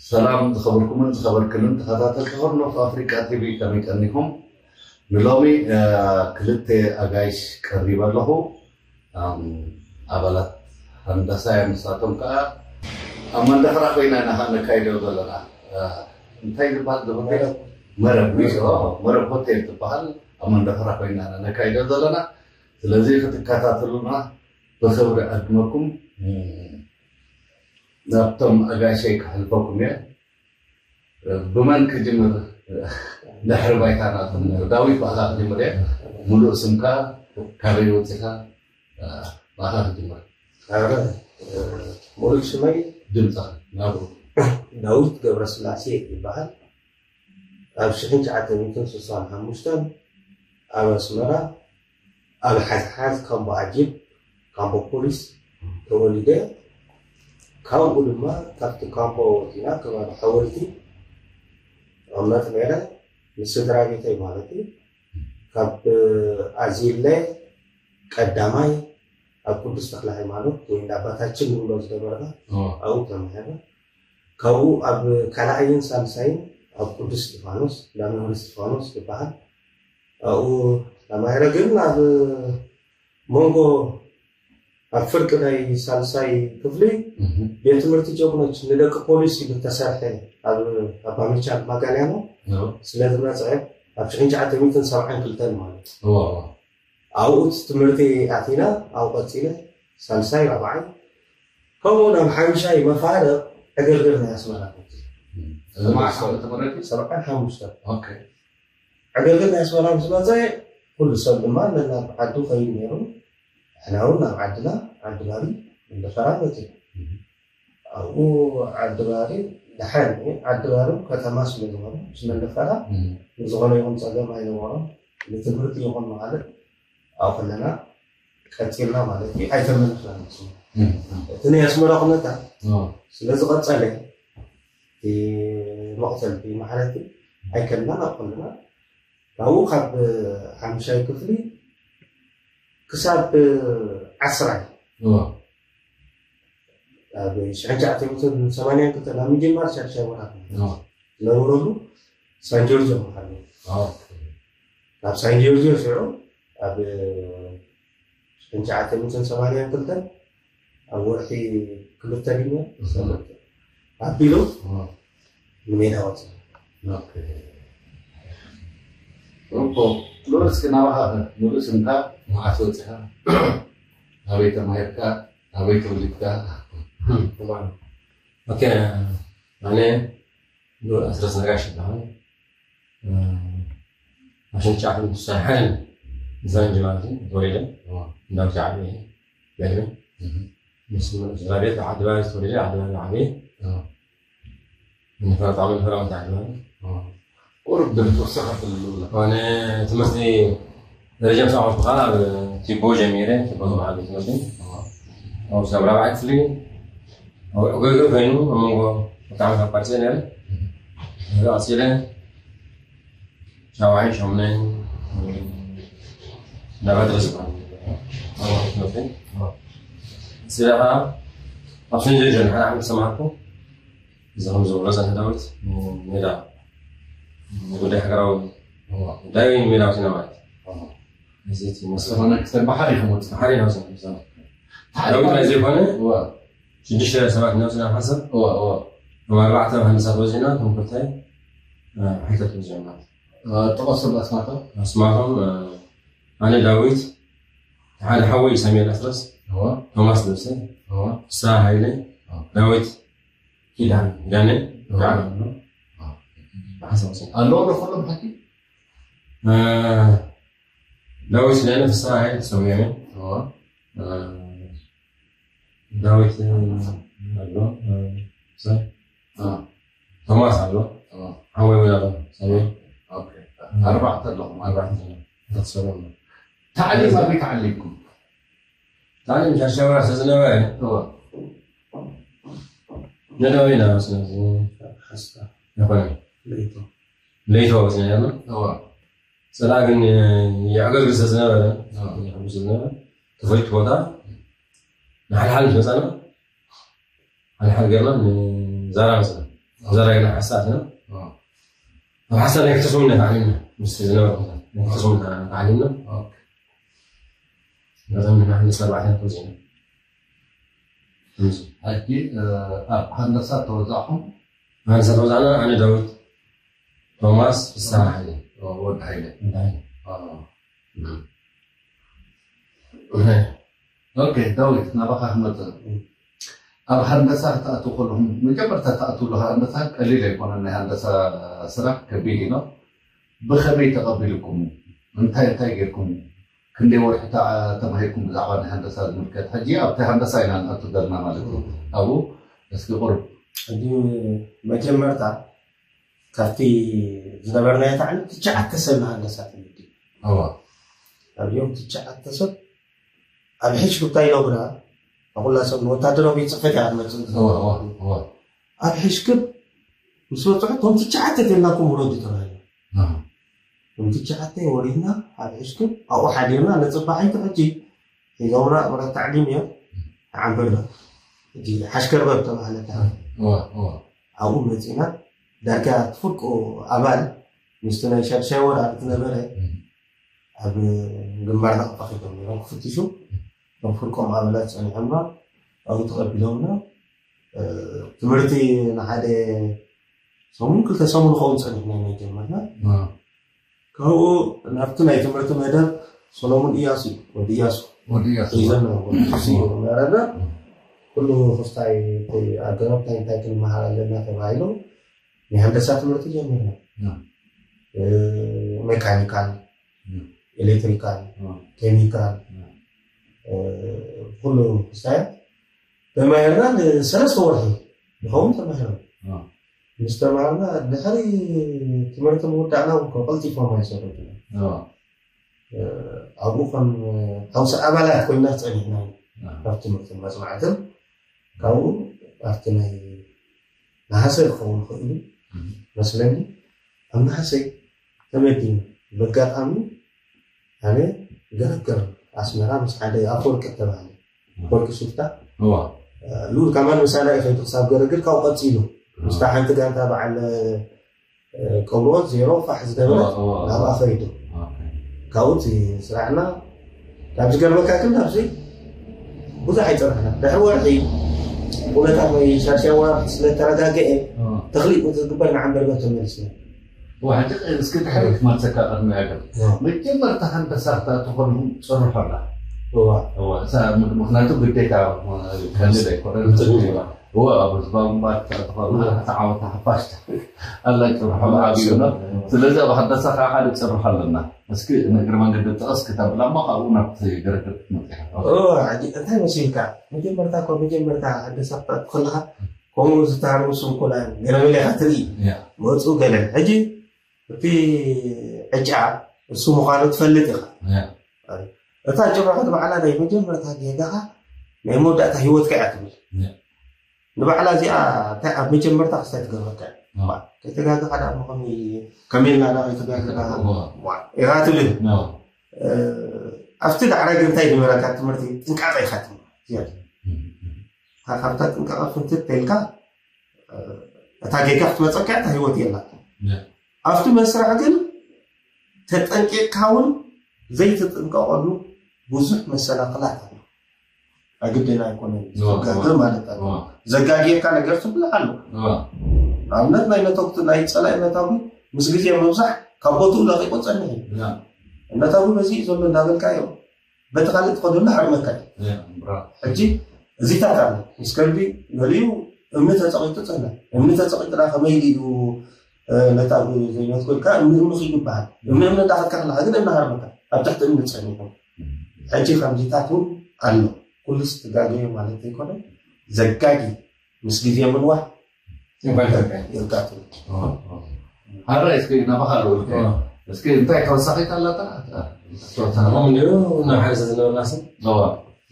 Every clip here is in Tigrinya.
ሰላም ዝኸበርኩምን ዝኸበርክንን ተኸታተልቲ ሆርን ኦፍ ኣፍሪቃ ቲቪ፣ ከመይ ቀኒኹም? ንሎሚ ክልተ ኣጋይሽ ቀሪበ ኣለኹ። ኣባላት ሃንዳሳ እዮም። ንሳቶም ከዓ ኣብ መንደፈራ ኮይና ኢና ነካይዶ ዘለና። እንታይ ዝበሃል መረብ መረብ ሆቴል ዝበሃል ኣብ መንደፈራ ኮይና ኢና ነካይዶ ዘለና። ስለዚ ክትከታተሉና ብኽብሪ ዕድመኩም ናብቶም ኣጋይሸይ ክሕልፈኩም እየ። ብመን ክጅምር? ድሕሪ ባይታ ናትኩም ዳዊት፣ ብኣኻ ክጅምር እየ። ሙሉእ ስምካ፣ ካበይ ወፂኻ? ብኣኻ ክጅምር። ኣረ፣ ሙሉእ ስመይ ድምፅኻ ናብሩ። ዳዊት ገብረስላሴ ይበሃል። ኣብ ሽሕን ትሽዓተ ሚእትን ስሳን ሓሙሽተን ኣብ ኣስመራ ኣብ ሓዝሓዝ ካምቦ ኣጂብ፣ ካምቦ ፖሊስ ተወሊደ። ካብኡ ድማ ካብቲ ካምቦ ወፂና ከባቢ ሓወልቲ እቕመጥ ነይረ፣ ምስ ስድራ ቤተይ ማለት እዩ። ካብ ኣዚለ ቀዳማይ ኣብ ቅዱስ ተክለ ሃይማኖት ወይ እንዳ ኣባታችን ንብሎ ዝነበርና ኣብኡ ተማሂረ። ካብኡ ኣብ ካልኣይን ሳልሳይን ኣብ ቅዱስ እስጢፋኖስ፣ እንዳ መምህር እስጢፋኖስ ዝበሃል፣ ኣብኡ ተማሂረ። ግን ኣብ መንጎ፣ ኣብ ፍርቂ ናይ ሳልሳይ ክፍሊ ቤት ትምህርቲ ጀግኖች ንደቂ ፖሊስ ኢሉ ተሰርሐ ኣብ ኣባ ሚቻል ማጋልያኖ ስለ ዝመፀ ኣብ ሽሕን ትሽዓተ ሚእትን ሰብዓን ክልተን ማለት እዩ። ኣብኡ ትምህርቲ ኣቲና ኣብኡ ቀፂለ ሳልሳይ ራብዓይ ከምኡ ናብ ሓምሻይ መፋርቕ ዕግርግር ናይ ኣስመራ። ሰብዓን ሓሙሽተ። ዕግርግር ናይ ኣስመራ ምስ መፀ ኩሉ ሰብ ድማ ነናብ ዓዱ ከይድ ነይሩ። ንሕና እውን ናብ ዓድና ዓዲ ባሪ እንደፈራ መፂ ኣብኡ ዓዲ ባሪ ደሓን እዩ። ዓዲ ባሪ ከተማ ስለ ዝኾነ ምስ መንደፈራ ንዝኾነ ይኹን ፀገም ኣይነበሮም። ንትምህርቲ ይኹን ንኻልእ ኣብኡ ከለና ቀፂልና ማለት እዩ። ኣይተመለስናን። እቲ ናይ ኣስመራ ኩነታት ስለ ዝቐፀለ እቲ መቕተልቲ ማሕረቲ ኣይከልናን ኣብኡ ከለና ካብኡ ካብ ሓምሻይ ክፍሊ ክሳብ ዓስራይ ኣብ ሽሕን ትሽዓተ ሚእትን ሰማንያን ክልተን ኣብ ምጅማር ሻድሻይ ወርሓት ዝነበረሉ ሳን ጆርጆ መሓሉ ካብ ሳን ጆርጆ ሽዑ ኣብ ሽሕን ትሽዓተ ሚእትን ሰማንያን ክልተን ኣብ ወርሒ ክልተ ድዩ ኣቢሉ ንሜዳ ወፂኡ። ኦኮ፣ ሎርስ ናባኻ ሙሉእ ስምካ፣ መዓስ ወፂኻ፣ ኣበይ ተማሂርካ፣ ኣበይ ተወሊድካ? ኦኬ፣ ኣነ ሉል ኣስረስ ነጋሽ ይበሃል። ኣሽንጫዕትን ሳይሓልን ንፈረንጂ ማለት እዩ ተወሊደ። እንዳውቲ ዓቢ በልም ምስ ስድራ ቤት ዓዲ ባሪ ተወሊደ። ዓዲ ባሪ ዓቢ ንፈረጣ ምን ፈረጣ ዓዲ ባሪ ቁርብ ድምፅ ወሰኸ ትልሉ ኣነ ትምህርቲ ደረጃ ምስ ኣወስኩ ከዓ ኣብ ቲቦ ጀሚረ። ቲቦ ዝበሃል ቤት ትምህርቲ ኣብ ሰብ ራብዓይ ክፍሊ ዕግርግር ኮይኑ ኣብ መንጎ ብጣዕሚ ኣቋሪፀ ነይረ። ቀፂለ ሻውዓይን ሻሙናይን እንዳባድረ ዝበሃል ትምህርቲ ስለ ከዓ ኣብ ሰንጀርጀን ሓደ ዓመት ዝተምሃርኩ እዚ ከም ዝብሎ ጸኒሑ ዳዊት ሜዳ ጉዳይ ሃገራዊ ጉዳይ ወይ ሜዳ ወሲና ማለት እዩ። እዚ እቲ መስሎ ዝኾነ ክስተን ባሕሪ ከም ወፅእ ባሕሪ ኢና ወሲና። ዳዊት ናይ ዘይኮነ ሽዱሽተ ሰባት ኢና ወሲና ሓንሳብ እቶም ኣርባዕተ መሃንድሳት ወዚዕና እቶም ክልተ ሓይታት ወዚዖም ማለት እዩ። ጥቐሶም ኣስማቶም ኣስማቶም ኣነ ዳዊት ሓደ ሓወይ ሳሙኤል ኣስረስ ቶማስ ልብሰ ፍስሃ ሃይለ ዳዊት ኪዳነ ኪዳነ ዳዕሮ ኣሎ። ብሓንሳብ ወሲና ኣለዎ ዶ ኩሎም ሓቂ ዳዊት ኪዳነ ፍስሃ ሃይለ ተሰዊኦም እዮም። ዳዊት ኣሎ ሰብ ቶማስ ኣሎ ሓወይ እውን ኣሎ ሰሜን ኣርባዕተ ኣለኹም ኣርባዕተ ተሰሎም ታዕሊም ኣበይ ተዓሊምኩም ታዕሊም ሻሻወራ ስለ ዝነበረ ነዳዊ ኢና ስለዚ ይኾነ ለይቶ ወፅና ያለ ሰላ ግን የዕገርግር ስለ ዝነበረ ዝነበረ ተፈሊጡ ቦታ ንሓልሓል ምስ መፃና ሓልሓል ገርና ንዛራ መፅና ዘራይና ሓሳብ ኢና። ኣብ ሓሳብ ናይ ክልተ ሰሙን ኢና ተዓሊምና። ምስ ዝነበረ ኩነታት ናይ ክልተ ሰሙን ኢና ተዓሊምና። ነቶም ንሕና ክልተ ኣርባዕተ ኢና ተወዚዕና። ሕጂ ኣብ ሃንደሳ ተወዛዕኹም? ሃንደሳ ተወዛዕና ኣነ፣ ዳዊት፣ ቶማስ፣ ፍስሃ፣ ሓይለ። ወዲ ሓይለ። ወዲ ሓይለ። ኦኬ፣ ዳዊት፣ ናባኻ ክመጽእ። ኣብ ሃንደሳ ክትኣትው ከለኹም፣ መጀመርታ ትኣትውሉ ሃንደሳ ቀሊል ኣይኮነን። ናይ ሃንደሳ ስራሕ ከቢድ እዩ። ብኸመይ ተቐቢልኩም? እንታይ እንታይ ጌርኩም? ክንደይ ወርሒ ተማሂርኩም ብዛዕባ ናይ ሃንደሳ ዝምልከት? ሕጂ ኣብቲ ሃንደሳ ኢና ንኣቱ ዘለና ማለት እዩ። ኣብኡ እስኪ ቁርብ። ሕጂ መጀመርታ ካብቲ ዝነበርናዮ ታዕሊም ትሽዓተ ሰብ ንሃንደሳ ተመዲቡ። ኣብዮም ትሽዓተ ሰብ ኣብ ሕሽ ክብታ ኢሎምና፣ ንኹላ ሰብ ንወታደራዊ ቤት ጽሕፈት እያ ክትመጽእ። ኣብ ሕሽክብ ምስ በጽሑ፣ እቶም ትሽዓተ ተናኩም ውረዱ ተባሂሉ። እቶም ትሽዓተ ወሪድና ኣብ ሕሽክብ ኣብኡ ሓዲርና፣ ነጽባሓይቲ ሕጂ ሒዞምና ምረት ታዕሊም እዮም። ዓንበርበር፣ እቲ ሓሽከርበር ተባህለ። ኣብኡ መጺና፣ ዳርጋ ትፍርቁ ኣባል ምስቲ ናይ ሻድሻይ ወራር ዝነበረ ኣብ ግንባር ተቐጣቒጦም ነይሮም ክፍትሹ። እቶም ፍርቆም ኣባላት ጸኒሖምና፣ ኣብኡ ተቐቢሎምና። ትምህርቲ ንሓደ ሰሙን ክልተ ሰሙን ኸውን ጸኒሕና ኢና ጀመርና። ካብኡ ናብቲ ናይ ትምህርቲ መደብ ሰሎሙን እያሱ እዩ፣ ወዲ እያሱ። ወዲ እያሱ። ሒዘና፣ ወዲ እያሱ እዩ። መረና። ኩሉ ክስታይ ኣገባብ እንታይ እንታይ ክንመሃር ኣለና ተባሂሉ ናይ ሃንደሳ ትምህርቲ ጀሚርና። ሜካኒካል፣ ኤሌክትሪካል፣ ኬሚካል፣ ኩሉ ክስታይ ተማሂርና። ንሰለስተ ወርሒ ንኸውን ተማሂርና። ምስ ተማሃርና፣ ድሕሪ ትምህርቲ ምውዳእና እውን ከም ቀልጢፎም ኣይሰደዱና። ኣብኡ ከም ሓውሲ ኣባላት ኮይና ጸኒሕና ኢና። ኣብ ትምህርትን መጽናዕትን። ካብኡ ኣብቲ ናይ ነሃሰ ክኸውን ይኽእል እዩ መስለኒ። ኣብ ነሃሰ ተመዲቡ፣ በጋጣሚ ኣነ ገረገር ኣስመራ ምስ ሓደ ኣፈወርቂ እተባህለ፣ ኣፈወርቂ ሱፍታ፣ ልኡል ከማን ምሳና እዩ ከይዱ ክሳብ ገረግር፣ ካብኡ ቀጺሉ ምስታ ሓንቲ ጋንታ በዓል ቀብሮት ዜሮ ፋሕ ዝገበረት ናብኣ ከይዱ። ካብኡ እቲ ስራሕና፣ ካብ ዝገርመካ ግን ናብዚ ብዙሕ ኣይጸናሕና። ድሕሪ ወርሒ ኩነታት ናይ ሻድሻይ ወራር ስለ ተረጋገኤ፣ ተኽሊእ ዝግበር ንዓንበርበር ተመሊስና። ሕጂ እስኪ ድሕሪ ክመልሰካ ቅድሚ ያገር፣ መጀመርታ ሃንደሳ ክትኣቱ ከለኹም ጽርሑ ኣላ። ምክንያቱ ግዴታ ቀሊል ኣይኮነን። እወ፣ ኣብ ህዝባዊ ግንባር ክትኣቱ ከለኻ፣ ዓወት ሓፋሽ ኣላ፣ ጽርሑ ዓብዩ ነው። ስለዚ ኣብ ሃንደሳ ከዓ ሓደ ጽርሑ ኣለና። እስኪ ንእግሪ መንገዲ ጠቐስ ክተብላ እሞ ካብኡ ናብቲ ገረገር ክትመጽእ ኢኻ። እወ፣ ሕጂ እንታይ መሲልካ? መጀመርታ እኮ፣ መጀመርታ ሃንደሳ ክትኣቱ ከለኻ፣ ከምኡ ዝተሃርሙ ስንኩላን ገለ መለ ኢኻ ትርኢ። መጹ ገለ። ሕጂ እቲ ዕጫ እሱ ምዃኑ ትፈልጥ ኢኻ። እታ ጭርሖ ንባዕላ ናይ መጀመርታ ጌጋኻ ናይ መወዳእታ ህይወትካ እያ ትብል። ንባዕላ እዚኣ እንታይ ኣብ መጀመርታ ክስታይ ትገብረካ እያ። ከይተጋገኻ ደኣ እሞ ከመይ፣ ከመይ ኢልና ደኣ ከይተጋገኻ ኢኻ ትብል። ኣብቲ ዳዕራይ ግን እንታይ ይነበረካ? ትምህርቲ ጥንቃቐ ኢኻ ትምህርቲ። ካብታ ጥንቃቐ ፍንትት ተልካ፣ እታ ጌጋ ክትመጸካ እያ፣ እታ ህይወት የላትን። ኣብቲ መስርዕ ግን ተጠንቂቕካ እውን ዘይትጥንቀቐሉ ብዙሕ መሰናኽላት ኣሎ። ኣግድን ኣይኮነን። እዋ፣ ዘጋግር እዋ። ማለት ኣሎ። እዋ። ዘጋግየካ ነገር ትብልሕ ኣሎ። እዋ። ንኣብነት ናይ ነተጉቲ፣ ናይ ጸላኢ ነታጉ ምስ ግዜ ምብዛሕ ካብ ቦትኡ ለቒቑ ጸኒሑ እዩ። እዋ። ነታጉ በዚ እዩ ዘሎ እንዳበልካዮ፣ በቲ ካልእ ትኸደሉ ሓርመካ እዩ። እዋ፣ ብራቮ። ሕጂ እዚታት ኣሎ። ምስ ከልቢ ገሊኡ እምኒ ተጸቒጡ ጸንሕ። እምኒ ተጸቒጡ ደኣ ከመይ ኢሉ እዩ፣ እ፣ ነታጉ ዘይመትኮልካ እምኒ እምኒ ኺዱ ይበሃል። እምኒ እምኒ እንዳኸድካ ከለኻ ግን እምኒ ሃርመካ ኣብ ትሕቲ እምኒ ጸኒሑ። ሕጂ ከምዚታት እውን ኣሎ። ኩሉስ ትጋገዮ ማለት ዘይኮነ፣ ዘጋጊ ምስ ግዜ ምንዋሕ ይጋጥም። ኣረ፣ እስኪ ናባኻ ልውልከ። እስኪ እንታይ ተወሳኺት ኣላታ? ተወሳኺት። ኣሁን እንዲሁ ናብ ሓደ ዝነበርና ስም። እዋ።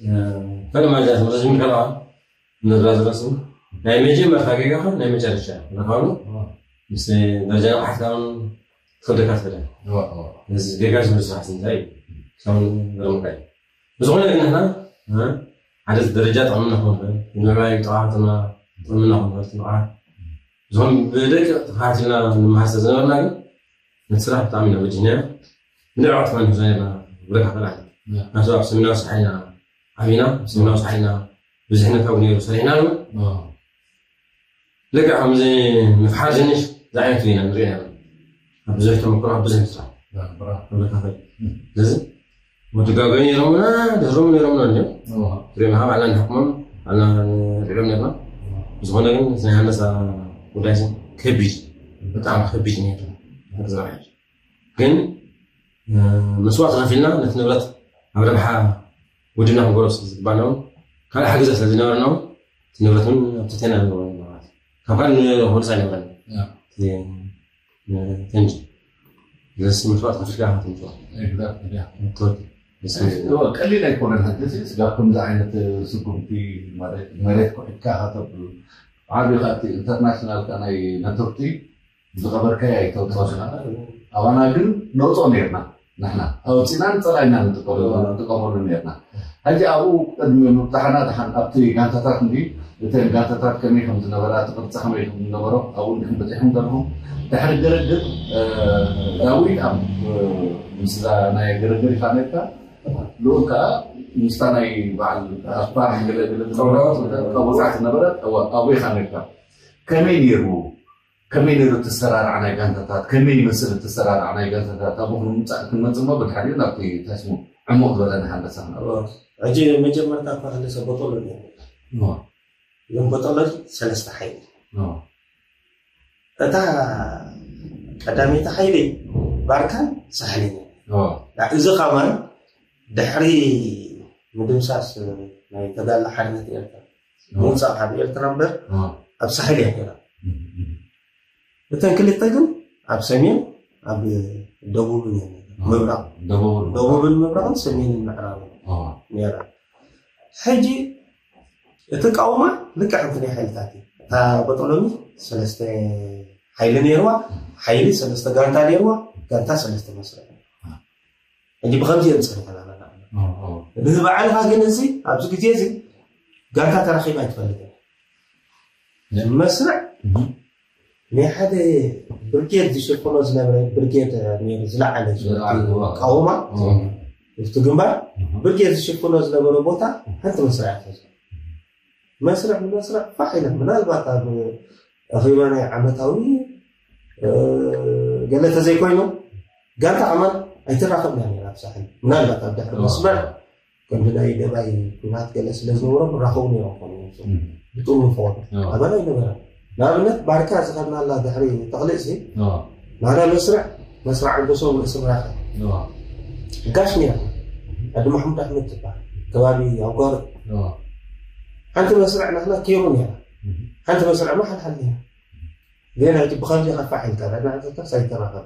እ፣ ፈለማ እዛ ትምህርቲ ጀሚርካ ኣለኻ? ንዝራ ዝረስም ናይ መጀመርታ ጌጋኻ ናይ መጨረሻ ምዃኑ ምስ ደረጃ ንቕሓትካ እውን ትኽደካ ትኽእል። እዋ፣ እዋ። እዚ ጌጋ ዝብል ስራሕ እንታይ እዩ? ክሳብ ዝገርመካ እዩ። ብዝኾነ ግን ንሕና፣ እ፣ ሓደ ደረጃ ጥዕምና ክመልበል፣ ንምዕባይ ጥቕዓትና፣ ጥዕምና ክመልበል፣ ጥቕዓት ዝኾነ ብደቂ ተኸታቲልና ንመሃዝ ዝነበርና ግን ነቲ ስራሕ ብጣዕሚ ኢና በዲህናዮ። ብንዕቐት ኢና ንሕዞ ነርና። ብረካ ኸላ ናቱ ኣብ ሰሜናዊ ሳሕል ኢና ዓቢና፣ ኣብ ሰሜናዊ ሳሕል ኢና ብዙሕነት ኣብኡ ነይሩ ሰሪሕና። ልክዕ ከምዚ ምፍሓር ድንሽ ዝዓይነቱ ኢና ንሪኦ ነርና። ኣብ ብዙሕ ተመክሮ ኣብ ብዙሕ ስራሕ ብረካ ኸላ ስለዚ ወዲ ጋገ ነይሮምና፣ ድሕሮም ነይሮምና እንዲዮም። ሪኦም ከዓ ባዕልና ንሕክሞም፣ ባዕልና ንልዕሎም ነርና። ዝኾነ ግን ናይ ሃንደሳ ጉዳይ ከቢድ፣ ብጣዕሚ ከቢድ ነይሩ። ግን መስዋዕቲ ከፊልና ነቲ ንብረት ኣብ ረብሓ ውድብና ክንገብሮ ስለዝግባና እውን ካልእ ሓገዛ ስለዝነበረና እውን እቲ ንብረት እውን ኣብ ትሕቴና ኣለዎ ማለት እዩ። ካብ ካልእ ንወርሳ ኣይነበረን። ተንጂ ስለዚ መስዋዕቲ ከፊልካ ኢኻ ትምፅኦ። ተወዲ ቀሊል ኣይኮነን። ሕጂ ስጋብ ከምዚ ዓይነት ስጉምቲ መሬት ኩሒትካ ከተብሉ ዓብዩ ካብቲ ኢንተርናሽናል ናይ ነትርቲ ዝቐበርካዮ ኣይተውፅኦን ኢኻ። ኣባና ግን ነውፅኦ ነርና። ንሕና ኣውፂና ንፀላኢና ንጥቀመሉ ነርና። ሕጂ ኣብኡ ቅድሚ ምብፃሕና ደሓን ኣብቲ ጋንታታት እንዲ እተን ጋንታታት ከመይ ከም ዝነበራ እቲ ቅርፂ ከመይ ከም ዝነበሮ ኣብኡ እንዲኹም በፂሕኩም ዘለኹም። ድሕሪ ግርግር ዳዊት ኣብ ምስዛ ናይ ግርግር ኢኻ ነርካ። ልኡል ከዓ ምስታ ናይ በዓል ኣፋር ገለገለ ዝነበረት ቀውፃዕ ዝነበረት ኣብኡ ኢኻ ነርካ። ከመይ ነይሩ ከመይ ነይሩ እቲ ኣሰራርዓ ናይ ጋንታታት? ከመይ ይመስል እቲ ኣሰራርዓ ናይ ጋንታታት? ኣብኡ ክንመፅእ እሞ ብድሕሪኡ ናብቲ ታሽሙ ዕሙቕ ዝበለ ናይ ሃንደሳ ክንኣቱ። ሕጂ መጀመርታ እኳ ሃንደሳ ቦጦሎ ነይሩ። ግን ቦጦሎ ሰለስተ ሓይሊ። እታ ቀዳመይቲ ሓይሊ ባርካን ሳሕልን እዩ። እዚ ከማን ድሕሪ ምድምሳስ ናይ ተጋድሎ ሓርነት ኤርትራ ምውፃእ ካብ ኤርትራ እምበር ኣብ ሳሕል እያ ነይራ። እተን ክልተ ግን ኣብ ሰሜን ኣብ ደቡብን እየን ነይረን። ምብራቕ ደቡብን ምብራቕን ሰሜንን ምዕራብን ነይራ። ሕጂ እቲ ቃውማ ልክዕ ከምቲ ናይ ሓይልታት እዩ። እታ በጠሎኒ ሰለስተ ሓይሊ ነይርዋ፣ ሓይሊ ሰለስተ ጋንታ ነይርዋ፣ ጋንታ ሰለስተ መስርዕ። ሕጂ ብኸምዚ እዮም ፀኒሖም ኣመና። ንባዕልኻ ግን እዚ ኣብዚ ግዜ እዚ ጋንታ ተራኺባ ኣይትፈልጥን። መስርዕ ናይ ሓደ ብርጌድ ዝሽፍኖ ዝነበረ ብርጌድ ነይሩ ዝለዓለ ዝለዓለ፣ እዋ። ቃውማ እዋ። እቲ ግንባር እዋ። ብርጌድ ዝሽፍኖ ዝነበረ ቦታ ሓንቲ መስርዕ ኣትፈዘ መስርዕ ንመስርዕ ፋሕ ኢለን ምናልባት ኣብ ኣኼባ ናይ ዓመታዊ እ፣ ገለ ተዘይኮይኑ ጋንታ ከማን ኣይትራኸብና ነይራ ኣብ ሳሕል ምናልባት ኣብ ድሕሪ መስመር ከምዚ ናይ ደባይ ኩናት ገለ ስለ ዝነበሮም ራኸቡ ነይሮም ኮኑ ብጥሙ ይኸውን ኣባና ኣይነበረን። ንኣብነት ባርካ ዝኸድናላ ድሕሪ ተኽሊእሲ ናዳ መስርዕ መስርዕ ኣንጎሶም ርእሲ ምራኸ ጋሽ ነይራ ዓዲ ማሕሙድ ኣሕመድ ትበሃል ከባቢ ኣጓር ሓንቲ መስርዕ ናትና ኬሩ ነይራ ሓንቲ መስርዕ ማ ሓልሓል ነይራ ግን ሕጂ ብኸምዚ ከፋሕ ኢልካ ናትና ተካስ ኣይተራኸብ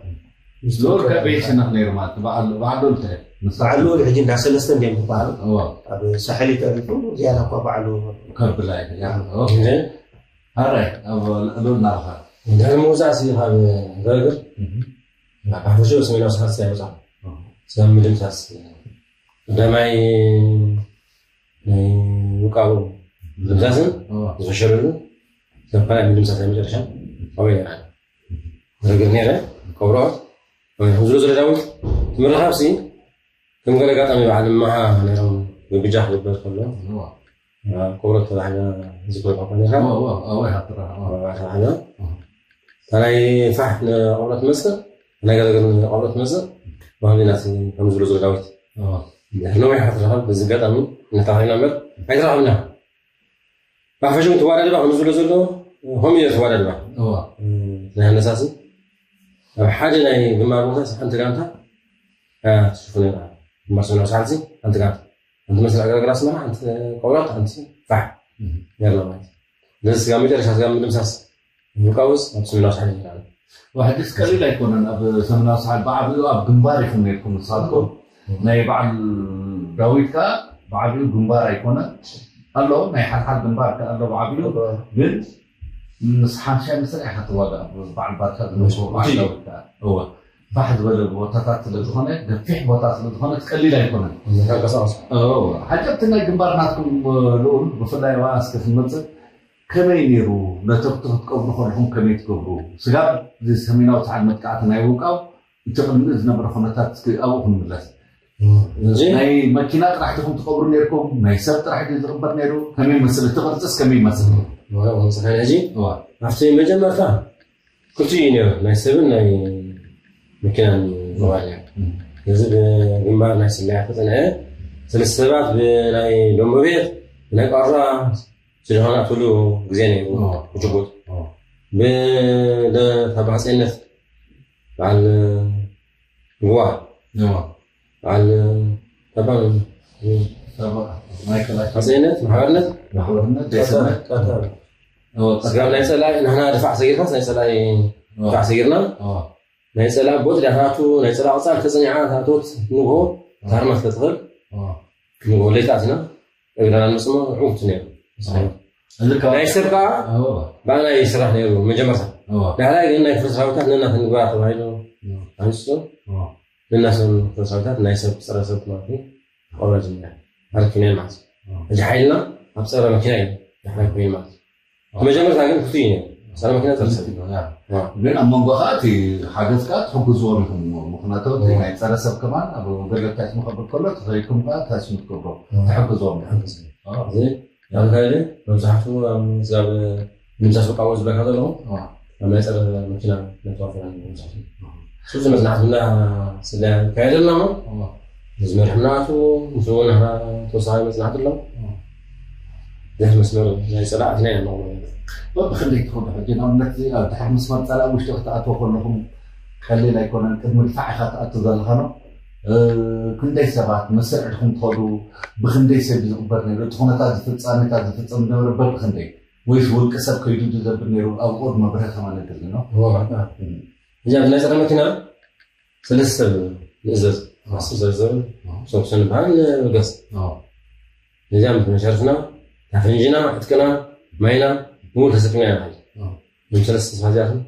ዞር ከበይ ሸነኽ ነይሩ ማለት በዓሉ በዓሉ እንታይ በዓሉ ሕጂ እንዳ ሰለስተ እንዲም ዝበሃሉ ኣብ ሳሕሊ ተሪፉ ዝያዳ እኳ በዓሉ ከብላ ሃራይ ኣብ ልዕሉ እናረኻ እንድሕሪ ምውፃእ ሲ ካብ ገርግር ሓፈሽኡ ሰሜናዊ ስሓት ሲ ኣይወፃ ሰብ ምድምሳስ ቀዳማይ ናይ ውቃቡ ምድምሳስን ዝፈሸለሉ ሰብ ካልኣይ ምድምሳስ ናይ መጨረሻ ኣበይ ነራ ገርግር ነረ ከብሮ ዝሎ ዝሎ ዳዊት ምርኻብ ሲ ከም ገለ ኣጋጣሚ በዓል እማሃ ነሮም ብብጃ ክግበር ከሎ ኮብሮ ተባህለ ዝኮ ባባ ነርካ ኣወይ ሃጥራ ተባህለ ታናይ ፋሕ ንቆብሮ ትመፅእ ናይ ገለገል ቆብሮ ትመፅእ ባህሊ ናት ከም ዝብሎ ዝሎ ዳዊት ነዊሕ ክትረኸብ በዚ ኣጋጣሚ ነታኺና እምበር ኣይተረኸብና ብሓፈሽኡ እቲ ዋዳድባ ከም ዝብሎ ዘሎ ሆም ኢለ እቲ ዋዳድባ ናይ ሃነሳሲ ኣብ ሓደ ናይ ግንባር ቦታ ሓንቲ ጋንታ ትሽፍኖ ግንባር ሰሜናዊ ሳሕል ሓንቲ ጋንታ ሓንቲ መስርዕ ገረገር ኣስመራ ሓንቲ ቆብራት ሓንቲ ፋሕ ነርና ማለት ነዚ ስጋ መጨረሻ ስጋ ምድምሳስ ምቃውስ ኣብ ሰሜናዊ ሳሕል ይላል ሕጅስ ቀሊል ኣይኮነን ኣብ ሰሜናዊ ሳሕል ብዓብኡ ኣብ ግንባር ኢኹም ነርኩም ንስኻትኩም ናይ በዓል ዳዊት ከዓ ብዓብኡ ግንባር ኣይኮነ ኣሎ ናይ ሓልሓል ግንባር ከዓ ኣሎ ብዓብኡ ግን ምስ ሓምሻይ መስርዕ ኢኻ ትዋጋእ በዓል ባርካ ዝነበሩ በዓል ዳዊት ከዓ እወ ፋሕ ዝበለ ቦታታት ስለ ዝኾነ ገፊሕ ቦታ ስለ ዝኾነ ቀሊል ኣይኮነን ተንቀሳቀሱ እወ ሓጨብቲ ናይ ግንባር ናትኩም ልኡል ብፍላይ ዋ እስከ ትመፅእ ከመይ ነይሩ? ነቶም ክትቀብሩ ከለኹም ከመይ ትገብሩ? ስጋብ እዚ ሰሜናዊ ሰዓል መጥቃዕቲ ናይ ውቃው እቲ ቅድሚ ዝነበረ ኩነታት እስኪ ኣብኡ ክንምለስ። እዚ ናይ መኪና ጥራሕ ዲኹም ትቀብሩ ነይርኩም? ናይ ሰብ ጥራሕ ድዩ ዝቕበር ነይሩ? ከመይ ይመስል እቲ ቅርፅስ ከመይ ይመስል? ወላ ወንጽኻ ሕጂ እዋ ኣብቲ መጀመርታ ክልቲኡ እዩ ነይሩ፣ ናይ ሰብን ናይ መኪናን ዝበሃል እዩ። እዚ ብግንባር ናይ ስለያ ተጸንዐ። ሰለስተ ሰባት ብናይ ደንበ ቤት ብናይ ቃራ ስለ ዝኾነ ኣትሉ ግዜ ነይሩ። እዋ ጅቡት እዋ ብደታ ባሕፀነት በዓል ግዋ እዋ በዓል ተባን ናይ ከላይ ባሕፀነት ማሕበርነት ማሕበርነት ደሰነት ስጋብ ናይ ፀላኢ ንሕና ድፋዕ ሰጊርካስ ናይ ፀላኢ ድፋዕ ሰጊርና ናይ ፀላኢ ቦት ዳታቱ ናይ ፀላኢ ቅፃል ተፀኒዓ ታቶት ንጎ ታርማ ተትኽእል ንጎ ለይታት ኢና እግዳና ንስሞ ዕውት ነይሩ። ናይ ሰብ ከዓ ብኣና ይስራሕ ነይሩ መጀመርታ። ዳሕራይ ግን ናይ ፍርስራዊታት ነናተን ግባ ተባሂሉ ኣንስቶ ነናሰን ፍርስራዊታት ናይ ሰብ ፀረ ሰብ ማለት እዩ። ቆብራ ጅምያ ኣረኪብና ማለት እዩ። ሕጂ ሓይልና ኣብ ፀረ መኪና እዩ። ዳሕራይ ኮይኑ ማለት እዩ። መጀመርታ ግን ክፍቱ እዩ ነይሩ። ፀረ መኪና ፀረ ሰብ እዩ። ግን ኣብ መንጎ ከዓ እቲ ሓገዝ ከዓ ትሕግዝዎም ኢኹም። ምክንያቱ እቲ ናይ ፀረ ሰብ ከማን ኣብ ወገን ታች መኸብር ከሎ ተኸይድኩም ከዓ ታች ምትገብሮ ትሕግዝዎም ኢኹም። እዚ ኣብ ካልእ መብዛሕትኡ ኣብ ስጋብ ንምሳስ በቃ ዝበልካ ዘለኹ ኣብ ናይ ፀረ መኪና ነተዋፈራ መብዛሕትኡ ስብዚ መፅናዕትና ስለ ካየደልና ሞ ንዝመርሕና ኣቱ ምስ እውን ንሕና ተወሳኺ መፅናዕቲ ኣሎ። ድሕሪ መስመር ናይ ፀላእ ኣትና ኢና ንቕበል። በብክንደይ ትኸዱ ሕጂ ንኣብነት ኣብ ድሕሪ መስመር ፀላእ ውሽጢ ክትኣትዎ ከለኹም ቀሊል ኣይኮነን። ቅድሚ ድፋዕ ኢኻ ትኣቱ ዘለኻ ነው። ክንደይ ሰባት መስርዕ ድኹም ትኸዱ ብክንደይ ሰብ እዩ ዝቕበር ነይሩ? እቲ ኩነታት ዝፍፃሜታት ዝፍፀም ዝነበረ በብክንደይ ወይስ ውልቂ ሰብ ከይዱ ዝዘብር ነይሩ? ኣብ ቁር መብርህ ከማን የድሊ ነው። እዛ ናይ ፀረ መኪና ሰለስተ ሰብ ንእዘዝ ማስብ ዘርዘር ሰብሰን በሃል ንገዝ ነዚኣ ምስ መሸርፍና ታፈንጂና ዕጥቅና ማይና እውን ተሰኪምና ኢና ማለት እዮም። ሰለስተ ሰባት እዚኣቶም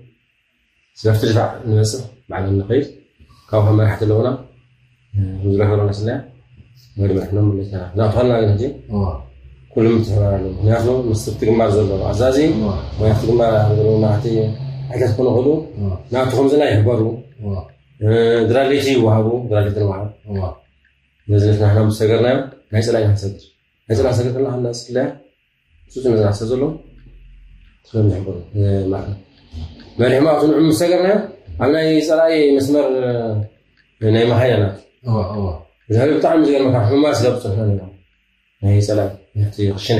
ስለፍቲ ድፋዕ ንመፅእ ባዕሎም ንኸይድ ካብ ካብ መራሕቲ ኣለውና ዝረከበና ስለያ ወዲ መርሕኖም መለስና ናብተኸልና ግን ሕጂ ኩሉ ምትሕባር ኣለዎ። ምክንያቱ ምስ ኣብቲ ግንባር ዘሎ ኣዛዚ ወይ ኣብቲ ግንባር ኣብ ዘለዉ መራሕቲ ሓይታት ክኾኑ ይኽእሉ ናብቲ ከምዝና ይሕበሩ ድራሌቲ ይወሃቡ ድራሌቲ ንወሃብ ነዚ ናሕና ምስ ሰገርናዮ ናይ ፀላኢ ኢና ንሰግር ናይ ፀላኢ ሰገር ከለና ከላ ስለያ ሱስ ነዚ ናሕሰ ዘሎ ስለምሕበሩ ማለት መሪሕማ ኣብቲ ንዑ ምስ ሰገርናዮ ኣብ ናይ ፀላኢ መስመር ናይ መሃያ ናት ድሕሪ ብጣዕሚ ዝገርመካ ሕማስ ጋብ ዝፀንሖ ነና ናይ ፀላኢ እቲ ክሽነ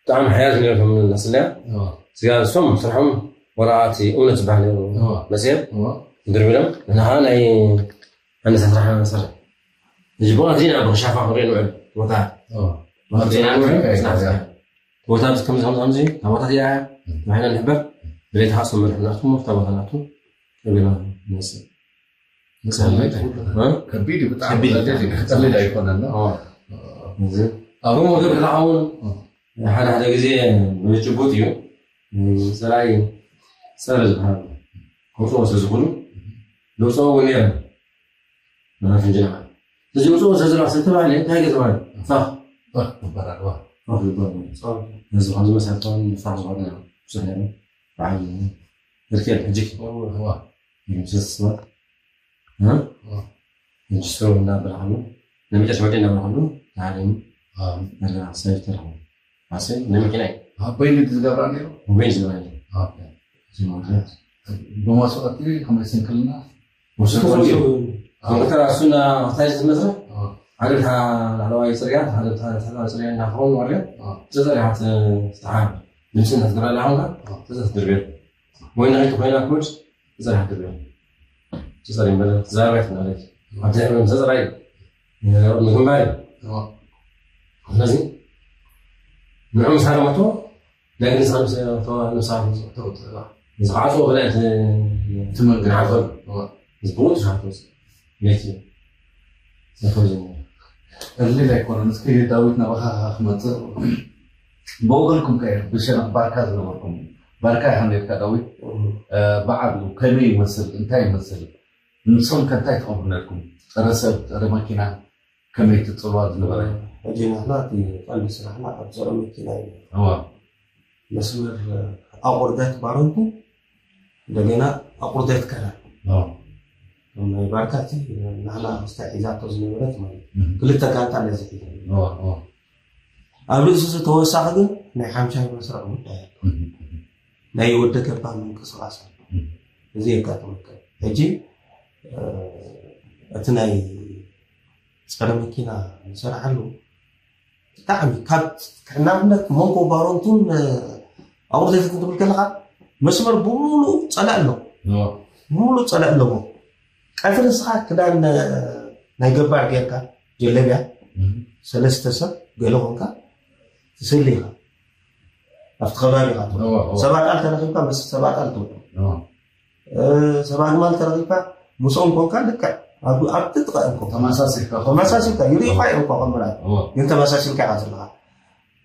ብጣዕሚ ሓያል ነርኩም ነስለያ ስጋ እሶም ስርሖም ወረቃቲ እውነት ዝበሃል ነሩ መፅሄር ድርብሎም ንኻ ናይ ኣነሳ ስራሕ ንሰርሕ እዚ ብቐትሪ ኢና ብክሻፋ ክንሪኦ ንውዕል ቦታ ብቐትሪ ኢና ንውዕል ስራሕ ስራሕ ቦታ እዚ ከምዚ ከምዚ ከምዚ እታ ቦታ እዚኣ እያ ተባሂልና ንሕበር ብለይቲ ከዓ ሰመር ናትኩም ኣብታ ቦታ ናትኩም ቀቢልና ንመፅእ ከቢድ እዩ ብጣዕሚ ቀሊል ኣይኮነን ከምኡ ገብ ከዓ እውን ሓደ ሓደ ግዜ ብጭቡጥ እዩ ሰራይ ፀረ ዝበሃል ከውፅኦ ስለዝኽእሉ ዘውፅኦ እውን ነይረ መናፍንጅና እዚ ውፅኦ ስለዝለዋ ስለተባህለ እንታይ ገ ተባህለ ፋኽ ይበራል ፋኽ ይበራል ነዚ ከምዚ መሳርታውን ፋኽ ዝኾነ ብዙሕ ነይሩ በዓል ህርኬል ሕጂ ይምስስ ስባት ሕጂ ሰው እናበላኸሉ ናይ መጨረሻ ወደ እናበላኸሉ ተሃሪሙ ሰይፍ ተረኸቡ ሓሰብ ናይ መኪና እዩ በይኑ ዝገብራ ነይሩ ወበይ ዝገበረ ብመስዋእቲ ከመይ ስንክልና ወሰዱ ተራሱና እንታይ ዝመስል ሓደ ብታ ላዕለዋይ ፅርያ ሓደ ብታ ታሕተዋይ ፅርያ እናኸውን ወርያ ተዘሪሓት ዝተሓር ድምፂ እናትገብራ ኣለኻ ተዘትድርቤት ወይ ንኸይት ኮይና ኮድ ተዘሪሓት ድርቤት ተዘሪ በለ ተዛረበት ማለት ኣብ ድሕሪ ምምሰ ፅራይ ምግንባር እዩ ስለዚ ንዑ ምስ ሃረመቶ ናይ ግንሳ ምስ ተዋ ንሳ ተውፅእ ዝኸዓፅዎ ብላይ እቲ መንገዲ ዓፈር ዝብሉ ትሻቱ ነቲ ቀሊል ኣይኮነን እስኪ ዳዊት ናባኻ ክመፅእ ብወገንኩም ከ ብሸነቕ ባርካ ዝነበርኩም ባርካ ኢኻ ነርካ ዳዊት በዓሉ ከመይ ይመስል እንታይ ይመስል ንሶም ከ እንታይ ትቐብሩ ነርኩም ፀረ ሰብ ፀረ መኪና ከመይ ትፅልዋ ዝነበረ ሕጂ ንሕና እቲ ቀንዲ ስራሕና ኣብ ፀረ መኪና እዩ እዋ መስመር ኣቑርደት ባረንቱ እንደገና ኣቑርደት ከላ ናይ ባርካቲ ናህና ስታ ሒዛቶ ዝነበረት ማለት ክልተ ጋንታ ነዚ ሒዘ ኣብ ርእሱ ዝተወሳኺ ግን ናይ ሓምሻይ መስርዕ ጉዳይ ኣሎ። ናይ ወደ ገባ ምንቅስቃስ ኣሎ። እዚ የጋጥመካ። ሕጂ እቲ ናይ ጸረ መኪና ንሰርሓሉ ብጣዕሚ ካብ ንኣብነት መንጎ ባሮንቱን ኣቑርደትን ክትብል ከለኻ መስመር ብምሉእ ጸላእ ኣሎ። ብምሉእ ጸላእ ኣለዎ። ቀትሪ ንስኻ ክዳን ናይ ገባር ጌርካ ጀለብያ ሰለስተ ሰብ ገለ ኮንካ ትስሊ ኢኻ። ኣብቲ ከባቢ ኢኻ ትውዕል። ሰባ ቃል ተረኺብካ ምስ ሰባ ቃል ትውዕል። ሰባ ግማል ተረኺብካ ምስኦም ኮንካ ልክዕ ኣብቲ ጥቐ እንኮ ተመሳሲልካ ይርኢኻ እዮም እኮ ከምራት ግን ተመሳሲልካ ኢኻ ዘለኻ።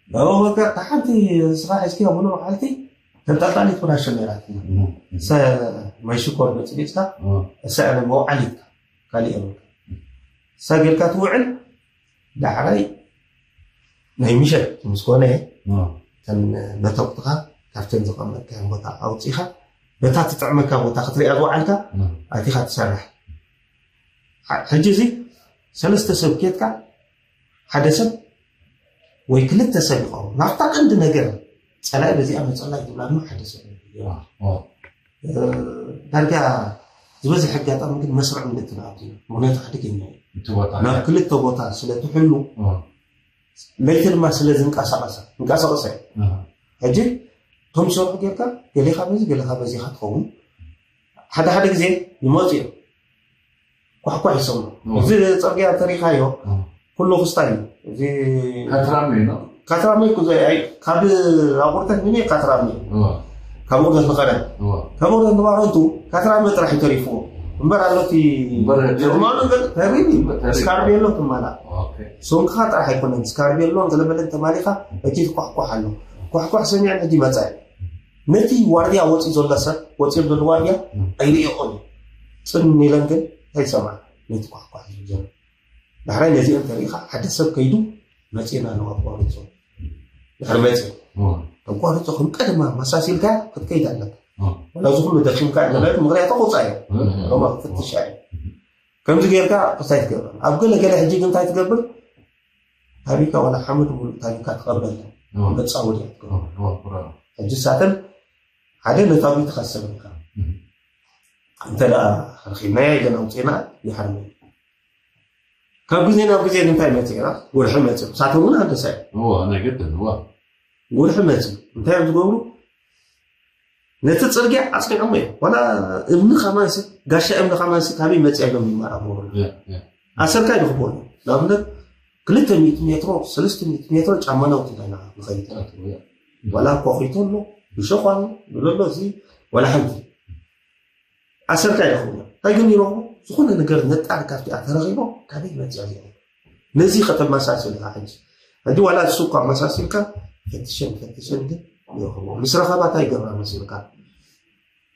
ኣብበካ እታ ሓንቲ ንስኻ ሒዝክያ ብሎ መዓልቲ ተንጠልጣሊት ፍራሽ ነራት ማይ ሽኮር በፅቢፅካ እሳ ያለ መውዓሊትካ ካሊእ የብልካ እሳ ጌርካ ትውዕል። ዳሕራይ ናይ ምሸት ምስ ኮነ እተን ነተቁትኻ ካብተን ዝቐመጥካየን ቦታ ኣውፂኻ በታ ትጥዕመካ ቦታ ክትሪኣ ዝወዓልካ ኣቲኻ ትሰርሕ። ሕጂ እዚ ሰለስተ ሰብ ኬትካ ሓደ ሰብ ወይ ክልተ ሰብ ይኸውን ናብታ ቀንዲ ነገር ፀላኢ በዚኣ መፀላይ ትብላ ሓደ ሰብ ዳርጋ ዝበዝሕ ኣጋጣሚ ግን መስርዕ ምልእቲ ንኣቱ ምክንያቱ ሓደገኛ እዩ። ናብ ክልተ ቦታ ስለ ትሕሉ ለይቲ ድማ ስለ ዝንቀሳቀሰ እንቀሳቀሰ እዩ። ሕጂ እቶም ዝሰርሑ ጌርካ ገሌኻ በዚ ገሌኻ በዚኻ ትኸውን ሓደ ሓደ ግዜ ይመፁ እዮም። ኳሕኳሕ ይሰምዑ። እዚ ፅርግያ እንተሪኢኻዮ ኩሉ ክስታይ እዩ። እዚ ካትራመ እዩ፣ ነው? ካትራመ እኮ ዘ- ኣይ- ካብ ኣቑርደት ሚኒ ካትራመ እዩ። እዋ፣ ካብ ቁርደት ንቐደም እዋ። ካብ ቁርደት ንባሮንቱ ካትራመ ጥራሕ እዩ ተሪፍዎ እምበር ኣሎቲ እምበር ጀርማኑ ግን ተሪብ እዩ። ተሪብ። ስካርቤሎ ትማላ ኦኬ። ሶንካ ጥራሕ ኣይኮነን ስካርቤሎን ገለበለን ተማሊኻ እቲ ኳሕኳሕ ኣሎ። ኳሕኳሕ ሰሚዐን ሕጂ መፃ እዩ። ነቲ ዋርድያ ወፂ ዘሎ ሰብ ወፂኦም ዘሎ ዋርድያ ኣይርእዮን እዩ። ፅን ኢለን ግን ኣይሰምዓ ነቲ ኳሕኳሕ ዝብል ዘሎ። ዳሕራይ ነዚኦም ተሪኢኻ ሓደ ሰብ ከይዱ መፂና ነው ኣቋርፆ ድሕሪ መፂ ተቋርፆ ከም ቀደማ መሳሲልካ ክትከይድ ኣለካ። ወላ እዚ ኩሉ ደኪምካ ነበረት ምክንያቱ ቆፃ እዮም ሮማ ክትፍትሻ እዩ። ከምዚ ጌርካ ክስታይ ትገብር ኣብ ገለ ገለ ሕጂ ግን እንታይ ትገብር? ታቢካ ዋላ ሓመድ ሙሉእ ታቢካ ትቐበል መፃወዲ ትገብር። ሕጂ ሳተን ሓደ ነታዊ ትኸሰብ ኢኻ እንተ ደኣ ረኺብናያ ኢለን ኣውፅኤና ይሓርመ። ካብ ግዜ ናብ ግዜ እንታይ መፅእ ኢኻ? ወርሒ መፅእ ሳተ እውን ኣደሳ እዩ። እዋ ናይ ግድን እዋ። ወርሒ መፅእ እንታይ እዮም ዝገብሩ? ነቲ ፅርግያ ኣፅኒዖሞ እዮም። ዋላ እምኒ ከማንሲ ጋሻ እምኒ ከማንሲ ካበይ መፅእ ኢሎም ይመራመሩ። ኣሰርካ ይረኽብዎ እዮም። ንኣብነት ክልተ ሚእቲ ሜትሮ ሰለስተ ሚእቲ ሜትሮ ጫማ ናውቲ ኢና ንኸይድ። ዋላ ኮኺቶ ኣሎ ብሸኳን ብለሎ እዚ ዋላ ሓንቲ ኣሰርካ ይረኽቡ። እንታይ ግን ይረኽቡ? ዝኾነ ነገር ነጣር ካብቲኣ ተረኺቦ ካበይ መፅያ ዚኣ ነዚ ከተመሳስል ኢኻ። ሕጂ ሕጂ ዋላ እሱ እኳ መሳሲልካ ፈትሸን ፈትሸን ግን ይረኽቡ። ምስ ረኸባ እንታይ ይገብራ መሲልካ?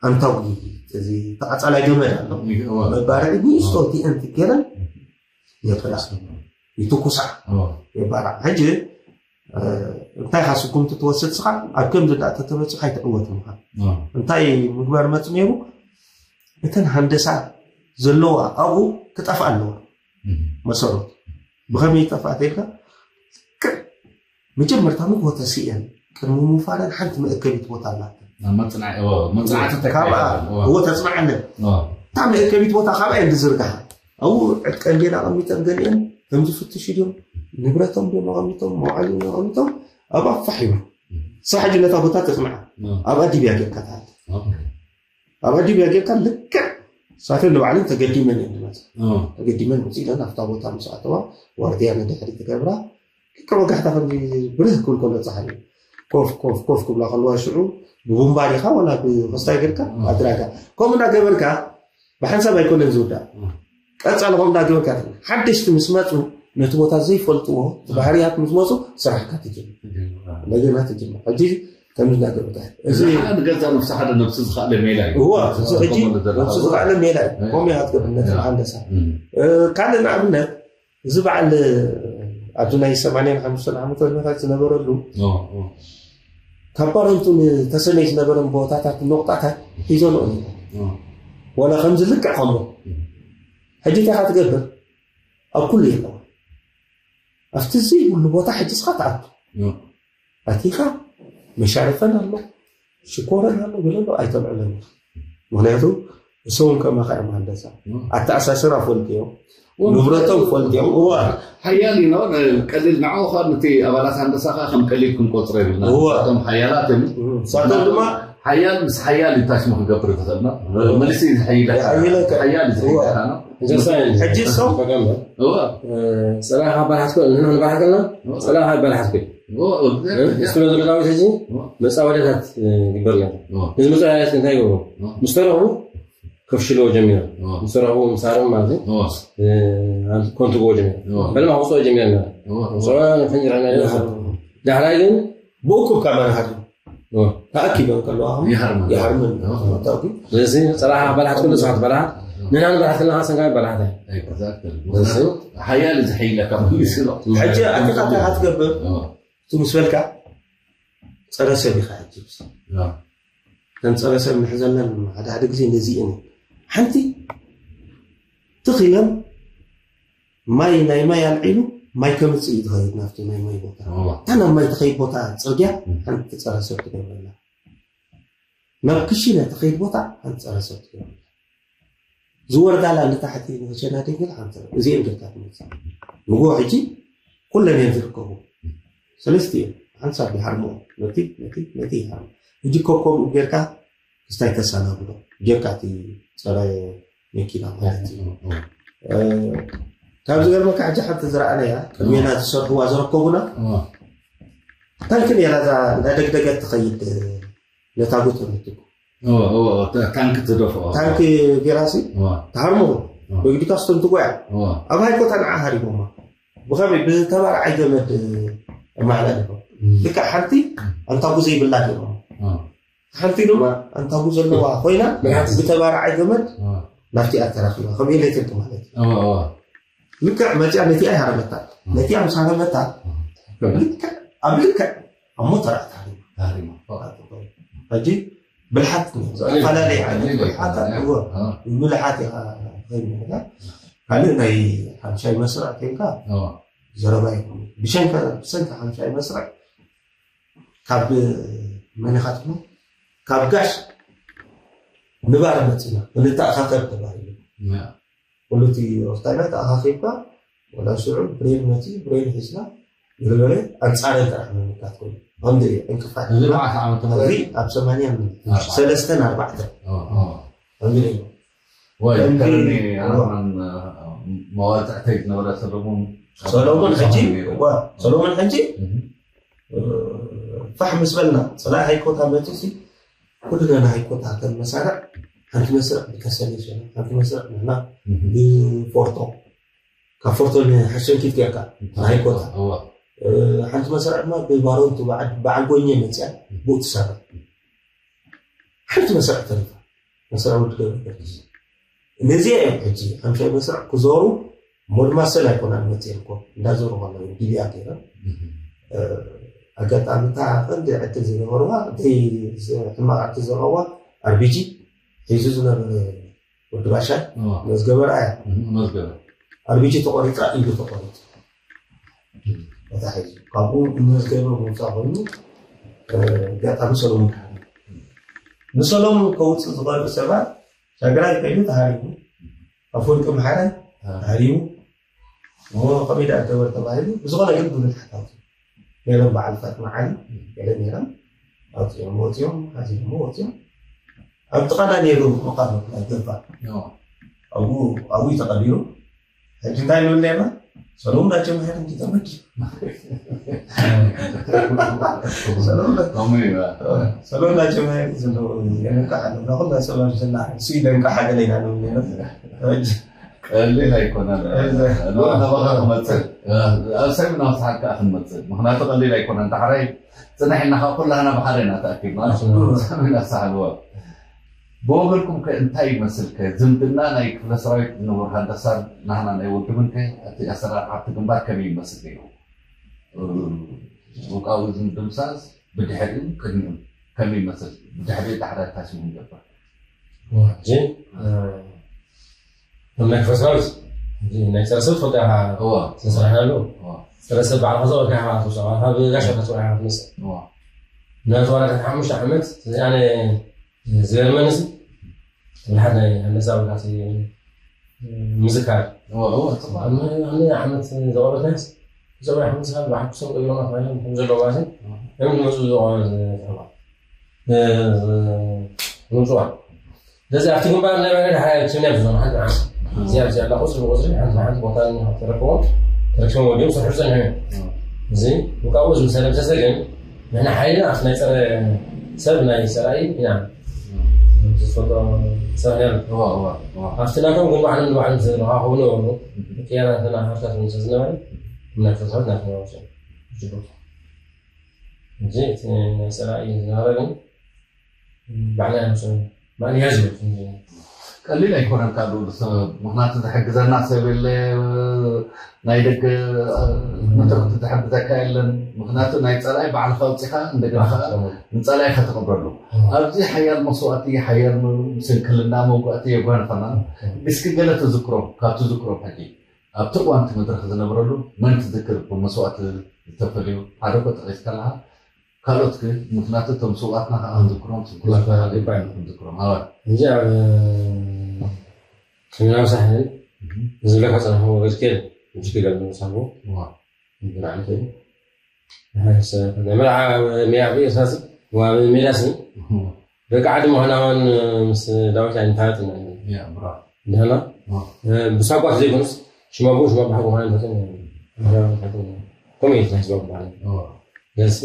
ኣንታዊ እዚ ተቓፃላይ ገመድ ኣሎ መባርዒ ንእሽቶ ቲአንቲ ገይረን የጥራ ይትኩሳ የባርዓ። ሕጂ እንታይ ኢኻ ስጉምቲ ትወስድ ስኻ ኣብ ከምዚ ዳ ተተበፂ ኣይትዕወት ምኻ እንታይ ምግባር መፅ ነይሩ? እተን ሃንደሳ ዘለዋ ኣብኡ ክጠፍኣ ኣለዋ። መሰረቱ ብኸመይ ይጠፍኣ ተልካ መጀመርታ ንግሆ ተስእየን ቅድሚ ምፋረን ሓንቲ መእከቢት ቦታ ኣላተን። መፅናዕቲ ካብኣ እዎ ተፅናዓለን እታ መእከቢት ቦታ ካብኣ እየን ዝዝርግሓ ኣብኡ ዕጥቀን ጌና ኣቐሚጠን ገሊአን ከም ዝፍትሽ ድዮም ንብረቶም ድዮም ኣቐሚጦም መውዓሊ ኣቐሚጦም ኣብኣ ፋሕ ይብሉ። ስራሕ ሕጂ ነታ ቦታ ተፅንዓ ኣብ ኣዲብያ ጌርካ ትሃልት ኣብ ኣዲብያ ጌርካ ልክዕ ሳተን ንባዕለን ተገዲመን እየን ዝመፃ ተገዲመን ውፅእ ኢለን ኣብታ ቦታ ምስ ኣተዋ ዋርድያ ንድሕሪ ትገብራ ልክዕ ወጋሕታ ከም ብርህ ክብል ከሎ ፀሓይ ኮፍ ኮፍ ኮፍ ክብላ ከለዋ ሽዑ ብቡምባ ዲኻ ወላ ብክስታይ ጌርካ ኣድራጋ ከምኡ እንዳገበርካ ብሓንሳብ ኣይኮነን ዝውዳእ ቀፃሊ ከምኡ እንዳገበርካ ሓደሽቲ ምስ መፁ ነቲ ቦታ ዘይፈልጥዎ ባህርያት ምስ መፁ ስራሕካ ትጅምር እንደገና ትጅምር ሕጂ ከምዚ እንዳገበርካ እዚ ንገዛ ነብሲ ሓደ ነብሲ ዝኸኣለ ሜላ እዩ እዋ እዚ ሕጂ ነብሲ ዝኸኣለ ሜላ እዩ ከምኡ ኢኻ ትገብር ነቲ መሃንደሳ ካልእ ንኣብነት እዚ በዓል ኣብዚ ናይ ሰማንያን ሓሙሽተን ዓመተ ምህረት ዝነበረሉ ካብ ባረንቱ ንተሰነይ ዝነበረን ቦታታት፣ ነቑጣታት ሒዞ ነቕሉ። ዋላ ከምዚ ልክዕ ከምኡ። ሕጂ እንታይ ኢኻ ትገብር? ኣብ ኩሉ የለዋ። ኣብቲ ዘይብሉ ቦታ ሕጂ እስኻ ትኣቱ። ኣቲኻ መሻርፈን ኣሎ፣ ሽኮረን ኣሎ፣ ገለ ኣሎ፣ ኣይተልዕለን። ምኽንያቱ እሶም ከማኻ እዮም ሃንደሳ። ኣተኣሳስራ ፈልጥዮም፣ ንብረቶም ፈልጥዮም። እዋ። ሓያል እዩ፣ ኖ? ቀሊል ንዕኡ ኸኣ ነቲ ኣባላት ሃንደሳ ኸኣ ከም ቀሊል ክንቆጽሮ የብልና። እዋ። እቶም ሓያላት እዮም። እም። ንሳቶም ድማ ሓያል ምስ ሓያል እዩ ታሽሙ ክገብር ዝኽእል፣ ኖ? መሊሱ እዩ ዝሕይለካ። ይሕይለካ። ሓያል እዩ ዝሕይለካ፣ እዋ። ኖ? ሕጂ እሶም፣ እዋ። እ፣ ጸላኢኻ ኣባላሓትኩ፣ ንሕና ንባላሓት ከለና፣ እዋ። ጸላኢኻ ኣባላሓትኩ። እዋ፣ እዋ። እ፣ ስለ ዘሎ ዳዊት ሕጂ እዋ። መጻወድያታት፣ እ፣ ይግበር ነይሩ። እዋ። ነዚ መጻወድያታት እንታይ ይገብሩ? እዋ። ምስ ተረኽቡ ከፍሽልዎ ጀሚሮም። እዋ። ምስ ተረኽቡ፣ ምስ ሃረሙ ማለት እዩ። እዋ። እ፣ ኮንትግዎ ጀሚሮም። እዋ። በለማ ክውጽኦ ጀሚሮም ነይሮም። እዋ፣ እዋ። ውጽኦ፣ ፈንጅራ ነይሩ። እዋ። ዳሕራይ ግን ብእኩብ ካብ መራሃቱ እዋ። ተኣኪቦም ከለዋ ይሃርመን። ይሃርመን። እዋ። ተኣኪቡ። ስለዚ ጸላኢኻ ኣባላሓት ኩሉ ሰባት በላሓት። ንሕና ንባላሓት ከለና ሰንጋይ በላሓት። ኤግዛክትሊ። ስለዚ ሓያል እዩ ዝሕይለካ መሊሱ ነው። ሕጂ ኣቲኻ እንታይ ኢኻ ትገብር? እዋ። እቲ ምስ በልካ ጸረ ሰብ ኢኻ ሕጂ። እዋ። ከም ጸረ ሰብ ንሕዘለን ሓደ ሓደ ግዜ ነዚ እየን። ሓንቲ ትኽ ኢለን ማይ፣ ናይ ማይ ኣልዒሉ ማይ ከምጽእ እዩ ዝኸይድ ናብቲ ናይ ማይ ቦታ። እዋ። እታ ናብ ማይ ትኸይድ ቦታ ጽርግያ እም። ሓንቲ ጸረ ሰብ ትገብረላ። ናብ ክሽነ ትኸይድ ቦታ ሓንቲ ጸረ ሰብ ትገብረላ። ዝወርዳላ ንታሕቲ ንክሸና ደንግል ሓንቲ ጸረ-፣ እዚኤን ጌርካ ትመጽእ። ንግሆ ሕጂ ኩለን እየን ዝርከቡ። ሰለስቲኤን ሓንሳብ ይሃርምኦ። ነቲ፣ ነቲ፣ ነቲ ይሃርም። ሕጂ ኮብ ከምኡ ጌርካ ክስታይ ተሰናብዶ። ጌርካ እቲ ጸረ መኪና ማለት እዩ። እም፣ እም። እ፣ ካብ ዝገርመካ ሕጂ ሓንቲ ዝረኣናያ፣ ቅድሜና ዝሰርሕዋ ዘረከቡና፣ እም። ታንኪ ነይራ እዛ እንዳደግደገት ትኸይድ፣ ነታ ጎተር ንትኩ። እዋ፣ እዋ፣ እዋ፣ ታ-፣ ታንክ ትደፍኦ። ታንክ ጌራሲ እዋ። ትሃርሞ። እዋ። በግዲካ ስተንትጎያ። እዋ። ኣብ ሃይኮታ ንዓ ሃሪሞማ። ብኸመይ? ብተባራዓይ ገመድ ኣመሓላሊፎም። እም። ልክዕ ሓንቲ እም። ኣንታጉ ዘይብላ ገይሮም። እዋ። ሓንቲ ድማ ኣንታጉ ዘለዋ ኮይና፣ እዋ። ብተባራዓይ ገመድ እዋ። ናብቲኣ ተራኺባ። ከም ኤሌክትሪክ ማለት እዩ። እዋ፣ እዋ። ልክዕ መፂኣ ነቲኣ ይሃረመታ። እዋ። ነቲኣ ምስ ሃረመታ፣ እዋ። ልክዕ ኣብ ልክዕ ኣብ ሞተር ኣትሃሪማ። ተሃሪማ። ሕጂ ብልሓት፣ ብልሓት፣ ብልሓት ኣለዎ። ኣዎ። ብልሓት ኢኻ ትኸይድ ነርካ። ካልእ ናይ ሓምሻይ መስርዕ ኬንካ ኣዎ። ዘረባ ይኹን። ብሸንከ-፣ ብሰንኪ ሓምሻይ መስርዕ ካብ መን ኢኻ ትብሎ? ካብ ጋሽ ንባር መፂና፣ ክንተኣኻኸብ ተባሂሉ። ያ። ኩሉ እቲ ኦፍታይና ተኣኻኺብካ፣ ወላ ሽዑ ብሬን መፂኡ፣ ብሬን ሒዝና፣ ገለገለ ኣንፃረን ጥራሕ ምምካት ኮይኑ። ከምዚ እዩ፣ ዕንቅፋት። እዚ መዓስ ዓመተ ምህረት? እዚ ኣብ ሰማንያ ኣርባዕተ። ሰለስተን ኣርባዕተን። ኦ፣ ኦ። ከምዚ እዩ። ወይ፣ ከምዚ ከረኒ እዩ። ኣናማን፣ እ፣ መዋል ትሕተይ ዝነበረ ሰሎሞን። ሰሎሞን ሕጂ፣ ነይሩ። ዋ፣ ሰሎሞን ሕጂ፣ እህ። እ፣ ፋሕ ምስ በልና፣ ፀላኢ ሃይኮታ መፂኡ ሲ፣ ኩልና ንሃይኮታ ከም መሳርዕ፣ ሓንቲ መስርዕ ብከሰል ይሸና፣ ሓንቲ መስርዕ ንሕና እህ። ብፎርቶ፣ ካብ ፎርቶ ንሓሸንኪት ጌርካ፣ እንታይ? ንሃይኮታ። እዋ። እ፣ ሓንቲ መስርዕ ድማ ብባሮንቱ በዓል፣ በዓል ጎኘ መፅያ፣ ብኡ ትሰርሕ። ሓንቲ መስርዕ ተሪፋ። መስርዕ ወዲ ገብረ ገርግስ። ነዚኣ እዮም ሕጂ ሓምሻይ መስርዕ ክዞሩ፣ ሞድ ማሰል ኣይኮናን መፅኤን እኮ። እንዳዞሩ ከለዉ ዲቢኣ ገይረን። እህ። እ፣ ኣጋጣሚ እታ ቀንዲ ዕድል ዝነበርዋ፣ እቲ ዝ-፣ ሕማቕ ዕድል ዝረኸብዋ፣ ኣርቢጂ ሒዙ ዝነበረ ወዲ ባሻይ እዋ። መዝገበ ረኣያ። እህ፣ መዝገበ። ኣርቢጂ ተቖሪፃ፣ ኢዱ ተቖሪፁ። እህ። ተታሒዙ። ካብኡ ንመዝገበ ምውፃእ ኮይኑ፣ እ፣ ኣጋጣሚ ሰሎሞን ተሃሪሙ። ንሰሎሞን ከውፅእ ዝቐርብ ሰባት፣ ሻግራይ ከይዱ ተሃሪሙ። ኣፈወርቂ መሓረ እ። ተሃሪሙ። እሞ ከመይ ደኣ ገበር ተባሂሉ፣ ብዝኾነ ግን ብብልሓት ኣውፅኡ። ነይሮም በዓል ፋጥማ ዓሊ፣ ገለ ነይሮም። ኣውፅኦም፣ ወፂኦም፣ ሓዚሎሞ ወፂኦም። ኣብ ጥቓና ነይሩ መቓብር ናይ ገባ። ዮ። ኣብኡ፣ ኣብኡ እዩ ተቐቢሩ። ሕጂ እንታይ ንብል ነይርና? ሰለሙን ዳቸ ምሕረት እንጂ ተመዲ። ሰለሙን ዳ-፣ ከምኡ እዩ። ሰለሙን ዳቸ ምሕረት ዘሎ የንቃሕ ኣሎ። ናኹላ ሰለሙን ዝና፣ እሱ ይደንቃሕ ገለ ኢና ንብል ነይርና። ሕጂ ቀሊል ኣይኮነን። እዛ። ሎ ናባኻ ክመጽእ። ኣብ ሰሚና ሳሕል ከኣ ክንመጽእ። ምኽንያቱ ቀሊል ኣይኮነን። ዳሕራይ ጽንሕ ኢልና ከኣ ኩላህና ብሓደ ኢና ተኣኪብና። ኣዎ። ሰሚና ሳሕል ወ-፣ ብወገንኩም ከ እንታይ ይመስል ከ? ዝምድና ናይ ክፍለ ሰራዊት ንቡር ሃንደሳን ናህና ናይ ውድብን ከ እቲ ኣሰራርሓ ኣብቲ ግንባር ከመይ ይመስል ነይሩ? ውቃዊ ዝምድምሳስ ብድሕሪኡ ቅድሚኡ ከመይ ይመስል? ብድሕሪኡ ዳሕራይ እንታይ ስሙ ይገብር? ሕጂ ናይ ክፈስራዊት ናይ ፀረ ሰብ ትፈልጦ ኢኻ። እዋ ተስራሕና ኣለዉ እዋ ፀረ ሰብ ባዕልኻ ዘቐልካ ኢኻ ትወስዶ ካብ ጋሻ ተፅዋዕ ኢኻ ትመፅእ። እዋ ነቲ ወረዳ ሓሙሽተ ዓመት ኣነ ዝገርመንስ ንሓድ ናይ ኣነፃ ወዳሲ ምዝካር እዋ እዋ ጽቡቅ ኣነ ዓመት ዘቐረትናስ ዘቐረ ሓሙስ ካብ ብሓኩሶም ቀይሮማ ኮይኖም ከም ዘለዎ ማለት እዮም ንመፁ ዘቐረ ምፅዋ ስለዚ ኣብቲ ግንባር ናይ ባይረ ሓያ ችምያ ብዙም ሓንቲ ዓመት እዚኣ እዚኣ ኣላ ቁፅሪ ብቁፅሪ ሓንቲ ሓንቲ ቦታ ተረክቦም ተረክቦም ወዲኦም ስርሑ ፀኒሑ እዩ እዚ ውቃቡ ዝምሰለ ምሰሰ ግን ንሕና ሓይልና ኣብቲ ናይ ፀረ ሰብ ናይ ፀላኢ ኢና ዝፈልጦ ሰብ ነሩ እዋ እዋ እዋ ኣብቲ ናቶም ግን ባዕሎም ንባዕሎም ዝረኻኸቡ ነበሩ ቅያና እንተና ሃብታት ምስ ዝነበረ እናተሰበት ናተናወሰ እዚ እቲ ናይ ፀላኢ ዝነበረ ግን ባዕልና ምስ ማእልያ ዝብል ቀሊል ኣይኮነን ካብ ልኡል ሰብ ምክንያቱ ዝሕግዘና ሰብ የለ ናይ ደገ መተክቲ ዝሕግዘካ የለን ምክንያቱ ናይ ፀላኢ ባዕልካ ኣውፂካ እንደገና ከዓ ንፀላኢ ከተቅብረሉ ኣብዚ ሓያል መስዋእቲ ሓያል ስንክልና መውጋእቲ የጓንፈና እስኪ ገለ ትዝክሮም ካብ ትዝክሮም ሕጂ ኣብቲ እዋንቲ መድረክ ዝነበረሉ መን ትዝክር ብመስዋእቲ ዝተፈልዩ ሓደ ኮ ጠቂስ ከለካ ካልኦት ግን ምክንያቱ እቶም ስውኣትና ከዓ ክንዝክሮም ስንኩላትና ክንዝክሮም ኣዋ እንጂ ኣብ ሰሜናዊ ሳሕል ዝብለካ ፀንሖ ወገዝኬል እጅ ክገል ምሳቦ ብርዓንተ ናይ መርዓ ሜዳ ብእሳስ ሜዳስ ደቂ ዓዲ ምዃናውን ምስ ዳዊት ኣይንታወጥ ኢና ያ ብራ ንሕና ብሳጓት ዘይኮኑስ ሽማቦ ሽማ ባሕጎ ኾነ ንፈትን ከምኡ እዩ ህዝባዊ ባህል ገስ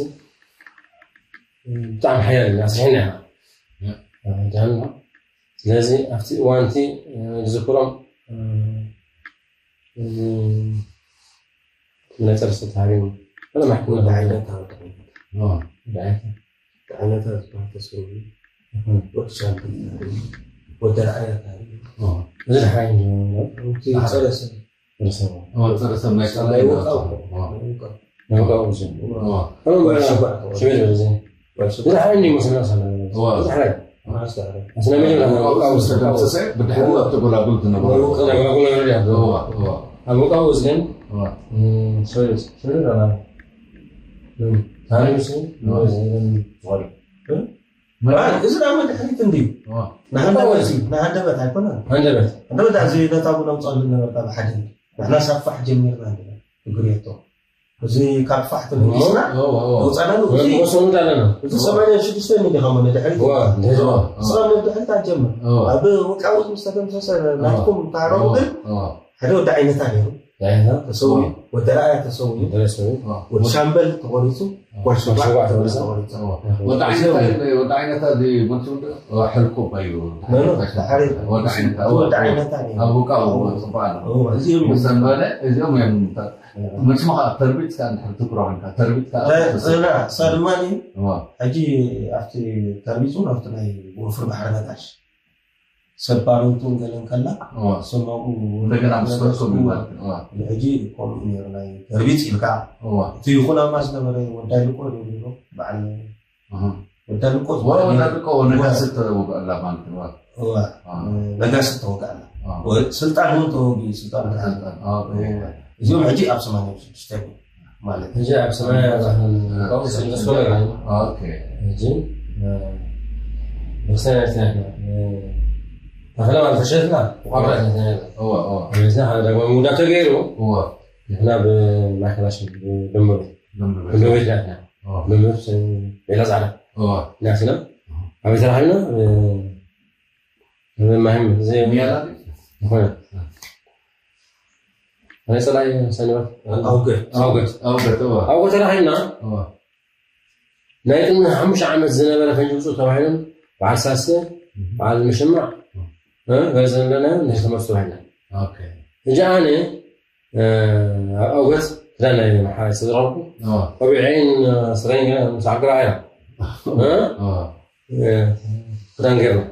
ብጣዕሚ ሓያል ኢና ኣስሪሕና ኢና ጃንና ስለዚ ኣብቲ እዋንቲ ዝዝክሮም ናይ ፀርሲ ተሃሪሙ ፈለማሕኩም ወዲ ዓይነታ ወዲ ዓይነታ ወዲ ዓይነታ ዝበሃል ተሰውዩ ወዲ ሻምበል ተሃሪሙ ወዲ ረኣያ ተሃሪሙ እዚ ሓይ እቲ ፀረ ሰብ ርሰቡ ጸረ ሰብ ናይ ጸላኢ ናይ ውቃው ማለት ናይ ውቃው ናይ ውቃው እዚ ወዲ ሽባዕ ተቆርጡ ሽበል እዚ ወዲ እዚ ሽባዕ ሓይ እንዲ መስለና ሳላ እዋ። እዚ ሓይ ማስተር ኣስና መጀመርያ ናይ ውቃው እዚ ተደምሰሰ ብድሕሪ ኣብቲ ጎላጉል ዝነበረ ተጋጉሎ ይረድ ያለው እዋ እዋ ኣብ ውቃው እዚ ግን እዋ ሽበል ሽበል ና ታሪክ ሲ እዋ ዝዋሪ እዚ ዳማ ድሕሪት እንድዩ እዋ ንሃንደበት እዩ ንሃንደበት ኣይኮነን ሃንደበት ሃንደበት እዚ ነታ ቡን ኣውፅኣሉ ነበርካ ብሓደ ንሕና ሳብ ፋሕ ጀሚርና ኣለና እግርየቶ እዚ ካብ ፋሕ ተመሊስና እዋ እዋ ኣውፃእናሉ እዚ ወሰኑ ኣለና እዚ ሰማንያ ሽዱሽተ ሚሊ ከሞ ንድሕሪት እዋ ድሕሪ ስራ ንድሕሪት ኣጀምር እዋ ኣብ ውቃውት ምስ ተደምሰሰ ናትኩም ታረሙ ግን እዋ ሓደ ወዲ ዓይነታ ነይሩ ዓይነታ ተሰውዩ ወዲ ረኣያ ተሰውዩ ደረሰቡ ወዲ ሻምበል ተቆሪፁ ወዲ ሽባዕ ሽባዕ ተቆሪፁ። ተቆሪፁ ወዲ ዓይነታ ወዲ ዓይነታ እዚ መን ሽሙ ሕልኮ እዩ ወዲ ዓይነታ ወዲ ዓይነታ ወዲ ዓይነታ ነይሩ ኣብ ውቃው ጽባለ እዚኦም ምሰንበለ እዚኦም እዮም መችሞ ከዓ ተርቢት ከዓ እንድሕር ትኩሮ ኮንካ ተርቢት ከዓ እሳ ድማ ሕጂ ኣብቲ ተርቢፁ ኣብቲ ናይ ወፍሪ ባሕሪ ነጣሽ ሰብ ባረውቱን ገለን ከላ ሰማኡ እንደገና ምስ ፈርሶም ማለት ነው። ሕጂ ከምኡ ነይሩ ናይ ተርቢፅ ኢልካ እቲ ይኹን ኣማ ዝነበረ ወዳይ ልቆ ይብሎ በዓል ወዳይ ልቆ ዝበሃል ነይሩ። ወዳልቆ ወነጋስት ተወግአላ ማለት ነው። እዋ፣ ነጋስት ተወግኣላ። ስልጣን እውን ተወጊኡ ስልጣን ተሃንጠ። እዚኦም ሕጂ ኣብ ሰማንያ ሽዱሽተ ማለት እዩ። እዚ ኣብ ሰማንያ ኦኬ። እዚ በሰናትና ተኸለ ማለት ተሸፍና ቆራጥ ነትና እዋ እዋ እዚ ሓደ ደግሞ ሙዳ ተገይሩ እዋ ንሕና ብማይክላሽ ድምሩ ደምበ ድምሩ ቤት ናትና እዋ ድምሩ ቤላ ጻዕዳ እዋ ናትና ኣበይ ተራኺብና ማይም እዚ ሚያላ ዝኾነ ናይ ጸላይ ሰንበት ኣውገ ኣውገት ኣውገት እዋ ኣውገት ተራኺብና እዋ ናይ ቅድሚ ሓሙሽተ ዓመት ዝነበረ ፈንጂ ውፁ ተባሂሎም በዓል ሳስተ በዓል ምሽማዕ ገለ ዘለና ናይ ተመርቶ ተባሂልና ኦኬ ሕጂ ኣነ ኣብ ኣውገት ክዳን ናይ መሓራይ ዝተዘረብኩ እዋ ቆቢዐይን ስረይን ምስ ዓግራ እያ እዋ ክዳን ገይርና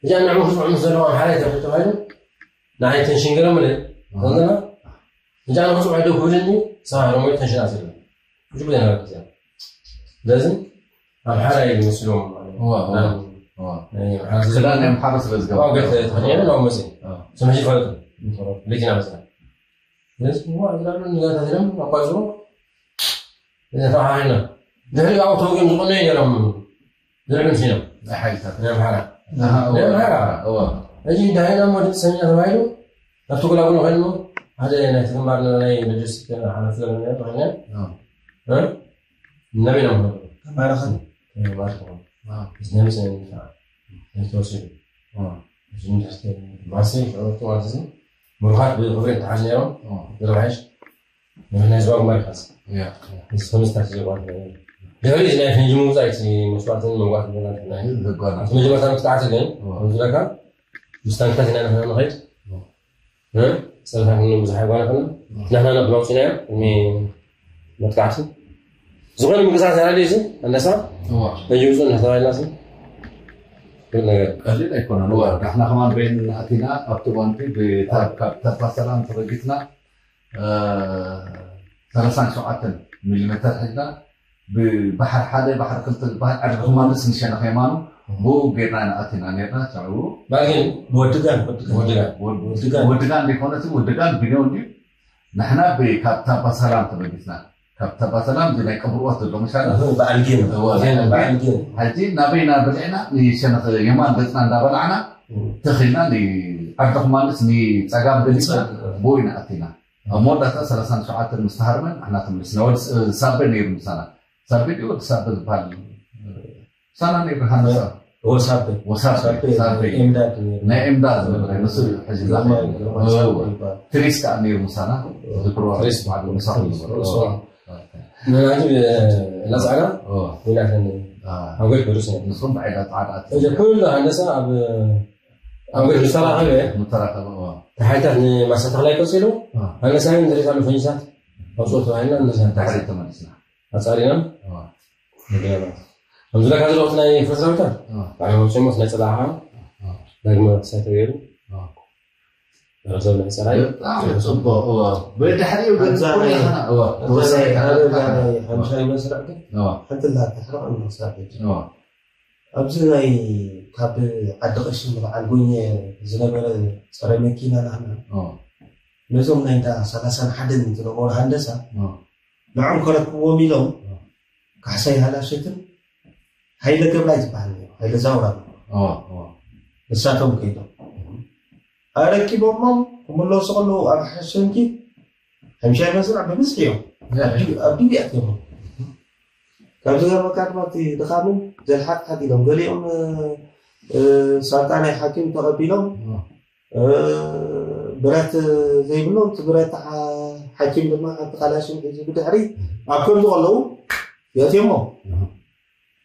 እዚኣ ንዕኡ ክፅዕሙ ዘለዋ ሓላይ ተባሂሉ ተባሂሉ ንዓይ ተንሽን ገይሮም ለ ከንዘና እዚኣ ንክፅውዐ ዶ ክብልኒ ሰባ ሮሞ ተንሽን ኣስሉ ብዙ ግዜ ነበረት እዚኣ ስለዚ ኣምሓራ እዩ ዝመስሎም ማለት እዩ። እዋ፣ እዋ። ናይ እዋ። ኣምሓራ ስለ ክዳን ናይ ኣምሓራ ስለ ዝገበሩ። ዋው ገት ተኸዲነ ነው መሲ እዋ። ስምሒ ይፈልጡ ለኪና መስላ ስለዚ እዋ ዝላሉ ንጋታ ዝለም ኣቋዝሮ ተሓሒና ድሕሪ ኣብኡ ተወጊኦም ዝቆነዩ ነይሮም ዝልዕሉ ሲኖም ናይ ሓይልታት ናይ ኣምሓራ ኣሃ፣ እዋ። ናይ ኣምሓራ እዋ። እዚ ዳይና ሞ ድምፂ ሰሚና ተባሂሉ ኣብቲ ጎላጉሎ ኮይኑ ሓደ ናይ ግንባር ናይ ሎጂስቲክ ሓላፊ ዘሎ ነይሩ ተኸነ እዋ። ናበይ ኢና ንኸዱ ተማረኸ ማርኮ እዋ። እዚ ናይ ምሰ ንድፋዕ ተወሲዱ እዋ። እዚ ንድሕቲ ማሲ ማለት እዚ ምሩኻት ብክብሪ ተሓዝ ነይሮም እዋ። ዝረባሒሽ ናይ ህዝባዊ ግንባር ይካስ እያ። እዚ ከምስታት ዘጓት ድሕሪ እዚ ናይ ፈንጂ ምውፃእ እቲ መስዋዕትን መጓት ናይ ዘጓና። እቲ መጀመርታ መጥቃዕቲ ግን እዋ። ከምዝለካ ምስ ታንክታት ኢና ንሕና ንኸይድ እዋ። እ? ፀርታት ምንም ብዙሕ ኣይጓነፈና ንሕና ነብሎ ውፅናዮ ቅድሚ መጥቃዕቲ ዝኾነ ምንቅስቃስ ያለ እዚ ኣነሳ እዋ። ፈንጂ ውፅእ እናተባሂልና ሲ ነገር ቀሊል ኣይኮነን። እዋ፣ ንሕና ከማን በይን ኣቲና ኣብቲ እዋንቲ ብታ-፣ ካብ ተርፋ ሰላም ተበጊስና፣ እ፣ ሰላሳን ሸውዓተን ሚሊሜተር ሒዝና ብባሕሪ ሓደ፣ ባሕሪ ክልተ ዝበሃል ዓዲ ኹማንስ ንሸነኽ የማኑ ብኡ ጌርና ኢና ኣቲና ኔርና። ሽዑ ባዕል ግን ወድጋን ወድጋን ወድጋ ወድ-፣ ወድጋን። ወድጋን ዘይኮነትን ወድጋን ቢንዮን ድዩ? ንሕና ብ-፣ ካብ ታባ ሰላም ተበጊስና። ካብ ታባ ሰላም እዚ ናይ ቀብርዎት ዘሎ መሻለ በዓል ጌም እዋ፣ በዓል ጌም ሕጂ ናበይና ብልዕና ንሸነኽ የማን ገፅና እንዳበላዕና ተኺልና ንዓዲ ኹማንስ ንፀጋም ገሊፅና ብኡ ኢና ኣቲና። ኣብ መወዳእታ ሰላሳን ሸውዓተን ምስ ተሃርመን ንሕና ተመሊስና። ወዲ ስ-፣ ሳበ ነይሩ ምሳና። ሳበ ድዩ ወዲ ሳበ ዝበሃል? ምሳና ነይሩ ሃንደሳ። ወሳበ ወሳበ፣ ሳበ። ኤምዳድ ነይሩ። ናይ ኤምዳ ዝነበረ ንሱ እዩ ሕጂ ግርማ፣ ዛኸ-፣ ግርማ እዎ። ሳበ ይባል። ትሪስ ከዓ ነይሩ ምሳና። ዝክሮ ትሪስ። ባዕሉ ምሳኹም ነበረ። ትሪስ። እዎ። ንናቱ ላፃዕዳ እዎ። ወይናተን አ፣ ኣብ ገድ ቅዱስ ነይሩ ንሶም ብዓይዳ ፃዕዳ ኣቲ-፣ እዚ ኩሉ ሃንደሳ ኣብ ኣብ ገድ ዝተራኸበ ምተራኸበ። እዎ። ተሓይታት ንማሳተኽላይ ቀፂሉ አ፣ ሃንደሳ ግን ዝሪት ኣሎ ፈንጅታት ኣውፅኦ ተባሂልና ንሳ እንታይ ተመሊስና? ኣፃሪና እዎ። ምድረና ከምዚ ለካ ዘለኹት ናይ ፈስራዊታት እዎ። ባዕሎም ኣውፅኦሞስ ናይ ፅላኻ እዎ። ዳግመ ክሳይ ተገይሩ እዎ። ረዘብ ናይ ፀራይ በጣም ጽቡቅ። እዎ። ብድሕሪኡ ግን ኣብዛ ኩሉ ናይ ይኸና-፣ እዎ። ኣብዛ ናይ ተወሳኺ ኣበባ ተወሳኺ ናይ ሓምሻይ መስርዕ ግን እዎ። ሓንቲ ላታ ሕረቕ እንሳተች እዎ። ኣብዚ ናይ ካብ ዓዲ ቀሺ ንበዓል ጎኘ ዝነበረ ፀረ መኪና ናህና እዎ። ነዞም ናይ እንዳ ሰላሳን ሓደን ዝነበሩ ሃንደሳ እዎ። ንዖም ከረክብዎም ኢሎም ካሕሳይ ሃላሸትን ሃይለ ገብራይ ዝበሃል ነይሩ፣ ሃይለ ዛውራ እዎ። እዎ። ንሳቶም ከይዶም ኣረኪቦሞም ክምለሱ ከለዉ ኣብ ሓሸንኪ ሓምሻይ መስርዕ ብብዝሒ እዮም ኣብ ዲቢኣት እዮም። ካብ ዝገርመካ ድማ እቲ ድኻምን ዘልሓጥሓት ኢሎም ገሊኦም እ፣ ሳንጣ ናይ ሓኪም ተቐቢሎም እዎ። እ፣ ብረት ዘይብሎም እቲ ብረት ሓ- ሓኪም ድማ ሓንቲ ካላሽን ሒዙ ብድሕሪ ኣብ ከምዚ ከለዉ የእትዮሞ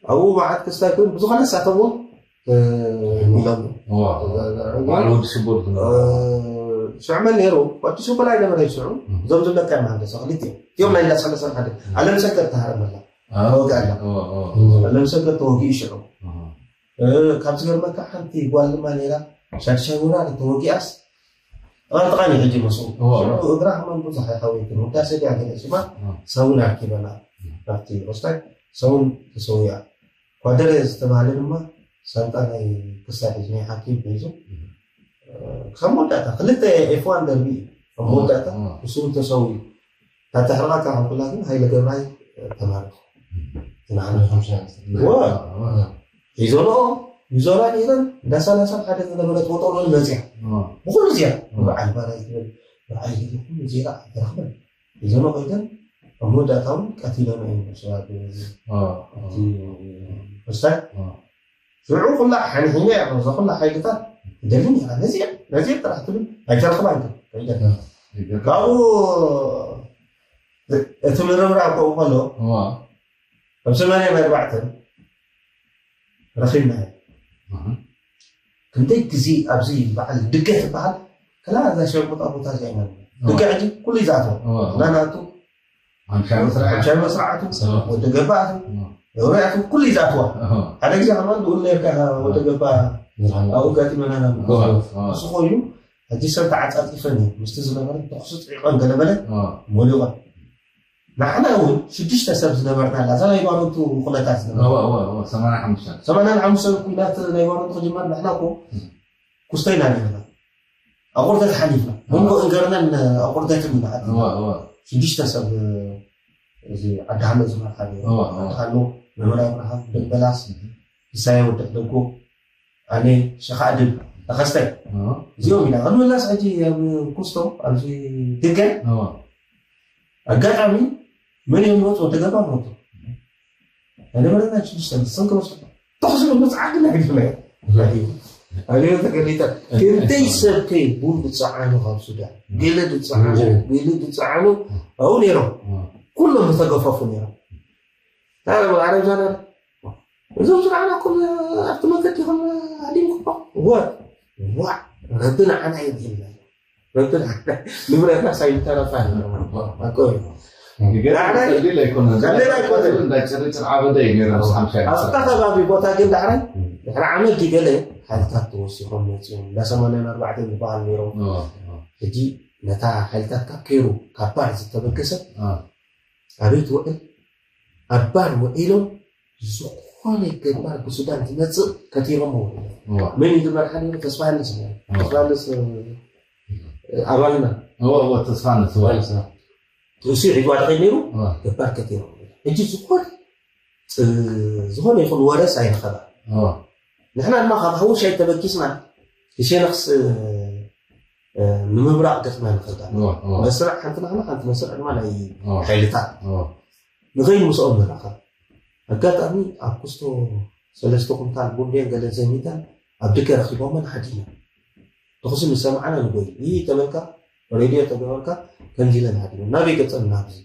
ኣብኡ መዓት ክስታይ ኮይኑ ብዝኾነ ሳተዎ ኢሎም እዎ። በዓል ወዲ ሽቡር ዝነበረ። ሽዑ መን ነይሩ ወዲ ሽቡር ኣይነበረ ሽዑ እዞም ዝብለካ መሃንደሰ ክልቲኦም እቲኦም ናይ እንዳሰለሰን ሓደ ኣለም ሰገድ ተሃረመላ ተወግኣላ እዎ፣ እዎ። ኣለም ሰገድ ተወጊኡ ሽዑ እዎ። ካብ ዝገርመካ ሓንቲ ጓል ድማ ነይራ ሻድሻይ ወራር ተወጊኣስ ጥቓን ጥቓን እዩ ሕጂ መስኡ እዎ። ሽዑ እግራ ከማን ብዙሕ ኣይሓወይትን ውዳሰ ድያ ገለ ሽማ እዎ። ሰውን ኣርኪበና ናብቲ ሆስታይ ሰውን ተሰዊኣ ኳደረ ዝተባህለ ድማ ሳንጣ ናይ ክሳድ ሒዙ ናይ ሓኪም ሒዙ ክሳብ መወዳእታ ክልተ ኤፍ ዋን ደርቢ እዩ ኣብ መወዳእታ እዎ። እሱ እውን ተሰዊኡ እታ ተሕርቓ ካብ ሓንኩላ ግን ሃይለ ገብራይ ተማሪኹ ዝናዕለ እዎ። ሒዞንኦ ይዞራ ሒዘን እንዳ ሰላሳን ሓደ ዝነበረት ወጠሎ መፅያ እዎ። ብኩሉ እዚኣ ብዓል ባራይ ትብል ብዓል ገለ ኩሉ ዜራ ኣይተረኽበን ሒዞንኦ ከይደን ኣብ መወዳእታ እውን ቀቲለንኦ እዮም ሰባት እዎ። እቲ ክስታይ እዎ። ሽዑ ኩላ ሓንሒነ እያ እዛ ኩላ ሓይልታት ደልን እያ ነዚአ ነዚአ ጥራሕ ትብል ኣይተረኽባን ግን ከይደን ካብኡ እቲ ምርምራብ ከኡ ከሎ እዎ። ኣብ ሰማንያን ኣርባዕተን ረኺብናዮ እህ። ክንደይ ግዜ ኣብዚ በዓል ድገ ትበሃል ከላ እዛ ሸርሙጣ ቦታ እዚኣ ኢና ንብል። ድገ ሕጂ ኩሉ እዩ ዝኣትዎ እዎ። ናናቱ ሓምሻይ መስርዕ። ሓምሻይ መስርዓቱ ወዲ ገባቱ እዎ። እውሪያቱ ኩሉ እዩ ዝኣትዋ እዎ። ሓደ ግዜ ከማን ልኡል ነርካ ወዲ ገባ ኣብኡ ጋጢመና ኢና ንብል። እዎ። እዎ። እሱ ኮይኑ ሕጂ ሰብ ተዓፃፂፈን እዩ ምስቲ ዝነበረ ተኩሱ ፅዒቐን ገለመለ እዎ። ሞሊቐን ንዓና እውን ሽዱሽተ ሰብ ዝነበርና ኣላ እዛ ናይ ባረንቱ ኩነታት ዝነበረ እዋ እዋ እዋ ሰማንያ ሓሙሽተ ሰማንያን ሓሙሽተን ኩናት ናይ ባረንቱ ክጅመር ንሕና እኮ ኩስቶ ኢና ነርና። ኣቑርደት ሓሊፍና መንጎ እንገርናን ኣቑርደትን ኢና ኣቲና። እዋ እዋ ሽዱሽተ ሰብ እዚ ዓዲ ሃሎ ዝመርሓ እዋ እዋ ዓዲ ሃሎ መምህር ኣብርሃም ደበላስ ምሳየ ወዲ ሕደጎ ኣነ ሸኻዕድን ተኸስተ እዋ እዚኦም ኢና ቅድሚ ላስ ሕጂ ኣብ ኩስቶ ኣብዚ ድገ እዋ ኣጋጣሚ መን እዮም ዝወፁ ወዲ ገባ ሞቱ ኣይነበረና ሽዱሽተ ንስን ክወስዱ ተኽሲ ብምፅዓት ግን ሕግድና ኣዮ ተገሊጠ ክንደይ ሰብ ከይ ቡን ዝፀዓኑ ካብ ሱዳን ገለ ዝፀዓኑ ገለ ዝፀዓኑ ኣብኡ ነይሮም ኩሎም ዝተገፈፉ ነይሮም ታዲያ ዓረብ ዛና እዞም ዝረኣናኩም ኣብቲ መንገዲ ኢኹም ሃዲምኩም ዋ ዋ ረቢ ንዓና ይብልና ረቢ ንዓና ንብረትና ሳይተረፋ ኣቆ ቀሊል ኣይኮነን ቀሊል ኣይኮነን። እንዳጨርጭር ዓበደ እዩ ነይሩ ምስ ሓምሻ ኣብታ ከባቢ ቦታ ግን ዳሕራይ ድሕሪ ዓመት ገለ ሓይልታት ተወሲኾም መፅኦም እንዳ ሰማንያን ኣርባዕተን ዝበሃል ነይሮም ሕጂ ነታ ሓይልታት ካብ ከይሩ ካብ ባር ዝተበገሰ ኣበይ ትውዕል ኣብ ባር ውዒሎም ዝኾነ ገባር ብሱዳን ዝመፅእ ከቲሮም ውዒሎም መን እዩ ዝመርሓ ነይሩ ተስፋሃንስ ነይሩ ተስፋሃንስ ኣባልና ተስፋነት እሱ ሒዝዋ ተኸይድ ነይሩ ገባር ከቲሮም ሕጂ ዝኾነ ዝኾነ ይኹን ወረስ ኣይረኸባ ንሕና ድማ ካብ ሃውሽ ኣይተበኪስና ንሸነክስ ንምብራቕ ገፅና ንኽእል መስርዕ ሓንቲ ንሕና ሓንቲ መስርዕ ድማ ናይ ሓይልታት ንኸይድ ምስኦም ንራኸብ ኣጋጣሚ ኣብ ኩስቶ ሰለስተ ኩንታል ቡንዴን ገለ ዘሚተን ኣብ ድገ ረኺቦመን ሓዲና ተኹሲ ምስ ሰማዕና ንጎይ ይህ ተበልካ ሬድዮ ተገበርካ ከምዚ ኢለን ሃዲመን ናበይ ገፀን ናብዚ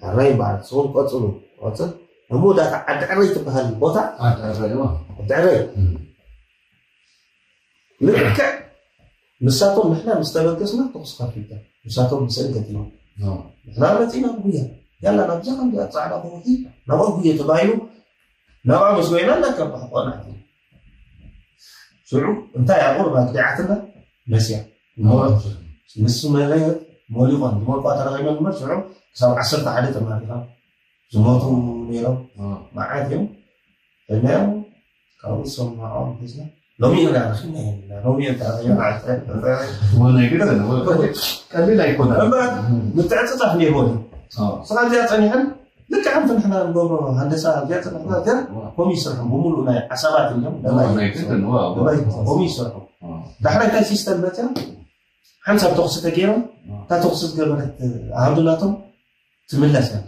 ሕራይ በዓል ስኹም ቀፅሉ ቀፅል እሞ ዳታ ዓዲ ዕረይ ትበሃል ቦታ ኣዳረዋ ዓዲ ዕረይ ልክዕ ንሳቶም ንሕና ምስ ተበገስና ተኹሲ ከፊታ ንሳቶም ምስእን ገጢሞም ንሕና መፂና ጉያ ያላ ናብዛ ከምዚኣ ፃዕዳ ከውሒ ናብኣ ጉየ ተባሂሉ ናብኣ ምስ ጎይና እናከባሕ ቆናዕቲ ሽዑ እንታይ ኣብኡ መግዲዓትና መስያ ንሱ መለየት ሞሊቖን ዝመልቋ ተረኺበን እምበር ሽዑ ክሳብ ዓሰርተ ሓደ ተማሪኻ ዝሞቱ ነይሮም መዓት እዮም ሕናዮም ካብኡ ዝሰማዖም ሒዝና ሎሚ ኢና ረኺብና ሎሚ እዮም ተረኺብና ወናይ ግደን ቀሊል ኣይኮነ ምትዕፅፃፍ ነይርዎ እዩ ስኻ እዚኣ ፀኒሐን ልክዕ ከምቲ ንሕና ንገብሮ ሃንደሳ እዚኣ ፀኒሕና እዚኣ ኮም ይስርሑ ብምሉእ ናይ ዓሳባት እዮም ኮም ይስርሑ ዳሕራይ እንታይ ሲስተም መፅያ ሓንሳብ ተኹሲ ተገይሮም እታ ተኹሲ ዝገበረት ኣሃዱ ናቶም ትምለስ እያ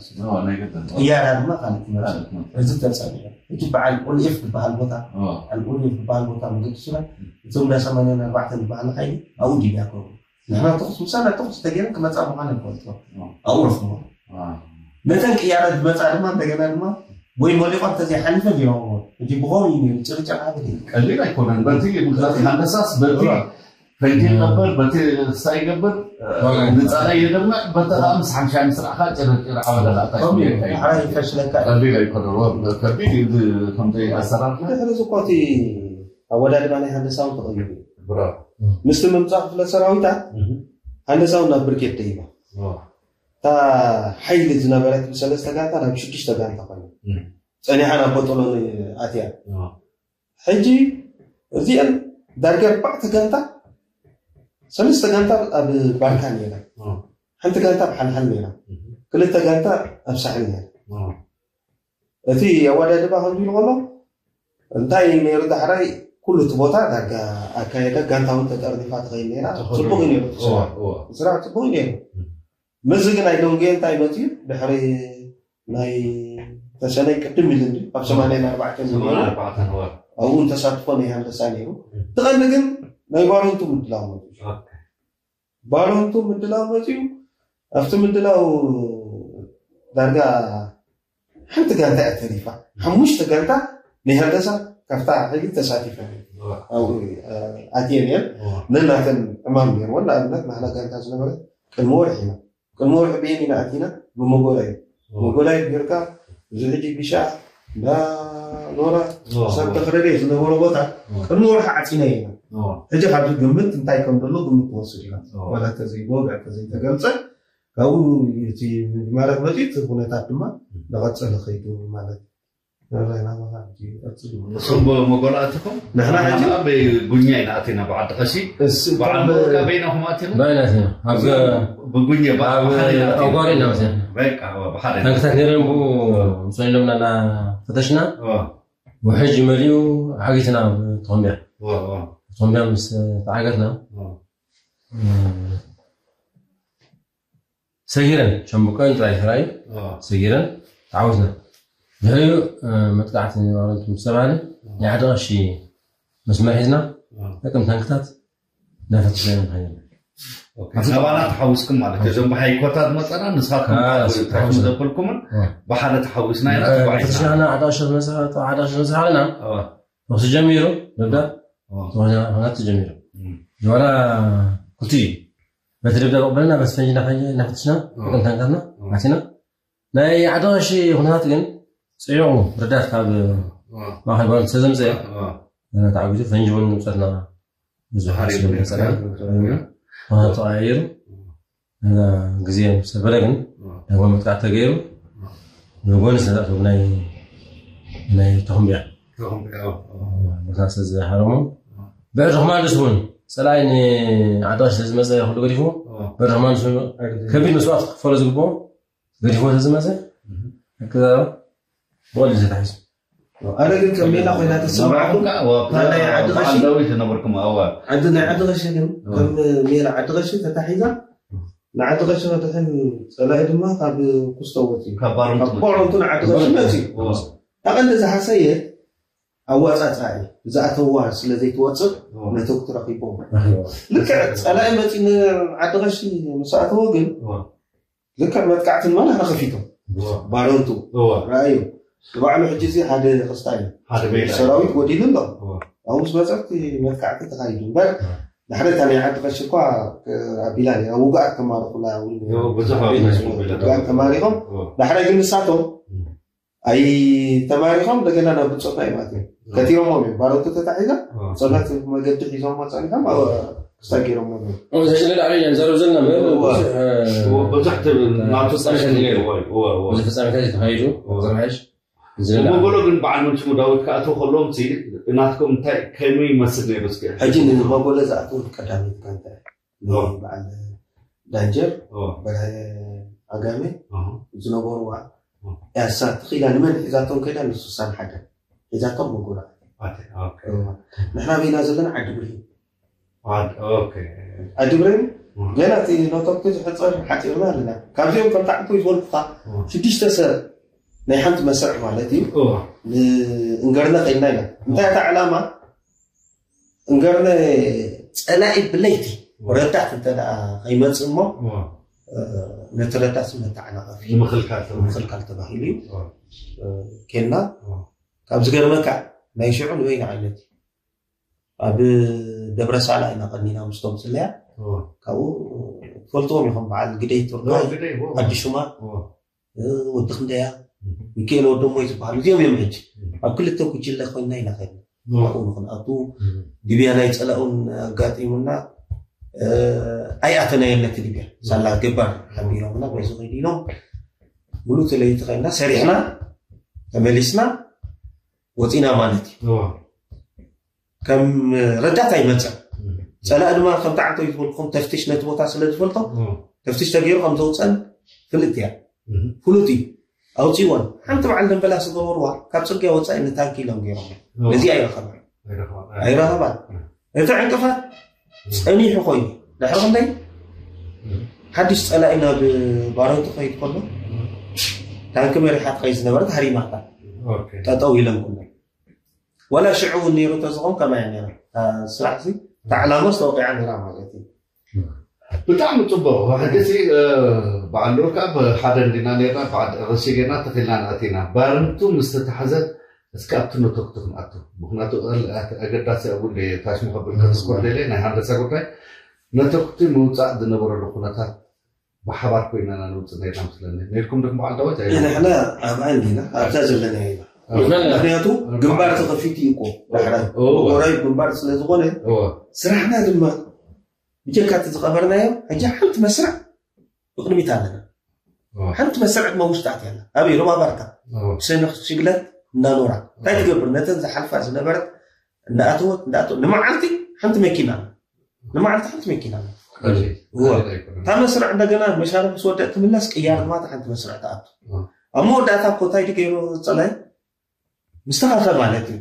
ቅያራ ድማ ካልእ ትመፅእ እዚ ተፃቢዑ እቲ በዓል ቁልኤፍ ዝበሃል ቦታ በዓል ቁልኤፍ ዝበሃል ቦታ መገዲ ሱዳን እቶም እንዳ ሰማንያን ኣርባዕተን ዝበሃል ሓይሊ ኣብኡ ዲብያ ከሩ ንሕና ተኹስ ምሳና ተኹስ ተገይረን ክመፃ ምዃነ ንፈልጦ ኣብኡ ረኽቦ ነተን ቅያራት ዝመፃ ድማ እንደገና ድማ ወይ መሊቆም ተዘይሓሊፈን ይረኽቦ ሕጂ ብኸምኡ እዩ ነይሩ ጭርጭር ዓበደ ቀሊል ኣይኮነን በቲ ምክንያት ሃንደሳስ በቲ ፈንጂ ነበር በቲ ሳይ ነበር ንፃላ የደምዕ በቲ ከዓ ምስ ሓምሻ ምስራዕካ ጭርጭር ዓበደ ላእታ ከምኡ እዩ ሓራይ ይፈሽለካ እዩ ቀሊል ኣይኮነን ከቢድ እዩ ከምዘይ ኣሰራርካ ድሕሪ ዝኮቲ ኣወዳድባ ናይ ሃንደሳውን ተቐይሩ እዩ ምስቲ ምምፃእ ክፍለ ሰራዊታት ሃንደሳውን ናብ ብርጌድ ደይባ እታ ሓይሊ ዝነበረት ብሰለስተ ጋንታ ናብ ሽዱሽተ ጋንታ ኮይኑ ፀኒሓ ናብ ቦጦሎኒ ኣትያ ሕጂ እዚአን ዳርጋ ኣርባዕተ ጋንታ ሰለስተ ጋንታ ኣብ ባርካ ነይራ ሓንቲ ጋንታ ብሓልሓል ነይራ ክልተ ጋንታ ኣብ ሳሕል ነይራ እቲ ኣወዳድባ ከምዚ ኢሉ ከሎ እንታይ ነይሩ ዳሕራይ ኩሉ እቲ ቦታ ዳርጋ ኣካየደ ጋንታ እውን ተጠርኒፋ ትኸይድ ነይራ ፅቡቅ እዩ ነይሩ ስራሕ ፅቡቅ እዩ ነይሩ ምስዚ ግን ኣይደንጎየ እንታይ መፅዩ ድሕሪ ናይ ተሰነይ ቅድም ኢሉ እንዲ ኣብ ሰማንያን ኣርባዕተን ኣብኡ ተሳትፎ ናይ ሃንደሳ ነይሩ ትቐንዲ ግን ናይ ባሮንቱ ምድላው መፅዩ ባሮንቱ ምድላው መፅዩ ኣብቲ ምድላው ዳርጋ ሓንቲ ጋንታ እያ ተሪፋ ሓሙሽተ ጋንታ ናይ ሃንደሳ ካብታ ሕጂ ተሳቲፈ ኣብኡ ኣትየን እየን ነናተን ዕማም ነይርወን ንኣብነት ናህና ጋንታ ዝነበረ ቅድሚ ወርሒ ኢና ቅድሚ ወርሒ ብየን ኢና ኣቲና ብመጎላይ መጎላይ ጌርካ እዚ ሕጂ ቢሻ እንዳ ኖራ ሰብ ተኽረደ ዝነበሮ ቦታ ቅድሚ ወርሒ ዓፂና ኢና ሕጂ ካብዚ ግምት እንታይ ከም ዘሎ ግምት ትወስድ ኢኻ ዋላ ተዘይጎግ ተዘይተገልፀ ካብኡ እቲ ምጅማራት መፂኡ እቲ ኩነታት ድማ እንዳቐፀለ ከይዱ ማለት እዩ። ናባኻ ሕጂ ቀፅሉ። ንስኹም ብ- መጎላእትኹም ንሕና ሕጂ ንሕና ብጉኛ ኢና ኣቲና ብዓዲ ቀሺ እስ- በዓል እቶም ብ- መወቃ በይናኹም ኣቲኹም ባይናት ኢና ኣብ ብጉኛ ብ- ኣብ ብሓደ ኢና ኣቲና። ኣጓሪ ኢና መፅና። በቃ ብሓደ ኢና። ታንክታት ነይረን ብኡ ምፅና ኢሎምና እና ፈተሽና እዋ፣ ውሕጅ መሊኡ ዓጊትና ኣብ ቶምቢያ እዋ፣ እዋ፣ ቶምቢያ ምስ ተዓገትና እዋ። ሰጊረን ሸምብቆን ጥራይ ተራእዩ እዋ። ሰጊረን ተዓወትና። ድሕሪኡ መጥቃዕቲ ንባሮንቱ ምስ ተባህለ ናይ ሓደ ቀሺ መስመር ሒዝና እዋ። ጠቅም ታንክታት እናፈተሽና ኢና ንኸይድ ዘለና። ኦኬ፣ ናባና ተሓዊስኩም ማለት እዩ። እዞም ብሓይኮታት መፀና ንስኻትኩም ሓዊስኩም። ተሓዊስኩም ዘበልኩምን እዋ። ብሓደ ተሓዊስና ኢና ተጓዒዝና። ፈተሽና ሓደ ቀሺ መስ- ሓደ ቀሺ ምስ በሃልና እዋ። ተኩሲ ጀሚሩ ደብዳብ እዋ። ተኩሲ ተጀሚሩ እም። ዋላ ክልቲኡ እዩ። በቲ ደብዳብ ኣቕበልና በቲ ፈንጂ እናፈንጂ እናፈተሽና እዋ። ጠቅም ታንክታትና እዋ። ኣቲና ናይ ዓዲ ቀሺ ኩነታት ግን ፅዒቑ ረዳት ካብ እዋ። ማእኸል ባሮንቱ ስለዘምፀ እዋ። ተዓጊቱ ፈንጂ እውን ምብፀትና ብዙሕ ሓሪፍ ስለዝመፀና እዩ። ኩነታት ተቐያይሩ ግዜ ምስ ነበረ ግን ዳግማይ መጥቃዕቲ ተገይሩ ንጎኒ ስለዝኣተው ናይ ናይ ተኹምብያ ተኹምብያ ቦታ ስለዝሃረሙ ብዕድሪ ክማንድስ እውን ፀላኢ ንዓዲ ቀሺ ስለዝመፀ ኩሉ ገዲፉ ብዕድሪ ክማንድስ እውን ከቢድ መስዋእቲ ክኽፈሎ ዝግብኦ ገዲፍዎ ስለዝመፀ ብቐሊሉ ተታሒዙ። ኣነ ግን ከም ሜላ ኮይና ተስምዓኩም ናይ ዓዲ ቀሺ ዓዲ ናይ ዓዲ ቀሺ ግን ከም ሜላ ዓዲ ቀሺ ተታሒዛ ንዓዲ ቀሺ ክትሕን ፀላኢ ድማ ካብ ኩስቶ ወፂኡ ካብ ባሮንቱ ካብ ባሮንቱ ንዓዲ ቀሺ መፂኡ ኣቐንዲ ዝሓሰየ ኣዋፃፃኢ ዝኣተዋ ስለ ዘይትወፅእ ነተኩ ትረኪቦም ልክዕ ፀላኢ መፂ ንዓዲ ቀሺ ምስ ኣተወ ግን ልክዕ መጥቃዕቲ ንመን ኣነ ከፊቶም ባሮንቱ ረኣዩ ንባዕሉ ሕጂ እዚ ሓደ ክስታይ ሰራዊት ጎዲሉ ኣሎ ኣብኡ ምስ መፀ እቲ መጥቃዕቲ ተኻይዱ እምበር ዳሕረ እታ ናይ ዓዲ ቀሺ እኳ ኣቢላ ኣብ ውግኣት ተማርኹላ ውግኣት ተማሪኾም ዳሕረ ግን ንሳቶም ኣይተማሪኾም እንደገና ናብ ብፆትና ይማት እዮም ከቲሮሞም እዮም ባሮቱ ተታሒዛ ፀናት መገዲ ሒዞም ፀኒሖም ክስታይ ገይሮም ነበር ኣብዚ ሕጂ ንላዕሊ ኢና ንዛረብ ዘለና እምበር ብዙሕ ብዙሕ ትብል ናቱ ፍጻሜታት እዩ ነይሩ። እዎ፣ እዎ፣ እዎ። ብዙሕ ፍጻሜታት እዩ ተኻይዱ። እዎ። ዝረሓሽ ዝለዓለ። መጎሎ ግን በዓል መንሽሙ ዳዊት ክኣትዉ ከለዎም ሲ ናትኩም እንታይ ከመይ ይመስል ነይሩ እስኪ? ሕጂ ንመጎሎ ዝኣትዉ ቀዳመይቲ ጋንታ እያ። እዎ። በዓል ዳንጀር፣ እዎ። በርሀ ዓጋመ እዎ። ዝነበርዋ እዎ። ያሳ ተኺላ ንመን ሒዛቶም ከይዳ ንስሳን ሓደ ሒዛቶም መጎሎ። ኣተ፣ ኦኬ። እዎ። ንሕና በይና ዘለና ዓዲ ብርሂን። ዓድ-፣ ኦኬ። ዓዲ ብሬን እም። ገና እቲ ኖቶክቲ ዝሕፀር ሓፂርና ኣለና ካብዚኦም ከም ተዓንኮ ይፈልጡካ እም። ሽዱሽተ ሰብ ናይ ሓንቲ መስርዕ ማለት እዩ እም። ንእንገርነ ከይድና ኢና እንታይ እታ ዕላማ እንገርነ ፀላኢ ብለይቲ እም። ረዳት እንተ ደኣ ከይመፅእ እሞ እም። እ፣ ነቲ ረዳት መተዓናቐፊ ንምኽልካል ተባሂሉ። ንምኽልካል ተባሂሉ እዩ እም። እ፣ ኬንና እም። ካብ ዝገርመካ ናይ ሽዑ ንበይና ዓይነት እዩ ኣብ ደብረ ሳላ ኢና ቀኒና ምስቶም ስለያ እዎ። ካብኡ ትፈልጥዎም ኢኹም በዓል ግደይ ቱርካይ እዎ፣ ግደይ፣ እዎ። ኣዲ ሹማ እዎ። እ፣ ወዲ ክንደያ እም። ሚካኤል ወደሞ ዝበሃሉ እዚኦም እዮም ሕጂ እም። ኣብ ክልተ ጉጅለ ኮይና ኢና ከይድና እዎ። ኣብኡ ንክንኣቱ እም። ድብያ ናይ ፀላኡን ኣጋጢሙና እ፣ ኣይኣተናየን ነቲ ድብያ ሳላ ገባር ሓቢሮምና በዚ ከይዱ ኢሎም ሙሉእ እቲ ለይቲ ኮይና ሰሪሕና ተመሊስና ወፂና ማለት እዩ እዎ። ከም ረዳት ኣይመፀን እም። ፀላእ ድማ ከም ተዓንቶ ይዝበልኩም ተፍትሽ ነቲ ቦታ ስለ ዝፈልጦ እዎ። ተፍትሽ ተገይሩ ከም ዘውፀን ፍልጥ እያ እም። ፍሉጥ እዩ ኣውፅእዎን ሓንቲ በዓል ደንበላ ዝገበርዋ ካብ ፅርግያ ወፃኢ ንታንኪ ኢሎም ገይሮም እዎ። ነዚ ኣይረኸባን ኣይረኸባን። ኣይረኸባን እቲ ዕንቅፋት እም። ፀኒሑ ኮይኑ ድሕሪ ክንደይ እም። ሓድሽ ፀላኢ ናብ ባረንቱ ከይድ ከሎ እም። ታንኪ መሪሓት ከይ ዝነበረት ሃሪማታ ኦኬ። ጠጠው ኢለን ኩለን ዋላ ሽዑ እውን ነይሩ ተዝኸውን ከማይ ነይራ እታ ስራሕ ሲ እታ ዕላማ ዝተወቂዓ ነይራ ማለት እዩ ብጣዕሚ ፅቡቅ ሕጂ ሲ እ፣ በዓል ሉር ከዓ ብሓደ እንዲና ነርና ብዓዲ ረሲ ጌርና ተኺልና ንኣቲና ባርንቱ ምስ ተታሕዘ እስኪ ኣብቲ ነተክቱ ክንኣቱ ምክንያቱ እል- ኣገዳሲ ኣብኡ እንደ ታሽሙ ከብል ከትስኮር ደለ ናይ ሃንደሳ ጉዳይ ነተክቲ ምውፃእ ዝነበረሉ ኩነታት ብሓባር ኮይና ኢና ንውፅእ ነርና ምስለኒ ነርኩም ድኩም በዓል ዳዊት ኣይ ንሕና ኣብኣ እንዲና ኣብዛ ዘለና ኢና ምክንያቱ ግንባር ተኸፊቱ እዩ እኮ ዳሕራይ እወ። ወራይ ግንባር ስለ ዝኾነ እወ። ስራሕና ድማ ብጀካ እቲ ዝቐበርናዮ ሕጂ ሓንቲ መስርዕ ብቕድሚት ኣለና። ሓንቲ መሰረዕት መውሽጣት ያላ ኣበይ ሮባ ባርካ ብሰንኽ ሽግለት እናኖራ እንታይ ትገብር ነተን ዝሓልፋ ዝነበረት እንዳኣተወት እንዳኣተወት ንመዓልቲ ሓንቲ መኪና ንመዓልቲ ሓንቲ መኪና እታ መስርዕ እንደገና መሻርፍ ምስ ወደእ ትምለስ ቅያር ድማ ሓንቲ መስርዕ ትኣቱ። ኣብ መወዳእታ እኮ እንታይ ድገይሩ ፀላይ ምስተኻኸ ማለት እዩ።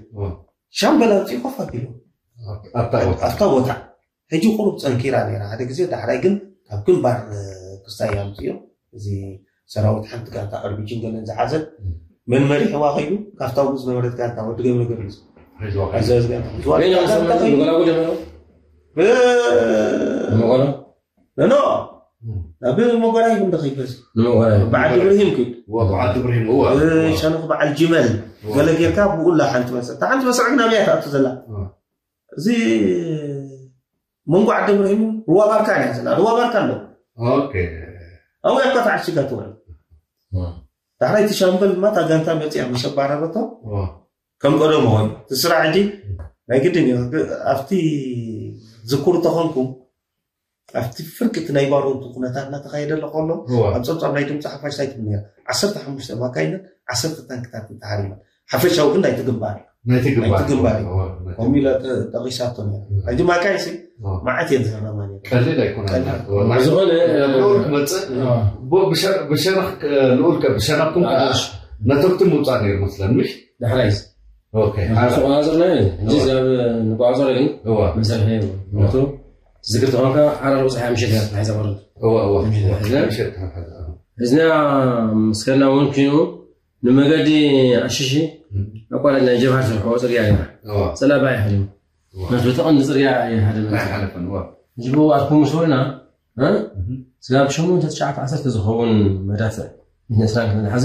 ሻምበል ኣምፅኡ ኮፍ ኣቢሉ ኣብታ ቦታ ሕጂ ቁሩብ ፀንኪራ ነይራ። ሓደ ግዜ ዳሕራይ ግን ካብ ግንባር ክስታይ ኣምፅኡ እዚ ሰራዊት ሓንቲ ጋንታ ኣርቢጅን ገለን ዝሓዘት መን መሪሕዋ ከይዱ ካብታ ውጉእ ዝነበረት ጋንታ ወዲ ገብረ ገርግስ ኣዛዚ ጋንታ ሒዝዋ ኖ ናብ መጎራይ ግን ደኸይበዝ በዓል ኢብራሂም ክድ ሸነኽ በዓል ጅመል ገለ ጌርካ ብኡላ ሓንቲ መሰ እታ ሓንቲ መሰዕ ግን ኣብያ ትኣቱ ዘላ እዚ መንጎ ዓዲ ኢብራሂም ሩዋ ባርካ እያ ዘላ ሩዋ ባርካ ኣሎ ኣብያ እኳ ተዓሽጋ ትውዕል ዳሕራይ እቲ ሻምበል ድማ እታ ጋንታ መፅያ መሸባረረቶ ከም ቀደሙ ኮይኑ እቲ ስራሕ ሕጂ ናይ ግድን እዩ ኣብቲ ዝኩር ተኾንኩም ኣብቲ ፍርቂ እቲ ናይ ባሮንቱ ኩነታት እናተኻየደ ኣሎ ከሎ ኣብ ፀብፃብ ናይ ድምፂ ሓፋሽ እንታይ ትብል ነራ ዓሰርተ ሓሙሽተ ማካይንን ዓሰርተ ታንክታትን ተሃሪመን ሓፈሻዊ ግን ናይቲ ግንባር ናይቲ ግንባር እዩ ከምኡ ኢለ ጠቂሳቶ ነራ ሕጂ ማካይ ሲ መዓት እየን ዝህረማ ነራ ቀሊል ኣይኮነን ዝኾነ ክመፅእ ብሸነኽ ልኡል ብሸነኽኩም ነተርቲ ምውፃእ ነይሩ መስለን ምሽ ዳሕራይ ተቆፃፅርና እዚ ዛብ ንቋፀር ግን መሰርሒ ምክንያቱ ዝክር ተኾንካ ዓራር ብፅሓ ምሸት እያ ተታሒዛ ቆረብ እዝና ምስ ከድና እውን ኪኑ ንመገዲ ኣሽሺ ኣቋራጭ ናይ ጀብሃ ዝሰርሕዎ ፅርግያ ነይራ ፀላባ ይሓድም ነቲ ተቐንዲ ፅርግያ ይሓድም ሕጂ ብኡ ኣትኩም ምስ በሉና ስጋብ ሸሞንተ ትሽዓተ ዓሰርተ ዝኸውን መዳፍዕ ሚእትን ዕስራን ክንድሓዘ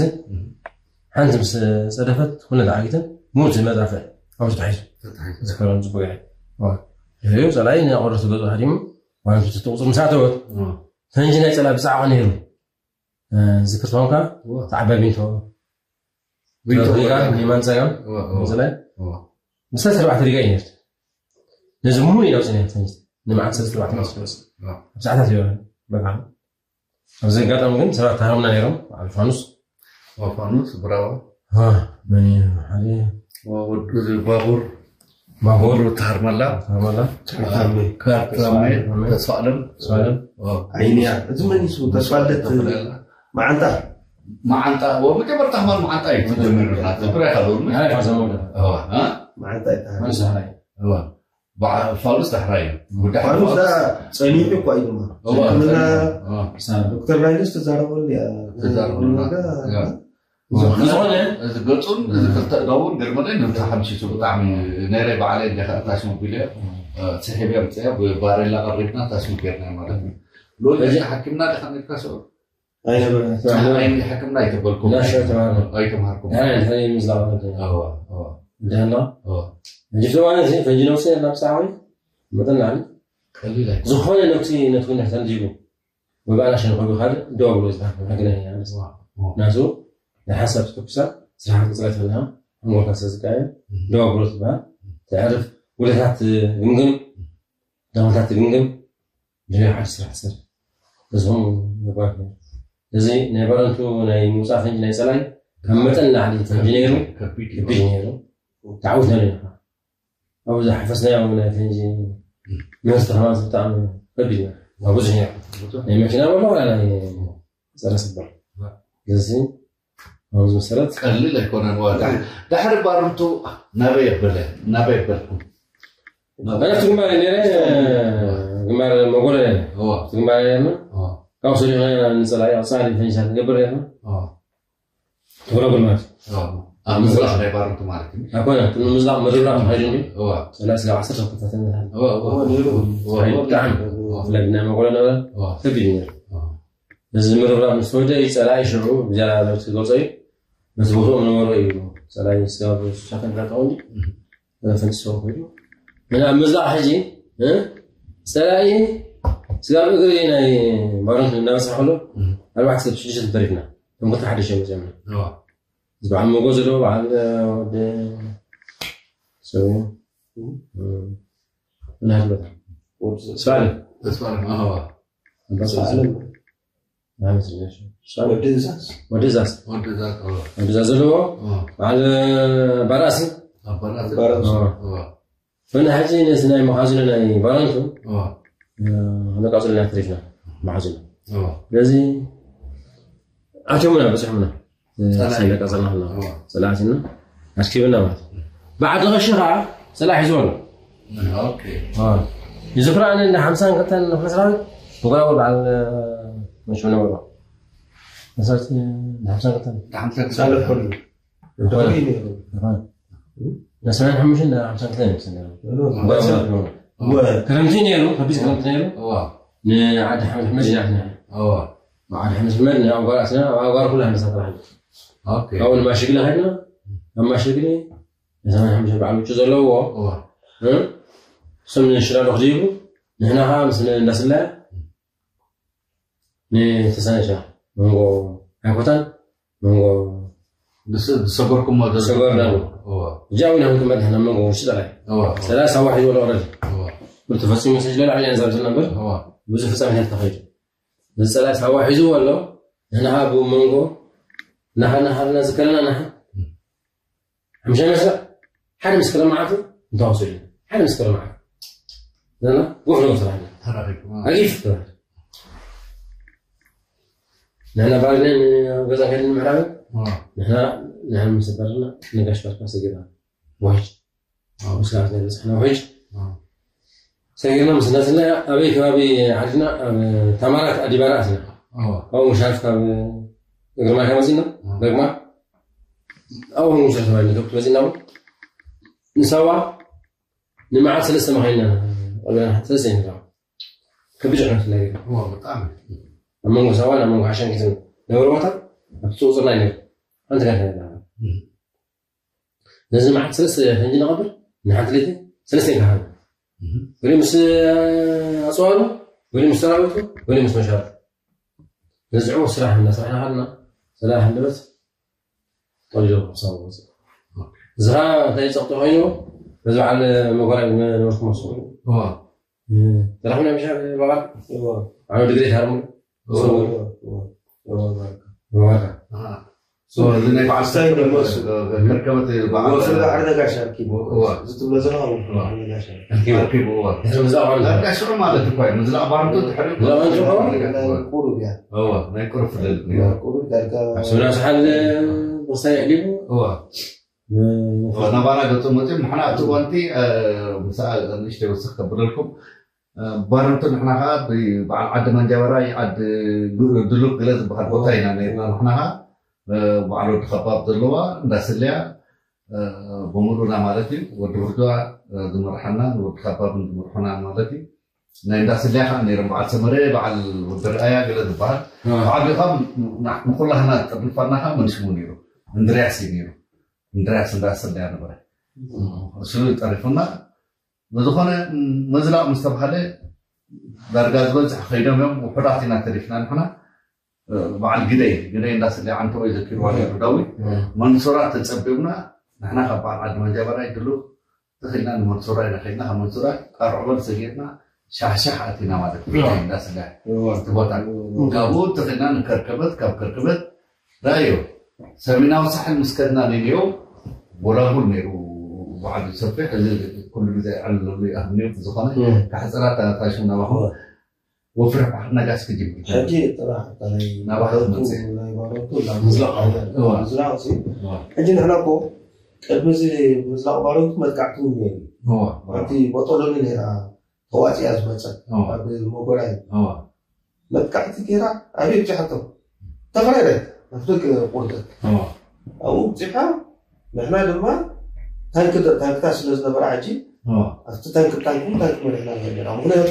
ሓንቲ ምስ ፀደፈት ኩለ ተዓጊተን ሙሉእ መዳፍዕ ኣብኡ ተታሒዙ ዝከረን ፅቡቅ እዩ ፀላኢ ናይ ቆረቱ ገፁ ሃዲሙ ዋላ ተተቁፅር ምስ ኣተወት ፈንጂ ናይ ፀላኢ ብፃዕቐ ነይሩ ዝክር ተኾንካ ተዓባይ ቢንቶ ሪጋ የማን ፀጋም ፀላኢ ምስ ተርባዕተ ሪጋ እዩ ነርት ነዚ ሙሉ ኢና ውፅና ፈንጂ ንመዓልቲ ሰለስተ ኣርባዕተ መስሎስ ኣብ ሰዓታት እዩ በቃ ኣብዚ ኣጋጣሚ ግን ሰባት ተሃረምና ነይሮም በዓል ፋኑስ ፋኑስ ብራዋ መን ሓደ ወዱ ባቡር ባቡር ተሃርመላ ተሃርመላ ተስፋለም ዓይንያ እዚ መኒሱ ተስፋለት መዓንጣ መዓንጣ መጀመርታ ማን መዓንጣ እዩ ተጀሚሩና ትግራይ ካልኦሉ መዓንጣ መዓንጣ ፋሉስ ዳሕራይ እዩ ፋሉስ ዳ ጸኒሑ እኳ እዩ ድማ ሕክምና ዶክተር ናይደስ ተዛረበሉ ተዛረበሉ ዝኾነ እዚ ገፁን እዚ ክልተ እዳውን ገርመለይ ነቲ ሓምሲቱ ብጣዕሚ ነይረ በዓለይ እንደ ከእታሽ ሞቢል ስሒብ ምፅያ ብባሬላ ቀሪብና ታሽሙ ገርና ማለት እዩ ሎል ሓኪምና ድካ ነድካ ሰው ኣይነበረን። ሕክምና ኣይተበልኩም። ናሻ ተማሃርና። ኣይተማሃርኩም። ኣይ፣ እንታይ እዩ ምዝላቕ ነበር? ኣዋ፣ ኣዋ። ደህና። ኣዋ። እንጂ ፍልዋን እዚ ፈንጂ ነውሲ ናብ ጻዕሪ መጠን ላዕሊ። ቀሊል ኣይኮነን። ዝኾነ ነውሲ ነቲ ኩነት ተንዲጉ። ወባና ሸን ኮይኑ ካልእ ደው ብሎ ዝበሃል መገናኛ ማለት እዩ። ኣዋ፣ ኣዋ። ናቱ ናይ ሓሳብ ትኩሳት ስራሓት ቅጽለት ፈሊኻ፣ ሓንጎልካ ስለ ዝቀያየር፣ እም። ደው ብሎ ትበሃል። ተዕርፍ፣ ውለታት ግምግም፣ እም። ዳውንታት ትግምግም ድሕሪ ሓደ ስራሕ ትሰርሕ። ነዚኹም ነጓት ነይሩ። እዚ ናይ ባረንቱ ናይ ምውፃእ ፈንጂ ናይ ፀላኢ ካብ መጠን ንላዕሊ ፈንጂ ነይሩ፣ ከቢድ እዩ። ከቢድ ነይሩ። ተዓዊትና ኣለና። ኣብኡ ዝሓፈስናዮ ናይ ፈንጂ ምህርቲ ከማን ብጣዕሚ ከቢድ ነይሩ። ኣብ ብዙሕ ነይሩ። ናይ መኪና በሎ ዋላ ናይ ፀረ ስበር። ስለዚ ኣብዚ መሰረት ቀልል ኣይኮነን ዋጋ። ዳሕሪ ባርንቱ ናበይ ኣበለ ናበይ ኣበልኩም? ኣነ ኣብቲ ግንባር ነይረ፣ ግንባር መጎለ ነይረ። እዋ። ኣብቲ ግንባር ነይርና። እዋ። ካብኡ ሰሪሕና ንፀላኢ ኣፃሪ ፈንጅታት ንገብር ነይርና። እዋ። ትብረጉል ማለት እዩ። እዋ። ኣብ ምዝላቕ ናይ ባርንቱ ማለት እዩ። ኣይኮነ፣ እቲ ንምዝላቕ ምርብራብ ተኻይዱ እንዲ። እዋ። ፀላኢ ስጋብ ዓሰርተ ክልተ ተፈተነ። እዋ፣ እዋ። እዋ፣ ነይሩ። እዋ፣ እዋ። ብጣዕሚ። እዋ። ብፍላይ ብናይ መጎለ ነበረ። እዋ። ከቢድ እዩ ነይሩ። እዋ። እዚ ምርብራብ ምስ ተወደ እዩ ጸላኢ ሽዑ ብዝያዳ ለውጢ ክገልጾ እዩ። ነቲ ቦትኡ ምነበሮ እዩ ጸላኢ ስጋብ ሱሳተን ጋጣው እንጂ ፈንጭ ሰው ኮይኑ ንና ምዛቕ ሕጂ እ? ጸላኢ ስጋብ እግሪ ናይ ባሮንት እናበጽሐ ከሎ ኣርባዕተ ሰብ ሽዱሽተ ተሪፍና እቶም ክልተ ሓደሽ እዮም መፅኦም እዚ በዓል ሞጎ ዘለዎ በዓል ወደ ሰው ናህል በጣም ስፋል ተስፋለም ኣዋ ኣንበሳ ዓለም ወዲ እዛዝ። ወዲ እዛዝ ዘለዎ በዓል ባራእሲ። በነ ሕጂ ነዚ ናይ መኻዝኖ ናይ ባረንቱ ነቃፅልና ትሪፍና መኻዝኖ ስለዚ ኣትዮምና በፅሖምና ነቃፅልና ፀላእትና ኣስኪብና ማለት ብዓዲ ቀሺ ከዓ ፀላእ ሒዝዎ ኣሎ። ይዝክሮ ኣነ እንዳ ሓምሳን ክልተን ክፍለ ሰራዊት ምጉራዊ በዓል መሽመ ነበሩ። ሓምሳን ክልተን ሳለፍ ከሉ እንዳ ሰማንያን ሓሙሽተን እንዳ ሓምሳን ክልተን ይመስለኒ። ክረምቲ ነይሩ፣ ከቢድ ክረምቲ ነይሩ። ንዓዲ ሓመድ መዲና ዓዲ ሓመድ ንኣጓራትና ኣጓር ኩላ ንሳተራሕና ካብኡ ንማሽግለ ከድና ኣብ ማሽግለ ነሰማን ሓሙሽተ በዓል ውጭ ዘለዎ እሶም ንሽራዶ ክድይቡ ንሕና ከዓ ምስ እንዳስላያ ንተሳነሻ መንጎ ኣይኮታን መንጎ ዝሰገርኩሞ ሰገርና እጃ እውን ሃንክመድ ሕና መንጎ ውሽጢ ጠላይ ሰላ ሳዋ ሒዝዎ ለኦረድ ብልተፈፂሙ ሰጅለ ላዕሊ ዛብዘ ነበር ብዙ ፍፃሜታት ተኸይዱ ንፀላ ሳዋ ሒዝዎ ኣሎ ንሕና ከዓ ብመንጎ እናኸድና ከድና ዝከለና ንሓ ሓምሻይ መስርዕ ሓደ መስከረም መዓልቱ እንተወስዱ ሓደ መስከረም መዓልቱ ዘና ጎፍ ነው ስራሕ ተራኺቡ ኣጊፍ ተባለ ንሕና ባርነ ገዛ ከይድ ንምሕራብ ንሕና ንሕና ምስ በርና ነጋሽ ባርካ ሰጊርና ውሕጅ ምስጋና ዝበፅሕና ውሕጅ ሰጊርና ምስ እንዳስና ኣበይ ከባቢ ዓድና ኣብ ታማራት ኣዲባራ ኣትና ካብኡ ሻርፍ ካብ ግርማይ ከመፅና ደግማ ኣብኡ ሙሰር ተባሂልና ከብቲ መፂና እውን ንሳዋ ንመዓት ሰለስተ መኻይና ቀቢና ሰለስተ ኢና ከቢድ ዕረት ናይ ኣብ መንጎ ሳዋ ናብ መንጎ ሓሻንኪትን ነበረ ቦታ ኣብቲ ቁፅርና ይነብ ሓንቲ ጋር ነዚ መዓት ሰለስተ ፈንጂ ንቐብር ንሓንቲ ለይቲ ሰለስተ ይከሃል ገሊኡ ምስ ኣፅዋሩ ገሊኡ ምስ ሰራዊቱ ገሊኡ ምስ መሻርቱ ነዚ ዕዉር ስራሕ እናሰራሕና ከለና ሰላም ሃንደበት ጠሊሉ ክሳብ ዝወፅእ እዚ ከዓ እንታይ ፀቕጢ ኮይኑ በዚ በዓል መጎራይ ነበርኩ መስሉ ተረኽብና ምሻ በዓል ዓመት ድግሬት ሃርሙ ከርከበት በዓል ነጋሽ ኣርኪቡ ዝትብሎ ዘለኻ ነጋሽ ኣርኪቡ ነጋሽ ሽዑ ማለት እኳ እዩ ምዝላቕ ባርንቱ ትሕሪ ቁሩብ እያ ናይ ቁሩብ ፍልል ቁሩብ ዳርጋ ኣብ ሰብና ሰሓል ብክሳይ ኣዕሊቡ ናባና ገፁ መፅኡ ንሕና እቲ እዋንቲ ምሳኣ ንእሽተይ ወስኽ ከብለልኩም ባረንቱ ንሕና ከዓ ብበዓል ዓዲ መንጃበራይ ዓዲ ድሉክ ገለ ዝበሃል ቦታ ኢና ነርና ንሕና ከዓ በዓል ወዲ ከባብ ዘለዋ እንዳስለያ ብምሉና ማለት እዩ ወዲ ውርድዋ ዝመርሓና ንወዲ ከባብ ዝመርሑና ማለት እዩ ናይ እንዳስለያ ከዓ ነይሮም በዓል ሰመረ በዓል ወዲ ርኣያ ገለ ዝበሃል ብዓቢኻ ንኩላህና ጠርኒፋና ከዓ መንሽሙ ነይሩ እንድርያስ እዩ ነይሩ እንድርያስ እንዳስለያ ነበረ እሱ ጠሪፉና ብዝኾነ መዝላቕ ምስ ተባሃለ ዳርጋ ዝበዝሕ ከይዶም እዮም ውሑዳት ኢና ተሪፍና ንሕና በዓል ግደይ ግደይ እንዳስለ ዓንተ ወይ ዘኪርዋ ነሩ ዳዊ መንሱራ ተፀቢብና ንሕና ካብ በዓል ዓዲ መንጃበራ ይድሉ ተኽልና ንመንሱራ ኢና ከይድና ካብ መንሱራ ቃርዕበል ሰጊርና ሻሕሻሕ ኣቲና ማለት እንዳስለ እቲ ቦታ ካብኡ ተኽልና ንከርከበት ካብ ከርከበት ራዮ ሰሜናዊ ሳሕል ምስ ከድና ኔኔዮ ጎላጉል ነይሩ በዓል ዝሰፍሕ እዚ ኩሉ ግዜ ይዕልለሉ ይኣህምንዮ ዝኾነ ካሕፅራ ታሽሙ ናባኹም ወፍሪ ባሕሪ ነጋስ ክጅምር ሕጂ ጥራሕ ናይ ናባኻ ባረቱ ትመፅእ ናይ ባረቱ ምዝላቕ ባረቱ። ምዝላቕ ሲ ሕጂ ንሕና እኮ ቅድሚ እዚ ምዝላቕ ባረቱ መጥቃዕቲ እውን ነይሩ ኣብቲ ቦጦሎኒ ነይራ ተዋፅያ ዝመፀት ኣብ መጎራይ መጥቃዕቲ ገይራ ኣበይ ብፅሓቶ ተኽረረ ኣብቲ ቁርደት ኣብኡ ብፅሓ ንሕና ድማ ታንክ ታንክታት ስለ ዝነበራ ሕጂ ኣብቲ ታንክ ታንክ ታንክ መሪሕና ንኸደና ምክንያቱ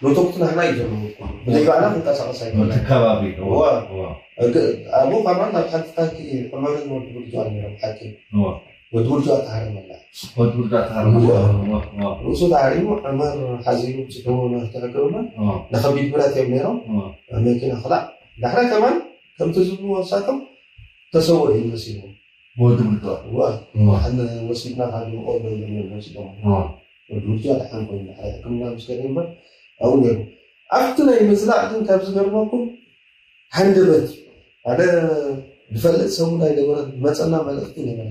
ኖቶክት ናሕና እዩ ዘለዎ ብዘይ ባዕላ ክንቀሳቀስ ኣይከኣልናን። ከባቢ እዋ፣ እዋ፣ ኣብኡ ከማን ናብ ሓንቲ ታንኪ ዕመርን ወዲ ብርጅዋን ነይሮም ሓቂ እዋ። ወዲ ብርጅዋ ተሃረመላ ወዲ ብርዳ ተሃርሙ እዋ፣ እዋ፣ እዋ። ርእሱ ተሃሪሙ ዕመር ሓዚኑ ብፅሑ መፍትሒ ክእመን እዋ፣ ንከቢድ ብረት እዮም ነይሮም እዋ። መኪና ክላእ ዳሕራይ ከማን ከምቲ ዝብልዎ ንሳቶም ተሰውእ እዩ መሲልዎም ወዲ ብርጅዋ እዋ፣ እዋ። ወሲድና ካብ ንቆሎ ኢሎም እዮም ወሲዶም እዋ። ወዲ ብርጅዋ ደሓን ኮይኑ ዳሕራይ ሕክምና ምስ ከደ እምበር ኣብኡ ነይሩ ኣብቲ ናይ ምዝላቕ ግን ካብ ዝገርመኩም ሃንደበት ሓደ ዝፈልጥ ሰብ ናይ ነበረ ዝመፀና መልእኽቲ ነበረ።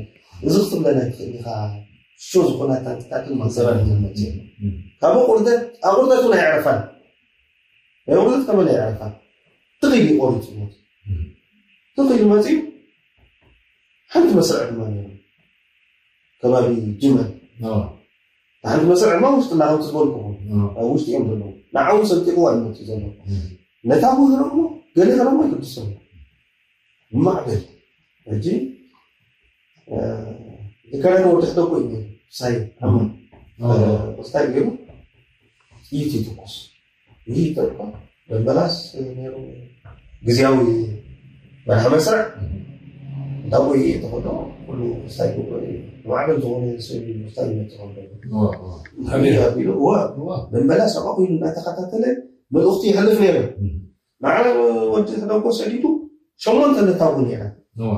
እዚ ክትብለና ይትኽእል ኢኻ። ሽሾ ዝኾነ ኣታንትታትን ማሰራን ዝመፅእ ካብ ቁርደት ኣቁርደት እውን ኣይዕረፋን። ናይ ቁርደት ከመን ኣይዕረፋን። ትኽእል እዩ ቆሪፁ ሞት ትኽእል መፅዩ ሓንቲ መስርዕ ድማ ነይሩ ከባቢ ጅመል ሓንቲ መስርዕ ድማ ውሽጥና ከምቲ ዝበልኩኹም ኣብ ውሽጢ እዮም ዘለዉ። ንዓውን ሰንጢቕዋ እዩ መፅኡ ዘሎ። ነታ ምህሮ እሞ ገለ ገለሞ ይግድሶም ማዕበል ሕጂ ዝከረነ ወዲ ሕደጎ እዩ ሳይ ኣማ ስታይ ገይሩ ጥይት ይትኩስ። ይህ ይጠልቆ በንበላስ ነይሩ ግዜያዊ መርሃ መስርዕ እንዳጎየ ተኸዶ ኩሉ ስታይ ማዕበል ዝኾነ ስእሊ ስታይ ይመፅእ ከሎ ኣቢሉ እዋ በንበላስ ኣቋቑ ኢሉ እናተኸታተለ መልእኽቲ ይሕልፍ ነይሩ። ንዓና ወዲ ተደጎ ሰዲዱ ሸሞንተ ነታዊ ነይራ። እዋ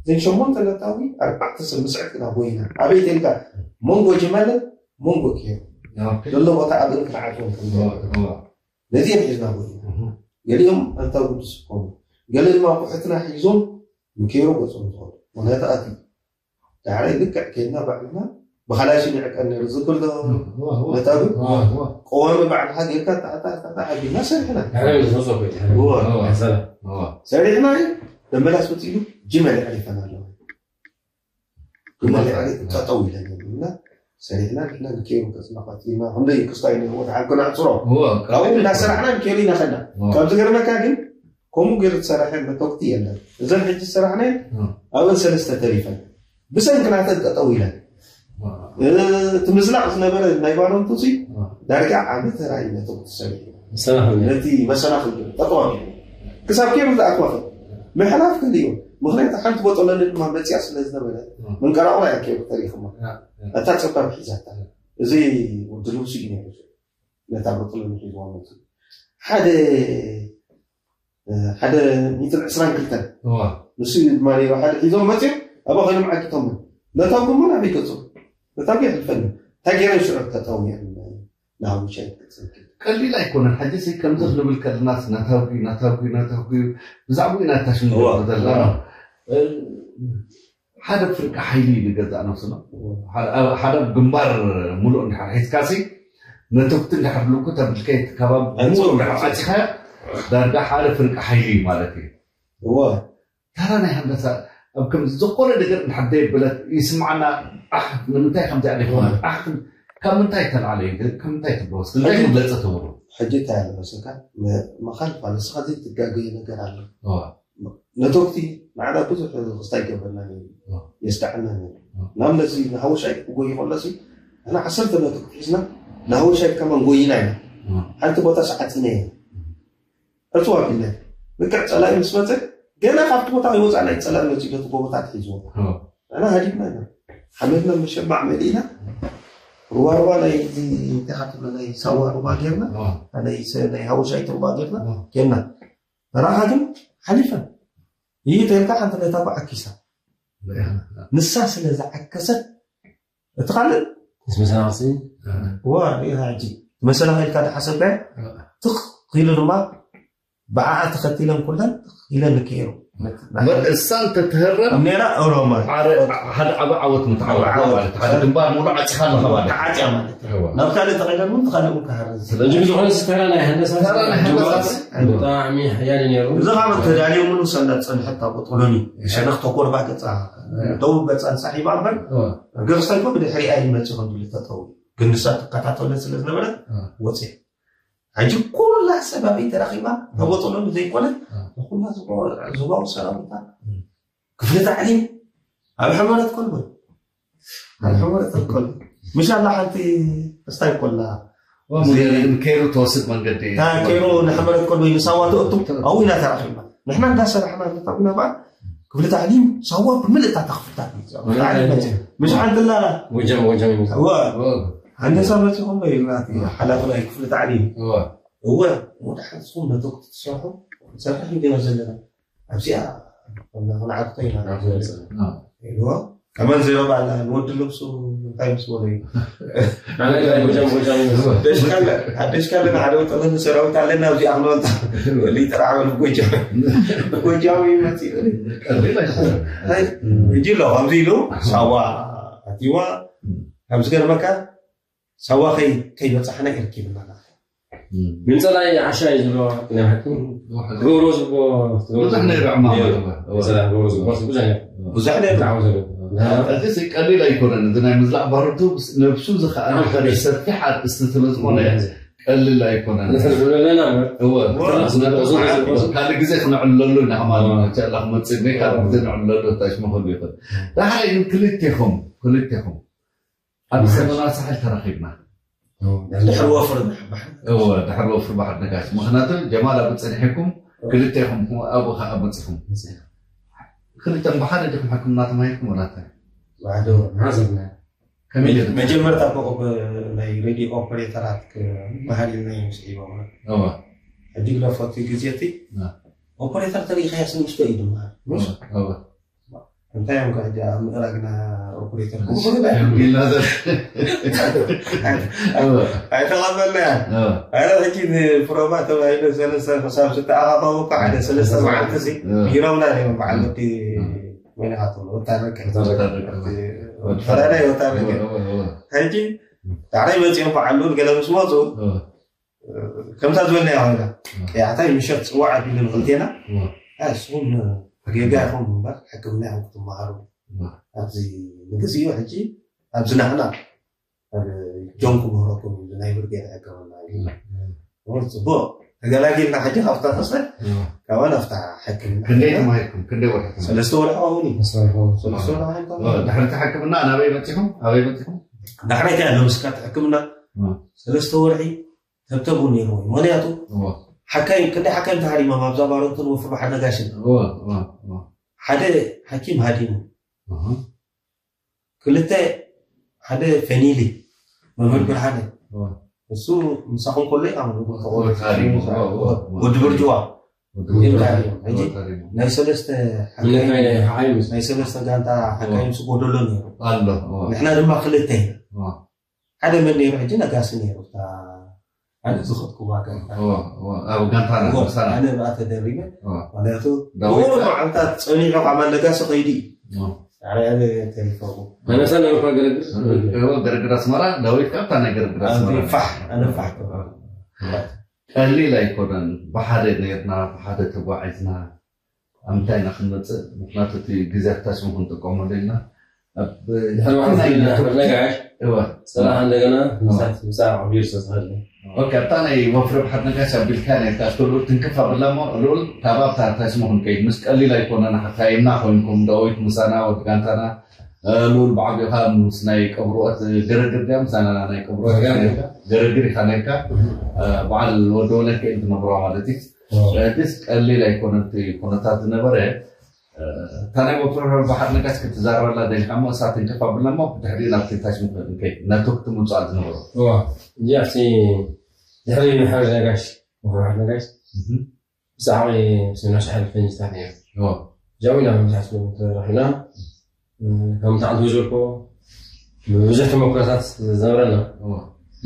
እዘን ሸሞንተ ነታዊ ኣርባዕተ ሰብ ምስዕት ኢና ጎይና። ኣበይ ተልካ መንጎ ጅመልን መንጎ ኬሩ ዘሎ ቦታ ኣብን ክንዓትወን ከም ነዚአን ሒዝና ጎይና። ገሊኦም ኣንታ ጉድስ ኮኑ። ገለ ድማ ኣቑሑትና ሒዞም ንኬሩ ገጾም ዝኸዱ። ምክንያቱ ኣቲ ዳሕራይ ልክዕ ከይድና ባዕልና ብኻላሽን ይዕቀን ነይሩ ዝብል ዶ ነታዊ ቀዋሚ ባዕልኻ ጌርካ ታዕታዕታዕታ ኣቢልና ሰሪሕና። ሰሪሕና እዩ ተመላስ መፂሉ ጅመል ኣዕሪፈና ኣለዋ። ጅመል ኣዕሪ ጠጠው ኢለን እና ሰሪሕና ንሕና ንኬሩ ገጽና ቀጢልና ክንደይ ክስታይ ነይርዎ ድሓር ክነዕፅሮ ካብኡ እንዳሰራሕና ንኬሩ ኢና ከድና። ካብ ዝገርመካ ግን ከምኡ ገይሩ ዝሰራሐ መተኩቲ የለን። እዘን ሕጂ ዝሰራሕናየን ኣብአን ሰለስተ ተሪፈን ብሰንኪ ናተን ጠጠው ኢለን። እቲ ምዝላቕ ዝነበረ ናይ ባሮንቱ ሲ ዳርጋ ዓመት ተራእዩ መተኩቲ ሰሪሑ ነቲ መሰናኽል ጠጠው ኣቢሉ ክሳብ ኬሩ ዝኣትዋ ምሕላፍ ክልዩ። ምክንያቱ ሓንቲ ቦጦለኒ ድማ መፅያ ስለ ዝነበረ ምንቀራቑራ እያ ኬሩ ተሪኽማ። እታ ፀባብ ሒዛታ እዚ ወዲ ልብሱ እዩ ነይሩ። ነታ ቦጦለኒ ሒዝዋ መፅኡ ሓደ ሓደ ሚእትን ዕስራን ክልተን ንሱ እዩ ድማ ነይሩ ሓደ ሒዞም መፅኦም ኣብኣ ኮይኖም ዓጊቶምን ነታጉ እሞ ናበይ ገፁ ነታጉ የሕልፈኒ እንታይ ገይረን ሽዑ ተጠውየን ናሃውሻ ይትቅፅል ቀሊል ኣይኮነን። ሕጂ ሲ ከምዚ ክንብል ከለናስ ናታጉ ናታጉ ናታጉ ብዛዕባኡ ኢና እታ ሽም ዘለና ሓደ ፍርቂ ሓይሊ ንገዛእ ነብስና ሓደ ግንባር ሙሉእ እንድሕር ሒዝካሲ ነተኩቲ እንድሕር ልኩ ተብልከ እቲ ከባቢ ሙሉእ እንድሕር ዓፂኻ ዳርጋ ሓደ ፍርቂ ሓይሊ እዩ ማለት እዩ። እወ ተራ ናይ ሃንደሳ ኣብ ከም ዝኾነ ነገር እንድሕር ደየበለት ይስምዓና። ኣሕ ንምንታይ ከምዚ ኣለ ይኾነ ኣሕ ካብ ምንታይ ተልዓለ እዩ ካብ ምንታይ ትብለወስ እንታይ ክብለፀ ተብሎ ሕጂ እንታይ ኣለ መስልካ መኻልፋ ንስኻ ዘይትጋገየ ነገር ኣሎ። ነቶክቲ ንዓና ብዙሕ ክስታይ ይገብረና ነይሩ የስዳዕና ነይሩ። ናብ ነዚ ንሃወሻይ ክጎይ ከሎ ሲ ኣና ዓሰርተ ነቶክቲ ሒዝና ንሃወሻይ ከማን ጎይና ኢና። ሓንቲ ቦታ ሰዓፂነ እየ ዕፅዋ ቢለ ልክዕ ፀላኢ ምስ መፀ ገና ካብቲ ቦታ ይወፃ ናይ ፀላኢ መፂ ነቲ ጎቦታት ሒዝዎ ኣና ሃዲግና ኢና ሓመድና መሸማዕ መሊእና ሩባ ሩባ ናይ እንታይ ትብሎ ናይ ሳዋ ሩባ ጌርና ናይ ሃወሻይቲ ሩባ ጌርና ጌርና መራኻ ግን ሓሊፈን ይህ ተልካ ሓንቲ ነታ ዓኪሳ ንሳ ስለ ዝዓከሰት እቲ ካልእ ምስ መሰናኽሲ ዋ ሪኢኻ ሕጂ መሰናኺልካ ዝሓሰብካዮ ትኽ ኢሉ ድማ ብዓኣ ተኸቲለን ኩለን ኢለን ንክሄሩ እሳ እንተትህረም ኔራ ኦሮማ ሓደ ዓበ ዓወት ምትዓወት ማለት ሓደ ግንባር ሙሉ ዓፂኻ ኣለኻ ማለት ተዓፅያ ማለት ናብ ካልእ ተኸይለን እውን ትኻልእ እውን ክሃርዝ ስለዚ ብዝኾነ ዝተራ ናይ ሃንደሳ ተራ ናይ ሃንደሳ ብጣዕሚ ሓያል ነይሩ እዚ ካብ ተዳልዮ ሙሉ ሰላ ፀንሐት ኣብ ጥሎኒ ሸነኽ ተኮርባ ገፃ ደቡብ ገፃ ንሳሒባ እምበር ገርስተልኮ ብድሕሪኣ ይመፅእ ከም ዝብል ተጠው ግን ንሳ ትከታተለን ስለ ዝነበረት ወፅያ ሕጂ ኩላ ሰብ ኣበይ ተረኺባ ተቦጥሎ ዘይኮነ ንኩላ ዞባዊ ሰራዊታ ክፍለ ታዕሊም ኣብ ሕመረት ኮልቦ ኣብ ሕመረት ኮልቦ ምሽ ኣላ ሓንቲ እስታይ ኮላ ከይሩ ተወስድ መንገዲ ከይሩ ንሕመረት ኮልቦ ንሳዋ ተእቱ ኣብኡ ኢና ተራኺብና ንሕና እንዳሰራሕና ንታጉና በዓል ክፍለ ታዕሊም ሳዋ ብምልእታ ተኽፍታት ምሽ ሓንቲ ላ ወጀም ወጀም ሃንደሳ መፂኹም ዶ ኢልና ሓላፊ ናይ ክፍሊ ታዕሊም እወ ወደ ሓንስኹም ነቶም ክትሰርሑ ክንሰርሕ ኢና ዘለና ኣብዚኣ ክንዓግቶ ኢና ኢልዎ ከመን ዘረባ ኣላ ንወዲ ልብሱ እንታይ ምስ በሎ እዩ ኣነ ገዛ ጎጃም ጎጃም ይመስል ደሽካለ ኣደሽካለ ሓደ ወጠነ ሰራዊት ኣለና ኣብዚ ኣኽሎንታ ሊጥራ ዓበል ጎጃም ጎጃም ይመጽእ ቀሊል ኣይኮነን ሕጂ ኣሎ ከምዚ ኢሉ ሳዋ ኣቲዋ ከምዚ ገርመካ ሳዋ ከይበፃሕና ይርኪብና ምንፀላይ ዓሻ እዩ ዝብሎ ናይ ሓቂ ሮሮ ዝቦ ብዙሕ ነይሩ ዕማማት ምንፀላይ ሮሮ ዝቦ ብዙሕ ነይሩ ብዙሕ ነይሩ ብጣዕሚ ዘሎ እዚ ቀሊል ኣይኮነን እዚ ናይ ምዝላዕ ባህርቱ ነብሱ ዝኸኣለ ሓደ ሰፊሕ ኣርእስቲ ስለ ዝኾነ ቀልል ኣይኮነን ንሕር ዝብለና እወ ካልእ ግዜ ክነዕልለሉ ኢና ከማን ቻላ ክመፅእ እኒ ካልእ ግዜ ነዕልለሉ ታሽመ ክህሉ ይኽእል ዳሕራይ ግን ክልቴኹም ክልቴኹም ኣብ ሰመናዊ ሳሕል ተራኺብና ድሕሪ ወፍሪ ንሓባሕ እወ ድሕሪ ወፍሪ ባሕር ነጋሽ ምክንያቱ ጀማል ኣብ ፀኒሕኩም ክልቴኹም ኣብኡ ከዓ መፂኹም ክልተን ብሓደ ዲኹም ሕክምና ተማሂርኩም ወላታ ባዶ ሓዘብና ከመይ መጀመርታ ኮ ናይ ሬድዮ ኦፐሬተራት ክመሃር ኢልና እዮም ስዒቦምና እወ ሕጂ ግደፎቲ ግዜ እቲ ኦፐሬተር ተሪኢኻያ ስንሽቶ እዩ ድማ እወ እንታይ እዮም ከ ሕጂ ኣብ ምእራግና ኦፐሬተር ኢልና ዘር እወ ኣይተቐበልናያ እወ ኣረ ሕጂ ንፕሮማ ተባሂሉ ሰለስተ ክሳብ ዝተኣኻኸቡ እኮ ሓደ ሰለስተ መዓልቲ ሲ ቢሮምና እዮም በዓል ወዲ መን ኢኻ ትብሎ ወታደር ፈራዳይ ወታደር ሕጂ ዳዕራይ መፂኦም በዓሉን ገለ ምስ መፁ ከምዛ ዝበልናዮ ኮይና ቅያሕታይ ምሸት ፅዋዕ ኣቢሉ ንክልቴና ኣይ ንስኹም ጌጋ ኢኹም እምበር ሕክምና ኢኹም ክትመሃሩ ኣብዚ ንግዚኡ ሕጂ ኣብዚ ናሕና ጆን ክምህረኩም እዩ ናይ ብርጌድ ሕክምና እዩ ጽቡቅ ተገላጊልና ሕጂ ካብታ ተስለ ካብኣ ናብታ ሕክምና ክንደይ ተማሂርኩም ክንደይ ወርሒ ተማሂርኩም? ሰለስተ ወርሒ ከውን እዩ ሰለስተ ወርሒ ከውን ድሕሪ እቲ ሕክምና ናበይ በፂኹም ኣበይ በፂኹም ዳሕራይ ከ ኣለምስካ ሕክምና ሰለስተ ወርሒ ተብተቡ ነይርዎ እዩ ምክንያቱ ሓካይም ክንደይ ሓካይም ተሃሪሞም ኣብዛ ባሮንትን ወፍሪ ባሕር ነጋሽን ሓደ ሓኪም ሃዲሙ ክልተ ሓደ ፈኒሊ መምህር ብርሃነ እሱ ምሳኹም ከሎ ኢና ወዲ ብርጅዋ ናይ ሰለስተ ናይ ሰለስተ ጋንታ ሓካይም ዝጎደሎ ነይሩ ኣሎ ንሕና ድማ ክልተ ኢና ሓደ መን ነይሩ ሕጂ ነጋሲ ነይሩ ኣነ ዝኸጥኩዋ ጋንታ ኣብ ጋንታና ምሳና ኣነ ብኣ ተደሪበ ምክንያቱ ብኡ መዓልታት ፀኒሑ ካብ ነጋሲ ከይዱ እዩ ኣረ ኣነ ተሪፈኩ ኣነሳ ነበርኳ ገረግር ገረግር ኣስመራ ዳዊት ካብታ ናይ ገረግር ኣስመራ ፋሕ ኣነ ፋሕ ቀሊል ኣይኮነን ብሓደ ነርና ብሓደ ተጓዒዝና ኣብ ምንታይ ኢና ክንመፅእ ምክንያቱ እቲ ግዜ ክታስሙ ክንጥቀመሉ ኢልና ነጋሽ እወ ሰላም እንደገና ምሳት ምሳ ዓቢር ዝተዝሃለ ኦኬ ኣብታ ናይ ወፍሪ ብሓድ ነጋሽ ኣቢልካ ነርካ ትክሉ ትንክፍ ኣብላ ሞ ልኡል ካብ ኣብታ ታስሙ ክንከይድ ምስ ቀሊል ኣይኮነን ሓካይምና ኮይንኩም ዳዊት ምሳና ወዲ ጋንታና ልኡል ብዓቢኻ ምስ ናይ ቀብርኦት ገረግር ድያ ምሳና ናይ ቀብርኦት ገረግር ኢኻ ነርካ በዓል ወደ ወለከ ኢል ትነብሮ ማለት እዩ እቲስ ቀሊል ኣይኮነን እቲ ኩነታት ዝነበረ እታ ናይ ወፍሪ ባሕር ነጋሽ ክትዛረበላ ደሊካ እሞ እሳ ትንክፍ ኣብልና እሞ ብድሕሪ ናብ ቴታሽ ንከይድ ነቶ ክትምምፃእ ዝነበሮ እዋ እንጂ ኣብቲ ድሕሪ ምሕር ነጋሽ ምሕር ነጋሽ ብዛዕባ ስሚኖ ሳሕል ፈንጅታት ነይሩ እዚኦም ኢና መብዛሕትኡ ተረኺብና ከም ተዓንቱ ዝበልኮ ብዙሕ ተመክሮታት ዝነበረና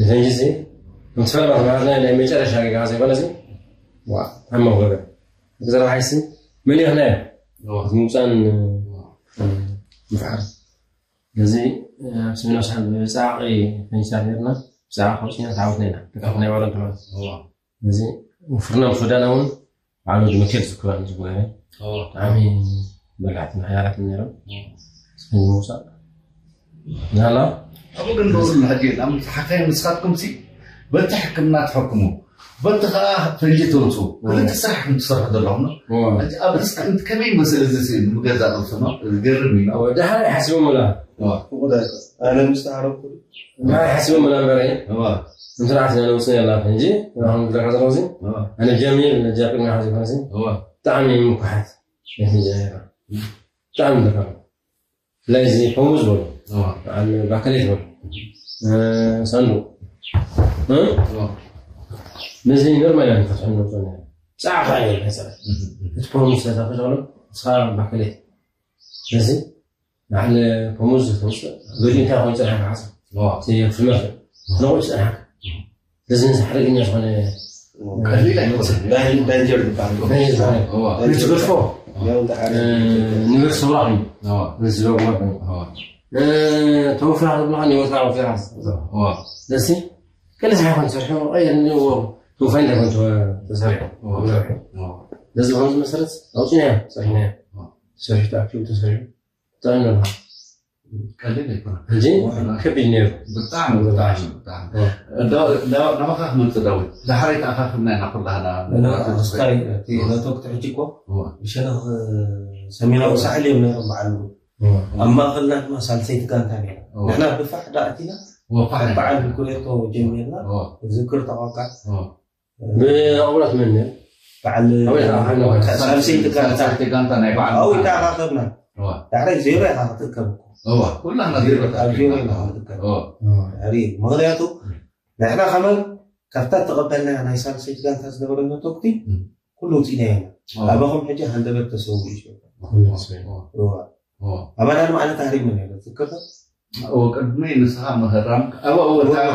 ንፈንጂ ሲ ከም ትፈልማ ተባሃልና ናይ መጨረሻ ጌጋ ዘይኮነ ሲ ኣብ መጎገ ብዘረባ ሓይሲ መሊኽናዮ ምውፃን ምፍዓል ነዚ ኣብ ስሚኖ ሳሕል ብፃዕቂ ፈንጅታት ነርና ብዛዕባ ከውፅና ተዓወትና ኢና ተካፍናይ ዋረንት ማለት እዚ ወፍርና ምስ ወዳና እውን ባዕሉ ድመኬድ ዝክበን ዝብለ ብጣዕሚ በላዕትን ሓያላትን ነይሮም ስኒ ምውፃእ ናላ ኣብኡ ግን ደውሉ ሕጂ ናብ ሓካይም ንስኻትኩም ሲ በቲ ሕክምና ትሐክሙ በቲ ከዓ ፈንጂ ተውፅኡ ክልተ ስራሕ ከም ትሰርሑ ዘለኹም ኣብዚ እስክንቲ ከመይ ይመስል እዚ ስእሊ ብገዛ ቅልስኖ ዝገርም እዩ ዳሕራይ ሓሲቦም ላ ኣነ ምስ ተሃረብኩ ዳሕራይ ሓሲቦም ላ እምበር እንስርዓት ኢና ነውፅእ ያላ እንጂ ንኹም ዝለካ ዘለኹ ሲ ኣነ ጀሚር ነጃ ቅድሚ ሓዚ ይኮነ ሲ ብጣዕሚ ምኩሓት ናይ ፍንጃ ብጣዕሚ ደካም ስለዚ ከምኡ ዝበሉ ባከሌት በሉ ሳንዱቅ ነዚ ኖርማል ኢና ንፈትሖ ንወፅኦ ነረ ብዛዕባ ካልእ የለ ሰበ እቲ ፖርሙስ ተዛፈ ዘሎ ንስኻ ባከሌት ስለዚ ንዓለ ከሙዝ ተውፅእ ገዲምካ ኮይኑ ፀኒሕካ ሓሰብ እዋ ፍልመት ትነቑ ፀኒሕካ ስለዚ ነዚ ሓደገኛ ዝኾነ ቀሊል ኣይኮነን። ዳንጀር ዝበሃል እዋ ክትገድፎ ያው እንተ ሓደ እዋ ንብር ስውራ ኮይኑ እዋ ንዝበብዋ ኮይኑ እዋ ተወፍራ ክብልካ ንወፍራ ወፍራ እዋ ስለዚ ገለ ስራሕ ኮን ተሰርሑ ቀየር ንዎ ተወፋይ እንታይ ኮን ተሰሪሑ እዋ እዋ ነዚ ዝኾነ መሰረት ኣውፅናዮ ሰሪሕናዮ ሰሪሑ ተኣኪቡ ተሰሪሑ ጥዕና ኣለካ ቀሊል ኣይኮነን። ሕጂ ከቢድ ነይሩ ብጣዕሚ ብጣዕሚ ብጣዕሚ ናባኻ ክመፅእ ዳዊት ዳሕራይ ተኣኻኽብና ኢና ኩላህና ክስታይ እቲ ነቶ ክትሕጂ እኮ ብሸነኽ ሰሜናዊ ሳሕል እዮም ነይሮም በዓል ኣብ ማእኸልና ድማ ሳልሰይቲ ጋንታ ነይራ ንሕና ብፋሕ ዳ ኣቲና ወፋሕ በዓል ኩሬቶ ጀሚርና ዝክር ተቋቃ ብኣውራት መን ነይሩ? በዓል ኣውራት ኣውራት ሳልሰይቲ ጋንታ ሳልሰይቲ ጋንታ ናይ በዓል ኣው ይተኣኻኸብና ዳሕራይ ዜሮ ኢኻ ክትእከብ እኮ እዋ ኩላህና ዜሮ ኣብ ዜሮ ኢና ክትእከብ እዋ ድሕሪ ምኽንያቱ ንሕና ከማን ካብታ ተቐበልናያ ናይ ሳልሰይቲ ጋንታ ዝነበረና ተኩቲ ኩሉ ውፅኢና ኢና ኣባኹም ሕጂ ሃንደበት ተሰውኡ እዩ እዋ ኣባና ድማ ኣነ ታህሪም ነይረ ትዝክር ቅድሚ ንስኻ ምህራም ኣብ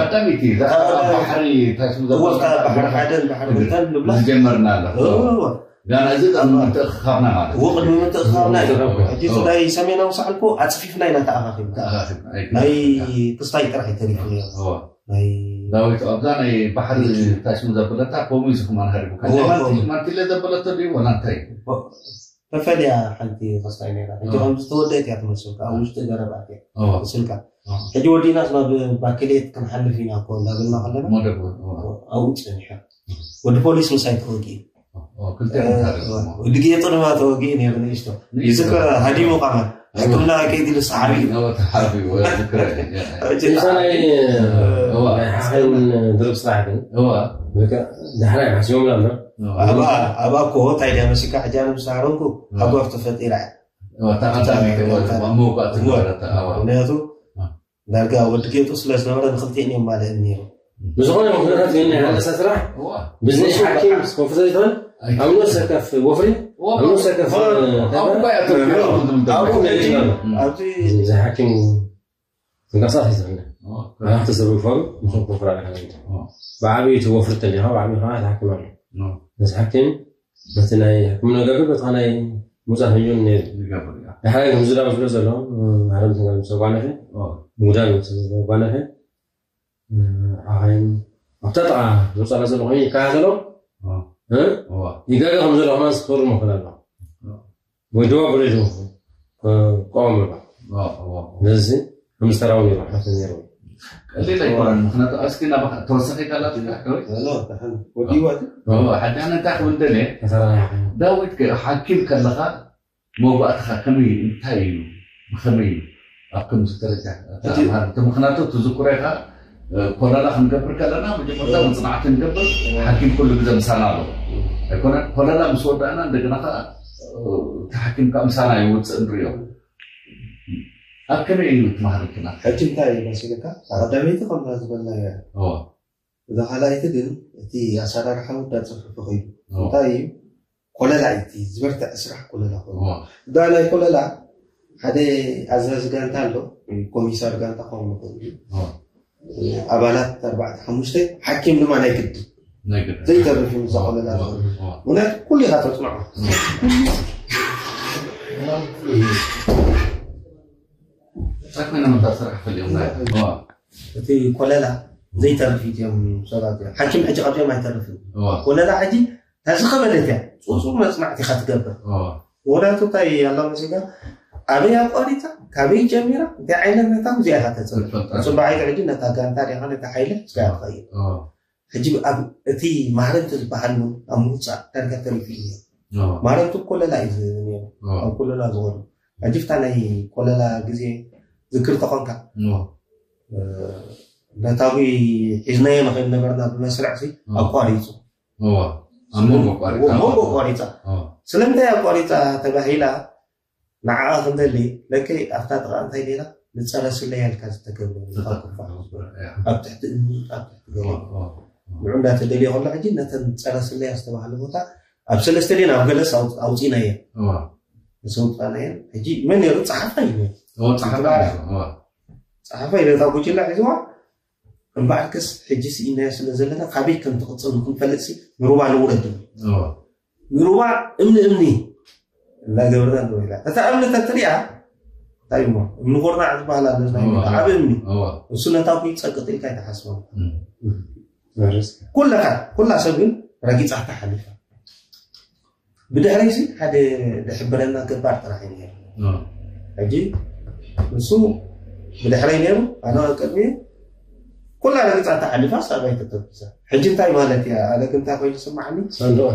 ቀዳሚቲ ባሕሪ ታሽሙ እወ ባሕሪ ሓደን ባሕሪ ክልተን ንብላ ዝጀመርና ኣሎ እወ ጋና እዚ ቅድሚ ምትእኽኻብና ማለት እወ ቅድሚ ምትእኽኻብና እዩ ሕጂ ናይ ሰሜናዊ ሳዕልኮ ኣፅፊፍና ኢና ተኣኻኺብና ተኣኻኺብና ናይ ክስታይ ጥራሕ እዩ ተሪፉ ነይሩ ናይ ዳዊት ኣብዛ ናይ ባሕሪ ታሽሙ ዘበለታ ኮሚሱ ክማን ሃሪቡ እወ፣ እወ። ማንቲለ ዘበለቶ ድዩ ወላ እንታይ ተፈልያ ሓንቲ ክስታይ ነይራ ሕጂ ከም ዝተወደአት እያ ትመስልካ ኣብ ውሽጢ ገረብ ኣትያ እወ ስልካ እወ ሕጂ ወዲናስ ናብ ባክሌት ክንሓልፍ ኢና እኮ እንዳበልና ከለና ሞደብ እወ ኣብኡ ፀኒሐ ወዲ ፖሊስ ምሳይ ተወጊኡ እወ ክልተ እንታይ ወዲ ጌጡ ድማ ተወጊኡ ነይሩ ንእሽቶ ይዝከር ሃዲሙ ቃመ ሕክምና ከይድ ኢሉ ሰሓቢ እዩ እወ ተሓቢ እወ ዝክረ ምሳይ እወ ናይ ሓኸይን ድርብ ስራሕ ግን እወ ዳሕራይ ሓሲቦም ላምበር ኣብኣ ኣብኣ እኮ እንታይ ድያ መሲካ ሕጂ ኣነ ምስ ሃረምኩ ሃጓፍ ተፈጢራ እያ እወ ተቐዳሚ እወ መውቃዕቲ ነበረታ እወ ምክንያቱ አ። ዳርጋ ወዲ ጌጡ ስለ ዝነበረ ንክልቲኤን እዮም ማለእን ነይሩ ብዝኾነ ምክንያታት ግን ናይ ሃንደሳ ስራሕ እወ ብዝነሽ ሓኪም ኮንፈ ዘይትኾን ኣብ ነፍሰ ከፍ ወፍሪ ኣብ ነፍሰ ከፍ ኣብኡ እኮ እያ ተረፊዳ ዝምደብ ኣብኡ ሕጂ ኣብዚ እዚ ሓኪም ትንቀሳቀስ ይዘነ ኣባሕተ ሰብ ይፈሩ ምስም ኮንፈራ ለካ ብዓብዩ ትወፍሪ ተሊኻ ብዓብዩ ከዓ ትሓክም ኣሎ ነዚ ሓኪም በቲ ናይ ሕክምና ገርግር በቲ ናይ ሙፃት ሚሊዮን ነይሩ ይገብር እያ ድሓር ምዝዳም ዝብሎ ዘሎ ሃረምቲ ምስ ተጓነፈ ምጉዳል ምስ ተጓነፈ ኣኸይን ኣብታ ጥቓ ዝውፃላ ዘሎ ኮይኑ ይከታተሎ እዋ ይጋገ ከም ዘሎ ከማን ክፈርሞ ክእል ኣሎ ወይ ደዋ ብሬዶ ቆም ኣሎ እዋ እዋ ነዚ ከም ዝተራው ነይሩ ሓፈ ነይሩ ቀሊል ኣይኮነን ምክንያቱ እስኪ ናብ ተወሰኺ ካላት ወዲዋ ሓዲ ኣነ እንታይ ክብል ደልየ ተተራራሕካ ዳዊት ሓኪም ከለኻ መዋእትኻ ከመይ እዩ እንታይ እዩ ብኸመይ እዩ ኣብ ከምዚ ደረጃ ተምሃር እቲ ምክንያቱ ትዝክሮ ኢኻ ኮለላ ክንገብር ከለና መጀመርታ መፅናዕቲ ንገብር ሓኪም ኩሉ ግዜ ምሳና ኣሎ ኣይኮነን ኮለላ ምስ ወዳእና እንደገና ከዓ እቲ ሓኪም ከዓ ምሳና ይውፅእ ንሪኦ ኣብ ከመይ እዩ ትማሃር ክና ሕጂ እንታይ እዩ መሲልካ ኣቐዳመይቲ ከምታ ዝበልናዮ እያ እዛ ካልኣይቲ ግን እቲ ኣሰራርሓ ውዳ ፅሑፍ ኸይዱ እንታይ እዩ ኮለላ እዩ እቲ ዝበርትዐ ስራሕ ኮለላ ኮይኑ እዳ ናይ ኮለላ ሓደ ኣዛዚ ጋንታ ኣሎ ኮሚሳር ጋንታ ክኸውን ይኽእል እዩ ኣባላት ኣርባዕተ ሓሙሽተ ሓኪም ድማ ናይ ግድን ዘይተርፍ እዩ ምዛ ኮለላ ዝኽእል ምክንያቱ ኩሉ ኢኻ ተፅንዖ እንታይ ኮይና መታ ስራሕ ፈሊኦም ናይ እቲ ኮለላ ዘይተርፍ እዩ እዮም ሰባት እዮም ሓኪም ሕጂ ካብዚኦም ኣይተርፍን ኮለላ ሕጂ እታ ዝኸበደት እያ ፅፁ መፅናዕቲ ኢኻ ትገብር ወዳቱ እንታይ ኣላ መሲልካ ኣበይ ኣቋሪፃ ካበይ ጀሚራ እንታይ ዓይነት ነታ እዚኣ ኢኻ ተፅንዕ ፅባሒት ሕጂ ነታ ጋንታ ዲኻ ነታ ሓይሊ ሒዝካያ ትኸይድ ሕጂ ኣብ እቲ ማህረምቲ ዝበሃል እውን ኣብ ምውፃእ ዳርጋ ተሪፉ እዩ ነይሩ ማህረምቲ ኮለላ እዩ ነይሩ ኣብ ኮለላ ዝኾኑ ሕጂ ፍታ ናይ ኮለላ ግዜ ዝክር ተኾንካ ነታዊ ሒዝናዮ ንኽእል ነበርና ብመስርዕ ሲ ኣቋሪፁ ኣብ መንጎ ኣቋሪፃ መንጎ ኣቋሪፃ ስለምንታይ ኣቋሪፃ ተባሂላ ንዓኣ ክንደሊ ለከይ ኣብታ ጥቓ እንታይ ነይራ ንፀረ ስለያ ኢልካ ዝተገብረ ኣብ ትሕቲ እምኒ ኣብ ትሕቲ ገለ ንዑ እንዳተደልየ ከሎ ሕጂ ነተን ፀረ ስለያ ዝተባሃለ ቦታ ኣብ ሰለስተ ድን ኣብ ገለስ ኣውፂእናየን ምስ ኣውፃእናየን ሕጂ መን ነይሩ ፀሓፋ እዩ ነይሩ ኦ፣ ጸሓፋይ። ጸሓፋይ ነታ ጉጅለ ሒዝዋ እምበኣርከስ ሕጂ ስኢናዮ ስለ ዘለና ካበይ ከም ትቕጽል ንክንፈልጥሲ ንሩባ ንውረድ። ንሩባ እምኒ እምኒ እናገበርና ንሪኦ ኢና። እታ እምኒ ተትሪኣ እንታይ እሞ እምኒ ኮርናዕ ዝበሃል ኣሎ፣ ናይ ዓቢ እምኒ። እሱ ነታ ቡይ ጸቅጥ ኢልካ ኣይትሓስቦ። ኩለካ ኩላ ሰብ ግን ረጊጻታ ሓሊፋ። ብድሕረይሲ ሓደ ድሕብረና ገባር ጥራሕ እዩ ነይሩ። ሕጂ ንሱ ብድሕረይ ነይሩ፣ ኣነ ቅድሚ ኩላ ረግጻ ተሓሊፋ ሳባይ ተተኩሳ። ሕጂ እንታይ ማለት እያ? ኣነ ግን እንታይ ኮይኑ ስማዕኒ? ሳንዱቕ።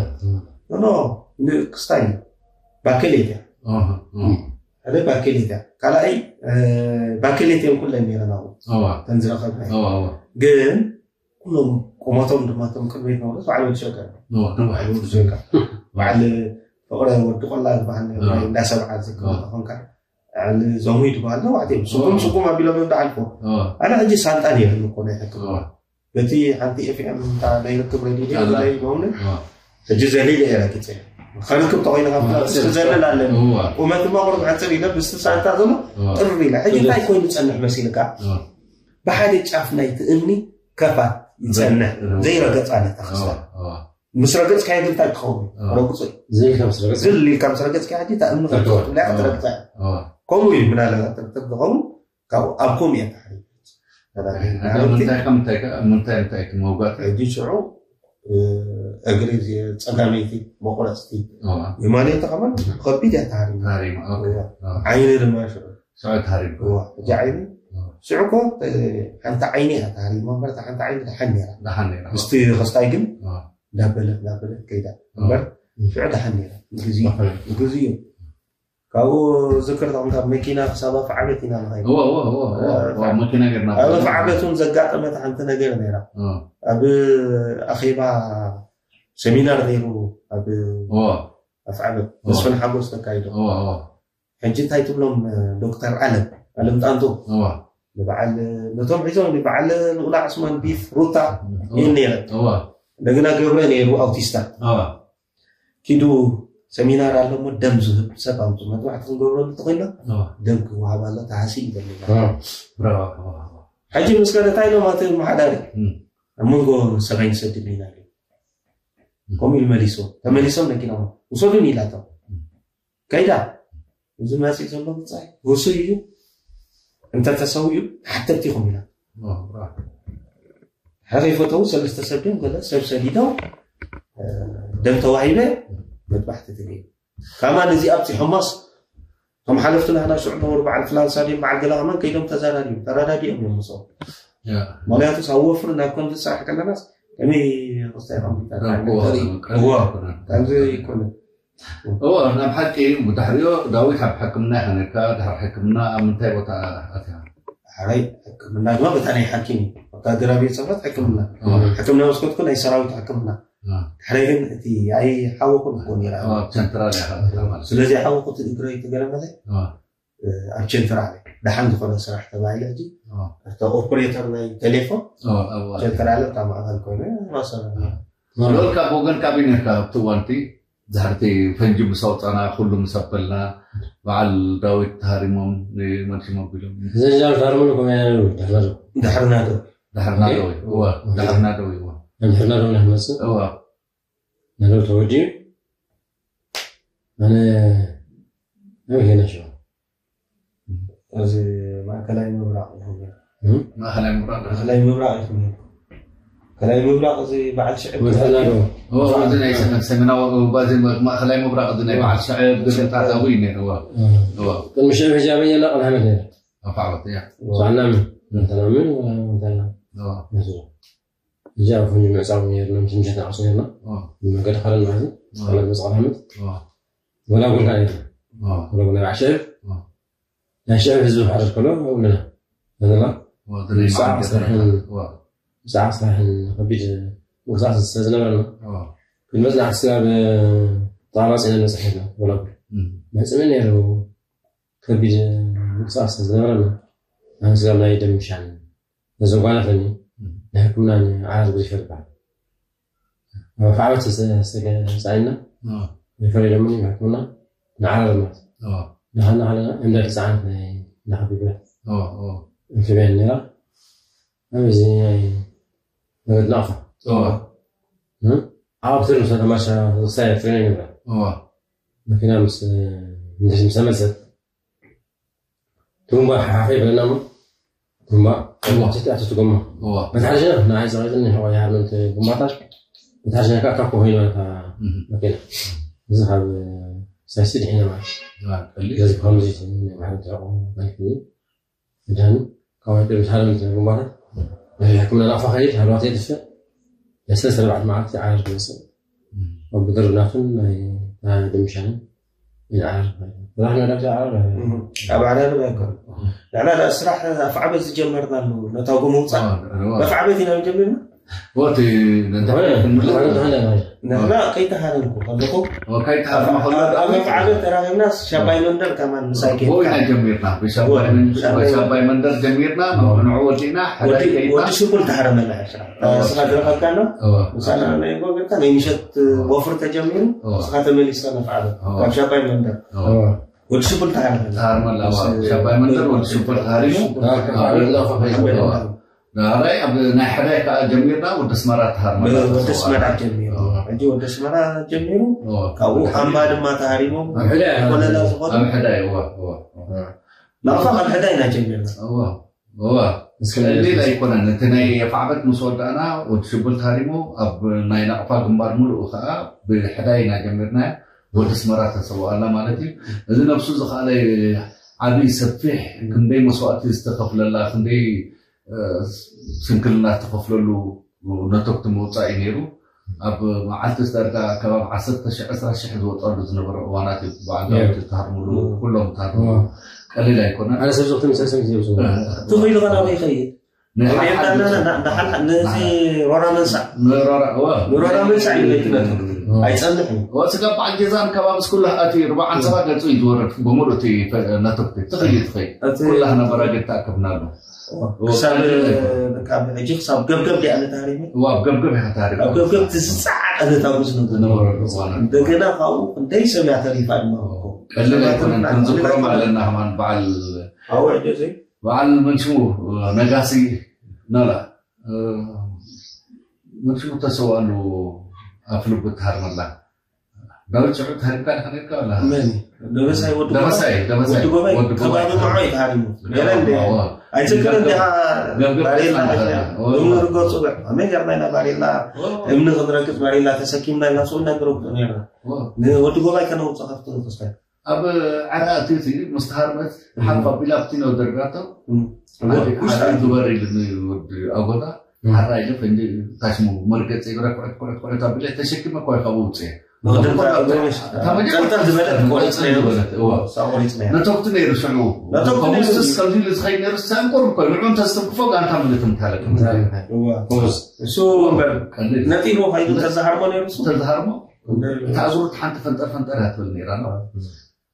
ኖ፣ ኖ፣ ክስታይ ባክሌት እያ። ሓደ ባክሌት እያ። ካልኣይ ባክሌት እዮም ኩለን ነይረን ኣብኡ። ተን ዝረኸብና። ግን ኩሎም ቁመቶም ድማ እቶም ቅድሚት ነብሮስ በዓል ወዲ ሸጋ። በዓል ወዲ ሸጋ። በዓል ፍቕረ ወዲ ቆላ ዝበሃል ነይሩ። ናይ እንዳ ሰብዓ ዝከ ተኾንካ በዓል ዞሙይ ዝበሃል ነዋዕቲ እዮም። ስቁም ስቁም ኣቢሎም እዮም ዝዓልፎ። ኣነ ሕጂ ሳንጣ ነይሩ እኮ ናይ ሕክምና። በቲ ሓንቲ ኤፍኤም እንታይ ናይ ርክብ ሬድዮ ናይ መሆኑ ሕጂ ዘሊለ እየ ረግጸ። ከርክብ ተኾይኑ ካብ ዘለል ኣለኒ። ቁመት ድማ ቁሩብ ሕጽር ኢለ ብስቲ ሳንጣ ዘሎ ጥር ኢለ። ሕጂ እንታይ ኮይኑ ጸንሕ መሲልካ? ብሓደ ጫፍ ናይቲ እምኒ ከፋት ይጸንሕ። ዘይረገጻ ነታ ክስታ። ምስ ረገጽካዮ ግን እንታይ ትኸውን? ረግጹ እዩ። ዝል ኢልካ ምስ ረገጽካዮ ሕጂ እታ እምኒ ክትረግጻ እያ። ከምኡ እዩ ምናልባት ትርትር ዝኸውን። ካብ ኣብ ከምኡ እየ ተሓሪፈ። ምንታይ ከምንታይ ከ ምንታይ እንታይ እቲ መውጋእቲ? ሕጂ ሽዑ እግሪ ጸጋመይቲ መቁረፅቲ የማነይቲ ከማን ከቢድ እያ ተሃሪማ። ተሃሪማ። ዓይኒ ድማ ሽዑ ሽዑ ተሃሪማ። ሕጂ ዓይኒ ሽዑ እኮ ሓንቲ ዓይኒ እያ ተሃሪማ እምበር እታ ሓንቲ ዓይኒ ደሓን ነይራ። ደሓን ነይራ። ምስቲ ክስታይ ግን እንዳበለት እንዳበለት ከይዳ እምበር ሽዑ ደሓን ነይራ። ግዜ ግዜ እዩ። ካብኡ ዝክር ተኾንካ መኪና ክሳብ ኣፍዓበት ኢና ንኸይድ። እወ እወ እወ እወ እወ፣ መኪና ጌርና ኣብ ኣፍዓበት እውን ዘጋጠመት ሓንቲ ነገር ነይራ። እወ። ኣብ ኣኼባ ሰሚናር ነይሩ ኣብ እወ ኣፍዓበት እወ። መስፍን ሓጎስ ተካይዶ። እወ እወ ሕጂ እንታይ ትብሎም ዶክተር ኣለም ኣለም ጣንጡ እወ። ንበዓል ነቶም ሒዞም ንበዓል ንኡላ ዕስማን ቢፍ ሩታ እወ። ይህን ነይረ። እወ። እንደገና ገብረ ነይሩ ኣውቲስታ። እወ። ኪዱ ሰሚናር ኣሎ እሞ ደም ዝህብ ሰብ ኣምፁ። መጥባሕቲ ክንገብረሉ እንተኮይና ደም ክወሃብ ኣሎ ተሃሲ ይበልና። ሕጂ ምስ ከደ እንታይ ኢሎም ኣቲ መሓዳሪ ኣብ መንጎ ሰብኣይ ንሰድድ ኢና ኢሉ። ከምኡ ኢሉ መሊስዎ። ተመሊሶም ነኪኖም ውሰዱን ኢላቶም ከይዳ። እዚ መፂእ ዘሎ ብፃይ ህሱይ እዩ። እንተተሰዊኡ ሓተቲ ኢኹም ኢላ። ሓደ ከይፈተው ሰለስተ ሰብ ደም ገለ ሰብ ሰዲዶም ደም ተዋሂበ መጥባሕቲ ትገኝ። ካማ ነዚ ኣብፂሖማስ ከም ሓለፍቲ ናህና ሽዑ ነበሩ በዓል ፍላን ሳድዮም በዓል ገለ ከማን ከይዶም ተዛራድዮም ተራዳዲኦም እዮም ምስኦም። ምክንያቱ ሳብ ወፍሪ ናብ ከምዚ ስራሕ ከለናስ ከመይ ክስታይ ከምዚ ይኮነ። እዎ፣ ናብ ሓቂ ብድሕሪኦ ዳዊት ኣብ ሕክምና ኢኻ ነርካ። ድሕሪ ሕክምና ኣብ ምንታይ ቦታ ኣትያ? ሕራይ ሕክምና ድማ በታ ናይ ሓኪም እዩ። ወታደራዊ ቤት ጽሕፈት ሕክምና። ሕክምና መስኮትኩ ናይ ሰራዊት ሕክምና። ድሕረይ ግን እቲ ኣይሓወኩን እኮ ነይራ። ኣብ ቸንትራል ኢኻ ማለት። ስለዚ ሓወኩ እቲ እግረይ ተገለመለ። ኣብ ቸንትራል ደሓን ዝኾነ ስራሕ ተባሂለ ሕጂ እታ ኦፕሬተር ናይ ቴሌፎን ቸንትራል እታ ማእኸል ኮይነ ራሰ። ዝበልካ ብወገንካ ኣበይ ነርካ ኣብቲ እዋንቲ? ድሕርቲ ፈንጂ ምስ ኣውፃና ኩሉ ምስ ኣበልና በዓል ዳዊት ተሃሪሞም ንመልሲ መቢሎም። ዘጃር ታርሙን ኮሜና ዳሕና ዶ ዳሕርና ዶ ዳሕርና ዶ እዋ ዳሕርና ዶ እዋ ዳሕርና ዶ ናሕመጽ እዋ ነሎ ተወዲዩ ኣነ ኣበይ ሄና ሽዋ እዚ ማእከላይ ምብራቕ ይኹን ማእከላይ ምብራቕ ማእከላይ ምብራቕ ይኹን ከላይ ምብራቕ እዚ በዓል ሽዕብ ወድሕና ዶ እዚ ናይ ሰሜናዊ ባዚ ማእከላይ ምብራቕ እዚ ናይ በዓል ሽዕብ ግርምታት ኣብኡ እዩ ነይሩ። ቅድሚ ሽዕብ ሕጂ ኣበየና ቀልሃመት ነይሩ ኣፋዕወት እያ ዝዓናምን እንተናምን እንተና እዚ ኣብ ፈንጂ ምዕጻው ነይርና ምስ ምሸት ንዓሱ ነይርና መገዲ ካለን ማለት እዩ። ስቃላት መጽቃላመት ወላ ጉልካ ነይርና ወላ ጉልካ በዓል ሽዕብ ናይ ሽዕብ ህዝቢ ክሓርድ ከሎ ኣብኡ ኣለና ዘለና። ብዛዕባ ስራሕን ብዛዕባ ስራሕን ከቢድ ምንቅስቃስ ስለ ዝነበረና ክንመፅና ክስጋብ ተቓራፂና ንበፅሕ ነርና። ወላ ጉድ መፅምን ነይሩ። ከቢድ ምንቅስቃስ ስለ ዝነበረና ናብ ስጋብ ናይ ደም ምሻን ነዘጓነፈኒ ናይ ሕክምና ንዓራት ጉዲፈ ዝበሃል ኣብ ዓመት ተሳኢና ሪፈር ኢሎምኒ ሕክምና ንዓራት ማለት ዳሓና ከለና እንዳ ተፃዓነት ናይ ዳሓ ቢብላ እንፍብያ ነራ ኣብዚ ናይ መገድ ናቕፋ ኣብ ትር ሰተማሻ ሳያ ትሬን ይብላ መኪና ምስ ምስ ተመልሰት ትሩምባ ሓሓፈ ይብለና እሞ ትሩምባ ሞክቲ ኣቶ ትጎማ በታሕሻ ንዓይ ዘቐጥኒ ሕቆ ይሃርመንት ጉማታት በታሕሻ ካብ ካብ ኮይና መኪና እዚ ካብ ሳይሲ ድሒና ማለት ስለዚ ብከምዚ ናይ ማሕበር ትሕቆ ናይክኒ መድሃኒ ካብ ወደ ምስ ሃርመንት ጉማታት ናይ ሕክምና ናቕፋ ከይድ ሃርባት የጥፍእ ናይ ሰለስተ ኣርባዕተ መዓልቲ ዓረር ትመፅእ ኣብ ብድርናቱን ናይ ድምሻንን ይዓረር ተራሕና ዳብዛ ዓረር ኣብ ዓረር ኣይኮን ንሕና ዳ ስራሕ ኣፍዓበት ዝጀመርና ኣሎ ነታጎ ምውፃእ ኣፍዓበት ኢና ጀሚርና ወቲ ንሕና ከይተሃረምኩ ከለኹ ኣብ ኣፍዓበት ተራኺብና ሻባይ መንደር ከማን ምሳይ ከይድካ ጀሚርና ብሻባይ መንደር ጀሚርና ንዑ ወዲእና ወዲ ሽኩል ተሃረመና ስኻ ዝረኸብካ ኣሎ ምሳና ናይ ጎገርካ ናይ ምሸት ወፍሪ ተጀሚሩ ስኻ ተመሊስካ ነፍዓለ ካብ ሻባይ መንደር ወዲ ሽኩል ተሃረመና ተሃርመላ ሻባይ መንደር ወዲ ሽኩል ተሃሪሙ ዳራይ ኣብ ናይ ሕዳይ ከዓ ጀሚርና ወዲ ኣስመራ ተሃርመላ ወዲ ኣስመራ ጀሚሩ ሕጂ ወዲ ኣስመራ ጀሚሩ ካብኡ ኣምባ ድማ ተሃሪሞም ኮለላ ዝኾነ ኣብ ሕዳይ እዋ እዋ ናቕፋ ካብ ሕዳይ ኢና ጀሚርና እዋ እዋ ቀሊል ኣይኮነን እቲ ናይ የፋዕበት ምስ ወዳእና ወዲ ሽቡል ተሃሪሙ ኣብ ናይ ናቕፋ ግንባር ሙሉእ ከዓ ብሕዳይ ኢና ጀሚርና ወዲ ኣስመራ ተሰውኣላ ማለት እዩ እዚ ነብሱ ዝኸኣለ ዓብይ ሰፊሕ ክንደይ መስዋእቲ ዝተኸፍለላ ክንደይ ስንክልና ዝተኸፍለሉ ነቶክቲ ምውፃእ እዩ ነይሩ ኣብ መዓልቲ ዳርጋ ከባቢ ዓሰርተ ሺሕ ዕስራ ሺሕ ዝወፀሉ ዝነበረ እዋናት እዩ በዓል ዳዊት ዝተሃርምሉ ኩሎም ተሃርምሉ ቀሊል ኣይኮነ ኣነ ሰብ ዘኽትን ሰሰብ ዝብሱ ትኽኢሉ ከና ይኸይድ ነዚ ሮራ መንሳዕ ሮራ መንሳዕ እዩ ነቲ ነቶክቲ ኣይፀንሕን ስጋብ በዓል ጌዛን ከባቢ ስኩላ ኣትዩ ርባዓን ሰባ ገፁ እዩ ዝወረድ ብምሉእ እቲ ነቶክቲ ትኽእል ትኽእል ኩላ ነበራ ገድ ተኣከብናሉ ክሳብ ሕጂ ክሳብ ገብገብ ዲኣ ነታሪመ ዋብ ገብገብ ኢኻ ታሪክ ኣብ ገብገብ ትዝፃዓቐ ነታጉ ዝነበረ ዝነበረሉ እዋን እንደገና ካብኡ ክንደይ ሰብ እያ ተሪፋ ድማ ቀልል ኣይኮነን ክንዝክሮም ኣለና ከማን በዓል ኣብኡ ሕጂ እዚ በዓል መንሽሙ ነጋሲ ናላ መንሽሙ ተሰዋሉ ኣፍልቡ ትሃርመላ ዳዊት ሽዑ ተሃሪምካ ዲኻ ነርካ ወላ መን ደበሳይ ወዲ ደበሳይ ደበሳይ ወዲ ጎባይ ወዲ ጎባይ ከባቢ መዖ እዩ ተሃሪሙ ገለ እንደ ኣዎ። ኣይትክል እንዲኻ ገምገም ባሬላ ተስፋ ሒዝካ ተሃሪሙ። እምኒ ርጎ ፅቡዕ ከመይ ገርና ኢና ባሬላ እምኒ ክንረግፅ ባሬላ ተሰኪምና ኢና ስኡ እናገረጉ ነርና ንወዲ ጎባይ ከነውፅእ ካብቲ ንክስታይ ኣብ ዓራ እቲ እቲ ምስ ተሃርመት ሓፍ ኣቢላ ኣብቲ ነው ደርጋቶ ሓደ ሓደ ግበር ኢሉ ወዲ ኣጎታ ሓራ ኢለ ፈንጂ ታሽሙ መርገፂ ረኩዕት ኩዕት ኩዕት ኣቢለ ተሸኪመ እኳ ካብኡ ውፅእ ነቶክቲ ነይሩ ሽዑ ከምኡስ ከምዚ ኢሉ ዝኸይድ ነይሩ ሳንቆር እኮ ንዑ እንተዝትንክፎ ጋንታ ምልት ምታለቅ እሱ ወንበር ነጢሩ ከይዱ ተዛሃርሞ ነይሩ ተዛሃርሞ እታ እግሩ ሓንቲ ፈንጠር ፈንጠር እያ ትብል ነይራ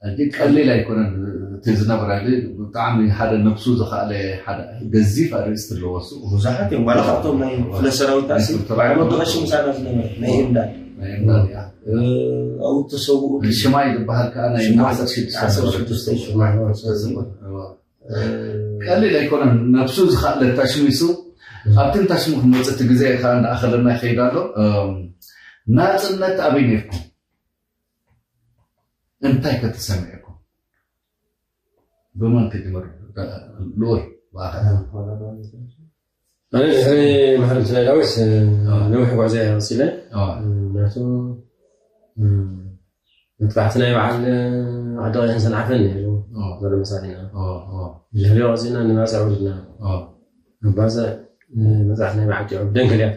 ሕጂ ቀሊል ኣይኮነን እቲ ዝነበረ ብጣዕሚ ሓደ ነብሱ ዝኸኣለ ሓደ ገዚፍ ኣርእስቲ ኣለዎ እሱ ብዙሓት እዮም ዋላ ካብቶም ናይ ክፍለ ሰራዊት ኣሲ ባዕሎም ተቐሺ ምሳና ዝነበረ ናይ እምዳድ ናይ እምዳድ እያ ኣብኡ ተሰውኡ ሽማይ ዝበሃል ከዓ ናይ ዓሰርተ ሽዱሽተ ዓሰርተ ሽዱሽተ ሽማይ ቀሊል ኣይኮነን ነብሱ ዝኸኣለ ታሽሚሱ ኣብቲ ታሽሙ ክመፅእ እቲ ግዜ ከዓ እንዳኣኸለና ይኸይድ ኣሎ ናፅነት ኣበይ ነርኩም እንታይ ከተሰሚዕኩም ብመን ክጅምር ልኡል ብኣኻ ኣነ ድሕሪ ማሕረምቲ ናይ ዳዊት ነዊሕ ጉዕዞ እየ ወፂለ ምክንያቱ መጥቃዕቲ ናይ በዓል ዓዲ ቀይሕን ሰንዓፈን ነይሩ ዘሎ መሳሪና ድሕሪኦ ወፂና ንባፅዕ ውሪድና ባፅዕ መፅዕቲ ናይ በዓል ጢዖም ደንከል እያ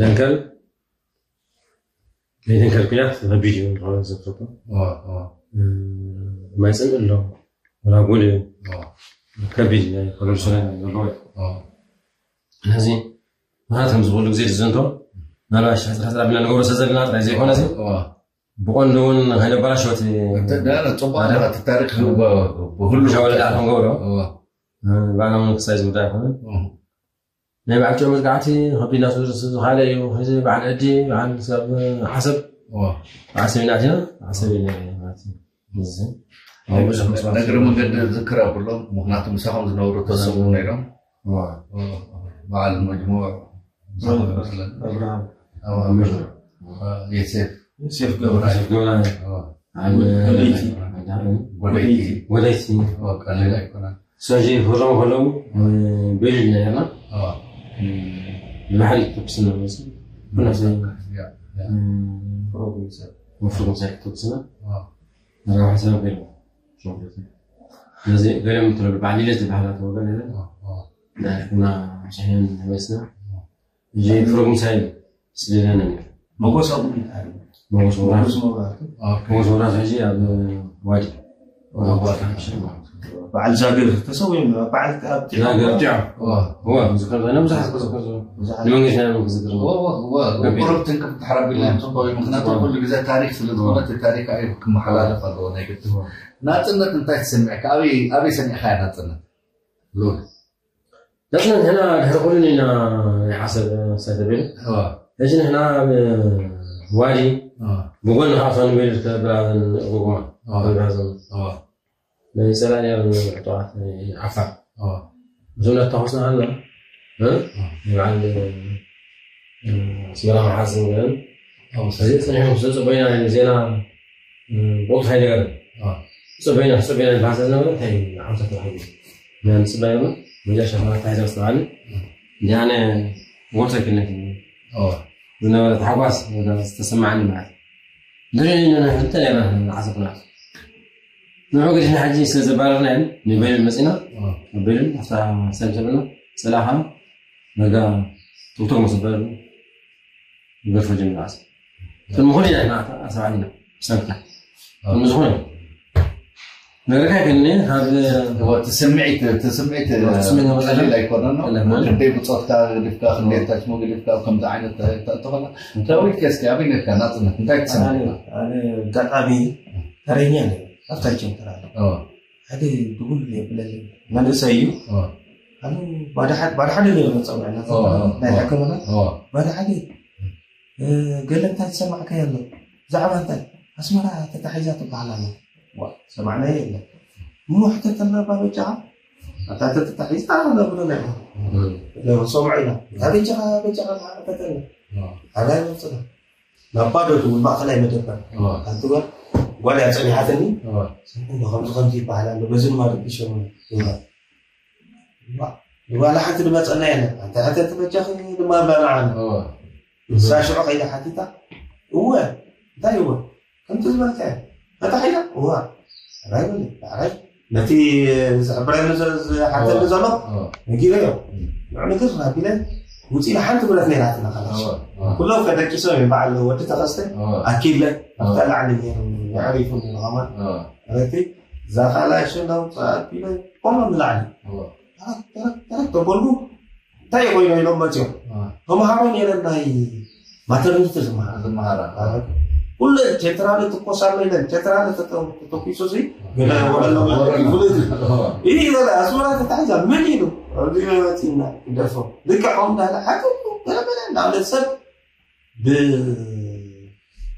ደንከል ናይ ደንከል ኩናት ከቢድ እዩ ንክኸውን ዘፍለጦ ማይ ፅምእ ኣሎ ወላ ጎል እዩ ከቢድ ናይ ኮረብሽን ዘለዎ ስለዚ ምክንያት ከም ዝብሉ ግዜ ዝዘንቶ ናልባሽ ሕፅር ሕፅር ኣቢልና ንገብሮ ስለ ዘለና ጥራይ ዘይኮነ ብቐንዱ እውን ከይነበላሸወት ፅቡቅ ኣለካ እቲ ታሪክ ብኩሉ ሻወለዳ ክንገብሮ ባዕና እውን ክሳይ ዝውዳ ኣይኮነን ናይ በዓል ጭዑ መዝጋዕቲ ከቢድና ስለ ዝኻለ እዩ። ሕዚ በዓል ዕዲ በዓል ሰብ ሓሰብ በዓል ሰብ ኢና ኣቲና በዓል ሰብ ኢና ማለት እዩ። እዚ ኣብ ብዙሕ መስዋእቲ ነግሪ መንገዲ ዝክር ኣብሎም፣ ምኽንያቱ ምሳኹም ዝነብሩ ተሰሙ ነይሮም። እዋ። በዓል መጅሙዕ ምሳኹም ይመስለን። ኣብርሃም። ኣብ መጅሙዕ። ዮሴፍ። ዮሴፍ ገብረ። ዮሴፍ ገብረ። እዋ። ዓል-፣ ጎደይቲ። ጎደይቲ። ጎደይቲ። እዋ፣ ቀሊል ኣይኮነን። ሰጂ ክረሙ ከለዉ፣ ቤሊል ነርና። እዋ። ብባሕሪ ተኩስና መስ። ኩና ሰብ። ያ፣ ያ። ፍሮግ ምሳይ። ፍሮግ ምሳይ ተኩስና። እዋ። ናብ ሓሳብ ገይሩ። ስለዚ ገለ ምትለሉ በዓል ኢለ ዝበሃላ ተወገን ኢለ። እዋ፣ እዋ። ዳርኩና ሸሕን መስ። እዋ። እዚ ፕሮግራም ሳይል ስደዳና ነይሩ። መጎስ ኣብኡ እንታይ? መጎስ መብራህቱ። መጎስ መብራህቱ። ኦኬ። መጎስ መብራህቱ ሕጂ ኣብ ዋዲ። ዋዲ። በዓል ዛገር ተሰዊኡ፣ በዓል ኣብቲ ዛገር ጢዖ። እዋ። እዋ፣ ዝከር ዘይና ብዙሓት ክዝከር ዘሎ። ብዙሓት። ንመንገሻ ንመን ክዝክር እዋ፣ እዋ፣ እዋ። ከቢድ። ቁሩብ ትንክፍ ክትሓር ኣቢልና ጽቡቕ እዩ። ምኽንያቱ ኩሉ ግዜ ታሪኽ ስለ ዝኾነ፣ እቲ ታሪኽ ኣዩ ክመሓላለፍ ኣለዎ ናይ ግድን። እዋ። ናጽነት እንታይ ትስምዕካ? ኣበይ፣ ኣበይ ሰሚዕኻያ ናጽነት? ሉል። ናጽነት ንሕና ድሕሪ ኩሉ ኢና ናይ ዓሰብ ሰተቤን። እዋ። ሕጂ ንሕና ኣብ ዋዲ እዋ። ብጎኒ ከዓ ፋኑቤል ተብራዘን ጉጉማ። እዋ። ተብራዘን። እዋ። ናይ ጸላእን እያ ዕጡቓት ናይ ዓፋር። እዋ። እዞም እናተኮስና ከለና፣ እ? እዋ። ንበዓል፣ እ፣ ኣስመራ መሓዝን ገለን። እዋ። እዚ ጸኒሑ ምስ ጸበይና ዜና፣ እ፣ ብቑልጡፍ ኣይነገረን። እዋ። ጸበይና፣ ጸበይና ዝበሃል ዝነበረ እንታይ ዓመታት ተባሂሉ? ንጽበያ መጃ ሸፈና ታሒዛ ዝተባሃለ። እንዲ ኣነ ሞተር ክልነት እዋ። ዝነበረ ታሕጓስ ዝተሰማዓኒ ማለት እዩ። ድሕሪ እንተ ነርና ዓሰርተ ናት። ንዑ ግዲሕና ሕጂ ስለ ዘባረርና እዮም ንበይን መጺና። እዋ። በይን ኣብታ ሰልፍ ዘለና ጸላኻ ነጋ ቶክቶክ መሰበር ገርፎ ጀሚሩ ዓሰርተ። ቅድሚ ኩሉ ኢና ኣሰባቢና ሰልፍና። ቅድሚ ዝኾነ ነገርካ ይከኒ ካብ እዋ፣ እቲ ስምዒት፣ እቲ ስምዒት እዋ፣ እቲ ስምዒት ቀሊል ኣይኮነን። ቀሊል ኣይኮነን። ክንደይ ብጾትካ ገዲፍካ፣ ክንደይ ታችሞ ገዲፍካ፣ ኣብ ከምዚ ዓይነት ተእትኾና። ዳዊት ከስቲ ኣበይ ነርካ ናጽነት? እንታይ ትሰምዕ? ኣነ፣ ኣነ ኣጋጣሚ ተረኛ ነኝ። ኣብታ ቸንተራ። እዋ። ሓደ ድጉል የብለኒ መንእሰይ እዩ። እዋ። ኣነ ባዳ ሓደ፣ ባዳ ሓደ ነይሩ መጸውዕና። እዋ፣ እዋ፣ ናይ እዋ። ሕክምና። እዋ። ባዳ ሓደ። እ፣ ገለ እንታይ ዝሰማዕካዮ ኣሎ? ብዛዕባ እንታይ? ኣስመራ ተታሒዛ ትበሃል ኣላ። ዋ፣ ሰማዕናዮ የለን። እሞ ሕተተልና እባ በጃኻ። ኣታ ተተታሒዝካ ኣላ ብሎና ኢና። እም። ለ-፣ ሰምዖ ኢና። እታ በጃኻ፣ በጃኻ እናሓተተና። እዋ። ኣባይ መጽና። ናብ ባዶ ድብል ማእኸላይ መደበር። እዋ። ሓንቲ ጓል፣ ጓል እያ ጸኒሓትኒ። እዋ። ከምዚ ከምዚ ይበሃል ኣሎ፣ በዚ ድማ ረቢሾም ይብላ። እዋ፣ ንጓል ሓንቲ ድመጸና የለን። ኣንተ ሕተቲ በጃኺ ድማ ብላ ንዓና። እዋ። ንሳ ሽዑ ከይዳ ሓቲታ፣ እወ፣ እንታይ እወ? ከምቲ ዝበልካዮ፣ ተታሒዛ? እዋ። ሕራይ በሊ፣ ሕራይ። ነቲ ዝሕብረኒ ዘ-፣ ዝሓተኒ እዋ። ዘሎ፣ እዋ። ነጊረዮ። እም። ንዑ ንግር ኣቢለ፣ ውፂኢና ሓንቲ ብረት ነይራትና፣ ካላሽ። እዋ፣ እዋ። ኩሎም ከደቂሶም እዮም፣ በዓል ወዲ ተኸስተ፣ እዋ። ኣኪለ፣ እዋ። ኣብታ ላዕሊ ነይሩ፣ የዕሪፉ ነይሩ፣ ከማን። እዋ። ረቲ፣ እዛ ካላሽ እናውፅኣ ኣቢለ፣ ቆሎ ንላዕሊ። እዋ። ተረክ፣ ተረክ፣ ተረክ ተበሉ። እንታይ ኮይኑ ኢሎም መፅዮም። አ። ተምሃሮ ነይረን ናይ ማተርኒቲ ዝመሃራ። ዝመሃራ። አ። ኩሉ ቸንትራለ ትኮስ ኣሎ ኢለን፣ ቸንትራለ ተተ-፣ ተተኩሱ ሲ፣ ገለ ወለሎ ወለሎ ፍሉጥ። አ። ይህ ይበለ፣ ኣስመራ ተታሒዛ፣ ምን ኢሉ? ኣብዚ መፂና፣ ይደርፎ። ልክዕ ከምኡ እንዳለ፣ ሓቂ፣ ገለ በለ፣ እንዳለ ሰብ ብ-፣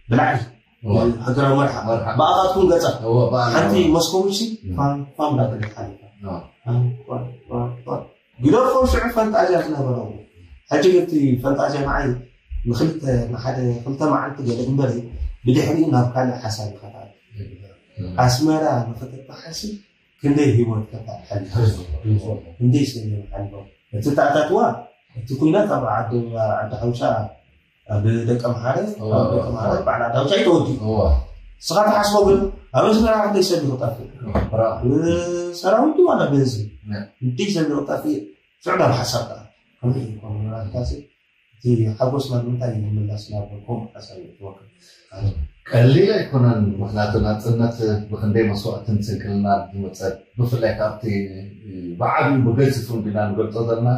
ብላዕሊ፣ እዋ። ሃገራዊ መርሓ፣ መርሓ። ብኣኻትኩም ገጻ። እዋ፣ ብኣና። ሓንቲ መስኮዊት ሲ፣ እም። ፋም፣ ፋም እንዳበለት ሓሊፋ። እዋ። ፋም፣ ፋም፣ ፋም፣ ፋም። ግደፎ ሽዑ ፈንጣዝያ ዝነበሮ። ሕጂ ግን እቲ ፈንጣዝያ ንዓይ ንኽልተ፣ ንሓደ ክልተ መዓልቲ ገለ እምበር፣ ብድሕሪኡ ናብ ካልእ ሓሳብ ይኸታል። እም። ኣስመራ ንኽትበሓሲ ክንደይ ህይወት ከተሕልፍ፣ ክንደይ ሰብ እዮም ሓሊፎም። እቲ ተኣታትዋ፣ እቲ ኲናት ኣብ ዓዲ፣ ዓዲ ሓውሻ፣ ኣብ ደቀምሓረ፣ እዋ፣ ኣብ ደቀምሓረ፣ እዋ። በዓል ዓዲ ሓውሻ እዩ ተወዲኡ። እዋ። ንስኻ ትሓስቦ ግን፣ ኣብ ኣስመራ ክንደይ ሰብ እዩ ክጠፍእ? እዋ። ብሰራዊት ዋላ ብህዝቢ? ነ። ክንደይ ሰብ እዩ ክጠፍእ? ሽዑ ናብ ሓሳብ ከኣ፣ ከመይ እዩ ከምኡ ናትካሲ? እቲ ሓጎስና ንምንታይ እዩ ዝምለስ ናብ ከምኡ ሓሳብ እዩ ዝወክል? ቀሊል ኣይኮነን፣ ምኽንያቱ ናጽነት ብኽንደይ መስዋእትን ስንክልናን ዝመጸት፣ ብፍላይ ካብቲ ብዓቢኡ ብገዚፉ እንዲና ንገልጾ ዘለና፣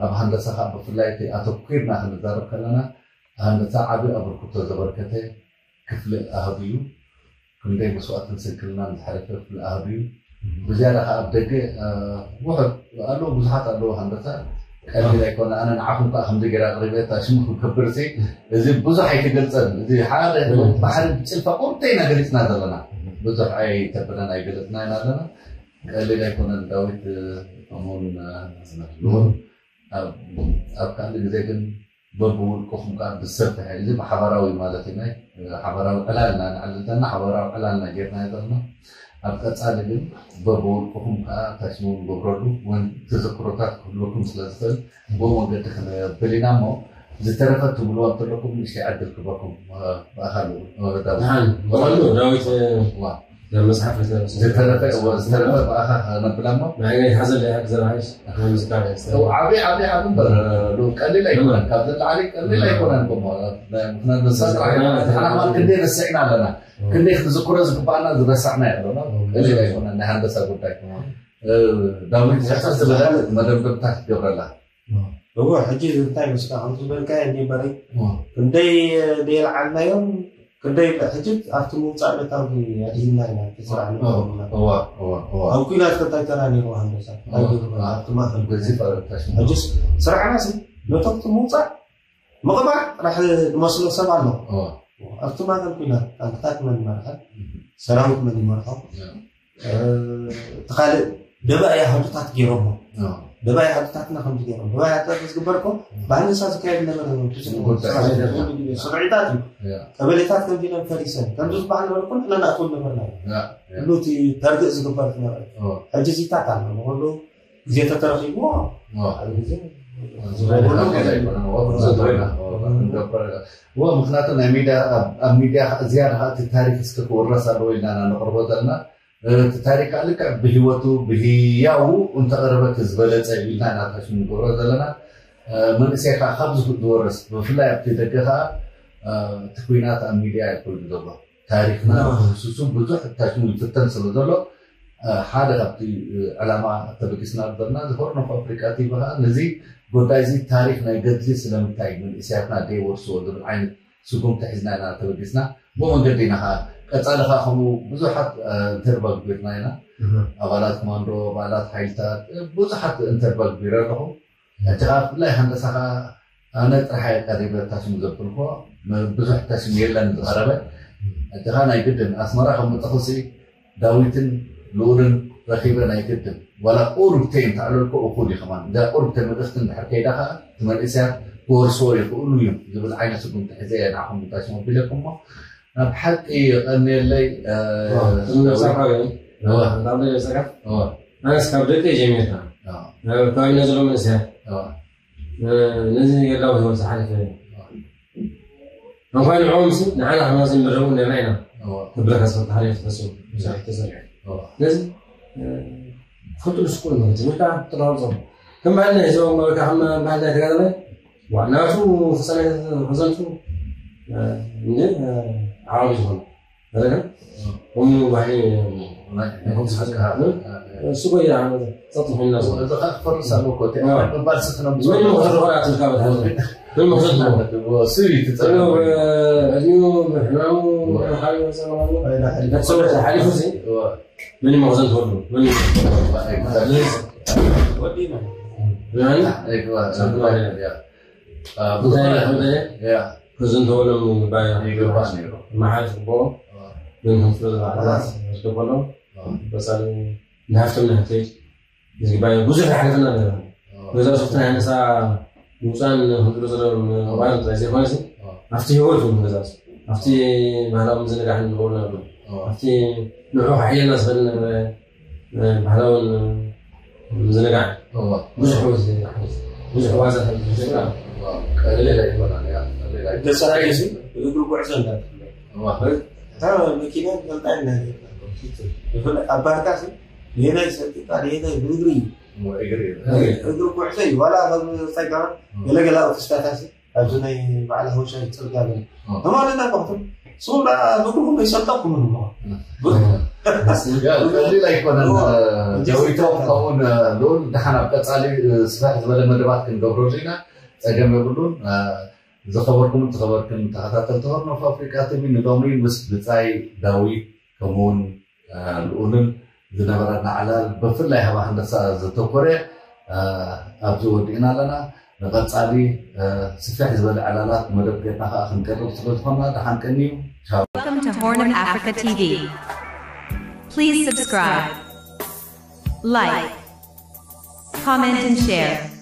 ኣብ ሃንደሳ ከኣ ብፍላይ እቲ ኣተኲርና ክንዛረብ ከለና፣ ሃንደሳ ዓቢ ኣበርክቶ ዘበርከተ ክፍሊ ኣሃዱ እዩ። ክንደይ መስዋእትን ስንክልናን ዝሓለፈ ክፍሊ ኣሃዱ እዩ። ብዝያዳ ከኣ ኣብ ደገ፣ እ፣ ውሑድ ኣለዉ፣ ብዙሓት ኣለዉ ሃንደሳ። ቀሊል ኣይኮነ። ኣነ ንዓኹም ከኣ ከምዚ ገይረ ኣቕሪበ፣ እታ ሽምኩም ከብርሲ፣ እዚ ብዙሕ ኣይተገልጸን። እዚ ሓደ ባሕሪ ብጭልፋ ቁርጠ ኢና ገሊጽና ዘለና። ብዙሕ ኣይተብለን ኣይገለጽናን ኣለና። ቀሊል ኣይኮነን ዳዊት፣ ከምኡውን ልኡል ኣብ ካልእ ግዜ ግን በብውልቅኹም ከዓ ብሰፊሕ እዚ ብሓባራዊ ማለት እዩ ናይ ሓባራዊ ዕላልና ንዕልል ዘለና ሓባራዊ ዕላልና ጌርና ዘለና ኣብ ቀፃሊ ግን በብውልቅኹም ከዓ ታሽሙ ንገብረሉ እውን ተዘክሮታት ክህልወኩም ስለ ዝኽእል ብኡ መንገዲ ክንብል ኢና እሞ ዝተረፈ ትብልዎ እንተለኩም ንእሽተይ ዕድል ክበኩም ብኣኻሉ ዳዊት ናብ መፅሓፍ ዝተረፈ ዝተረፈ ብኣኻ ነብላ እሞ ናይ ሓዘለ ክዘራሽ ምዝካር ዓብይ ዓብይ ዓብ እምበር ቀሊል ኣይኮነን ካብ ዘለዓሊ ቀሊል ኣይኮነን እሞ ምክንያቱ ንሳ ጥራሕ ሓና ክንደይ ረስዕና ኣለና ክንደይ ክትዝክሮ ዝግባኣና ዝረሳዕና ኣለና ቀሊል ኣይኮነን ናይ ሃንደሳ ጉዳይ ዳዊት ዝሕሰብ ዝበለ መደምደምታት ይገብረላ እወ ሕጂ እንታይ መስካ ከምቲ ዝበልካዮ እንዲበረይ ክንደይ ደየልዓልናዮም ክንደይ ሕጂ ኣብቲ ምውፃእ መታዊ ኣድሂልና ኢና እቲ ስራሕ ንገብረና ኣብ ኩናት ከታይ ተራ ነይሩ ሃንደሳ እንታይ ገይሩ ኣብቲ ማእከል ሕጂስ ስራሕና ሲ ነቶም እቲ ምውፃእ ምቕባር ጥራሕ ዝመስሎ ሰብ ኣሎ ኣብቲ ማእከል ኩናት ታንክታት መን ይመርሐ ሰራዊት መን ይመርሖ እቲ ካልእ ደባኢ ኣሃዱታት ገይሮሞ ደባኢ ኣሃዱታትና ከምዚ ገይሮም ደባኢ ኣሃዱታት ዝግበር እኮ ብሃንሳ ዝካየድ ነበረ ስምዒታት እዩ ቀበሌታት ከምዚ ኢለን ፈሪሰን ከምዚ ዝበሃል ነበረ እኮ ንሕና ንኣትወል ነበርና ኩሉ እቲ ተርድእ ዝግበር ነበረ ሕጂ ዚታት ኣሎ ንኩሉ ግዜ ተተረኪብዎ ዓብ ግዜ ምክንያቱ ናይ ሚድያ ኣብ ሚድያ ዝያዳ እቲ ታሪክ እስከ ክውረስ ኣለዎ ኢልና ኢና ንቅርቦ ዘለና እቲ ታሪክ ልክዕ ብህይወቱ ብህያዉ እንተቐረበ እቲ ዝበለፀ እዩ ኢልና ኢና ታሽሙ ንገብሮ ዘለና መንእሰይ ከዓ ካብዚ ዝወርስ ብፍላይ ኣብቲ ደገ ከዓ እቲ ኩናት ኣብ ሚድያ ኣይኮይኑ ዘሎ ታሪክና ክህስሱ ብዙሕ ታሽሙ ይፍተን ስለ ዘሎ ሓደ ካብቲ ዕላማ ተበጊስና ዝበልና እዚ ሆርን ኦፍ ኣፍሪካ ቲቪ ከዓ ነዚ ጉዳይ እዚ ታሪክ ናይ ገድሊ ስለምንታይ መንእሰያትና ደይወርስዎ ዝብል ዓይነት ስጉምቲ ሒዝና ኢና ተበጊስና ብኡ መንገዲ ኢና ከዓ ቀፃሊ ከዓ ከምኡ ብዙሓት ኢንተርቫ ግቢርና ኢና ኣባላት ኮማንዶ ኣባላት ሓይልታት ብዙሓት ኢንተርቫ ግቢረ ኣለኹ ሕጂ ከዓ ብፍላይ ሃንደሳ ከዓ ኣነ ጥራሕ እየ ቀሪበ ታሽሙ ዘብልኮ ብዙሕ ታሽሙ የለን ዝቐረበ ሕጂ ከዓ ናይ ግድን ኣስመራ ከም ምጠኹሲ ዳዊትን ልኡልን ረኺበ ናይ ግድን ዋላ ቁሩብተይ እንተዕለልኮ እኹል እዩ ከማን እዛ ቁሩብተይ መልእኽቲ እንድሕር ከይዳ ከዓ እቲ መንእሰያት ክወርስዎ ይኽእሉ እዩ ዝብል ዓይነት ስጉምቲ ሕዘ እየ ንዓኹም ምታሽሙ ኣቢለኩም እሞ ናብ ሓቂ የቐንየለይ ኣነስ ካብ ደቂ ጀሚርካ ከባቢና ዘሎ መንእሰያት ነዚ ገድላዊ ህይወት ዝሓለፈ እንኳን ንዕኦም ሲ ንዓና ከማሲ ንረቡ ነና ኢና ክብለካ ዝኽእል ሓሊፍ ተፈፅሙ ብዙሕ ተሰሪሑ ነዚ ክልጥሉ ስኩል ማለት ወይ ከዓ ትራውፆም ከም ባህልና ሒዞም ወይ ከዓ ከም ባህልና ተጋደለ ናቱ ፍፃሜ ሕዘንቱ እንደ ዓዋቢ ዝኾኑ ረጋ እሙ ባህሊ እሱ ቆይ ጸጥ ኮይና እዚ ከዓ ክፈርስ ኣለዎ እኮ እቲ ምባል ስክነ ምን ምኽሪ ዝኾነ ኣትልካ በትሓዘ ምን ምኽሪ ዝኾነ እሱ እዩ ትጸልዎ እዚኡ ብሕማሙ ሓቢሩ ሰማሉ ነቲ ሰው ሓሊፉ ሲ ምን ምኽዘን ትወዱ ምን ወዲና ኣይግባ እንታይ ይኾነ ያ ክዝንተወሎም ይግባእ ይግባእ ነይሩ መሓዝ ጽቡቕ ግን ከምስለ ዝባዕላት ዝርከበሎም በሳል ንሃፍቶም ንሃፍተይ ዝግባእ ብዙሕ ሓሊፍና ኣለና ገዛ ሶፍትና ያነሳ ምውፃን ህድሮ ዘለዎም ባር እንታይ ዘይኮነሲ ኣብቲ ህይወት እውን ገዛ ኣብቲ ባህላዊ ምዝንጋዕ ንገብሩ ነብሉ ኣብቲ ንዑ ክሓየልና ዝኽእል ነበረ ባህላውን ምዝንጋዕ ብዙሕ ብዙሕ ዋዛ ደሳለኝ እግሩ ጉዕዞ እንዳትብሎ እታ መኪና ገልጣ እንዳገባ ኣብ ባርካ የናይ ሰጢጣ የናይ ብእግሪ እግሪ ጉዕዞ እዩ ዋላ ካብ ፀጋ ገለገላ ክስታታሲ ኣብዚ ናይ በዓል ሃውሻ ፅርግያ ገለ ተማለና ባክቱም ስኹም ብእግርኩም ይሰልጠኩም ንሞ ቀሊል ኣይኮነን ጀዊቶም ከምኡን ልኡል ደሓን ኣብ ቀፃሊ ስራሕ ዝበለ መደባት ክንገብረሉ ኢና ፀገም የብሉን ዝኸበርኩም ዝኸበርክን ተኸታተልቲ ሆርን ኦፍ ኣፍሪካ ቲቪ ንሎሚ ምስ ብፃይ ዳዊት ከምኡውን ልኡልን ዝነበረና ዕላል ብፍላይ ሃባ ሃንደሳ ዘተኮረ ኣብዚ ወዲእና ኣለና ንቐፃሊ ስፍሕ ዝበለ ዕላላት መደብ ጌርና ከዓ ክንቀርብ ስለዝኾና ደሓን ቀኒ እዩ Welcome to Horn of Africa T V. Please subscribe, like, comment, and share.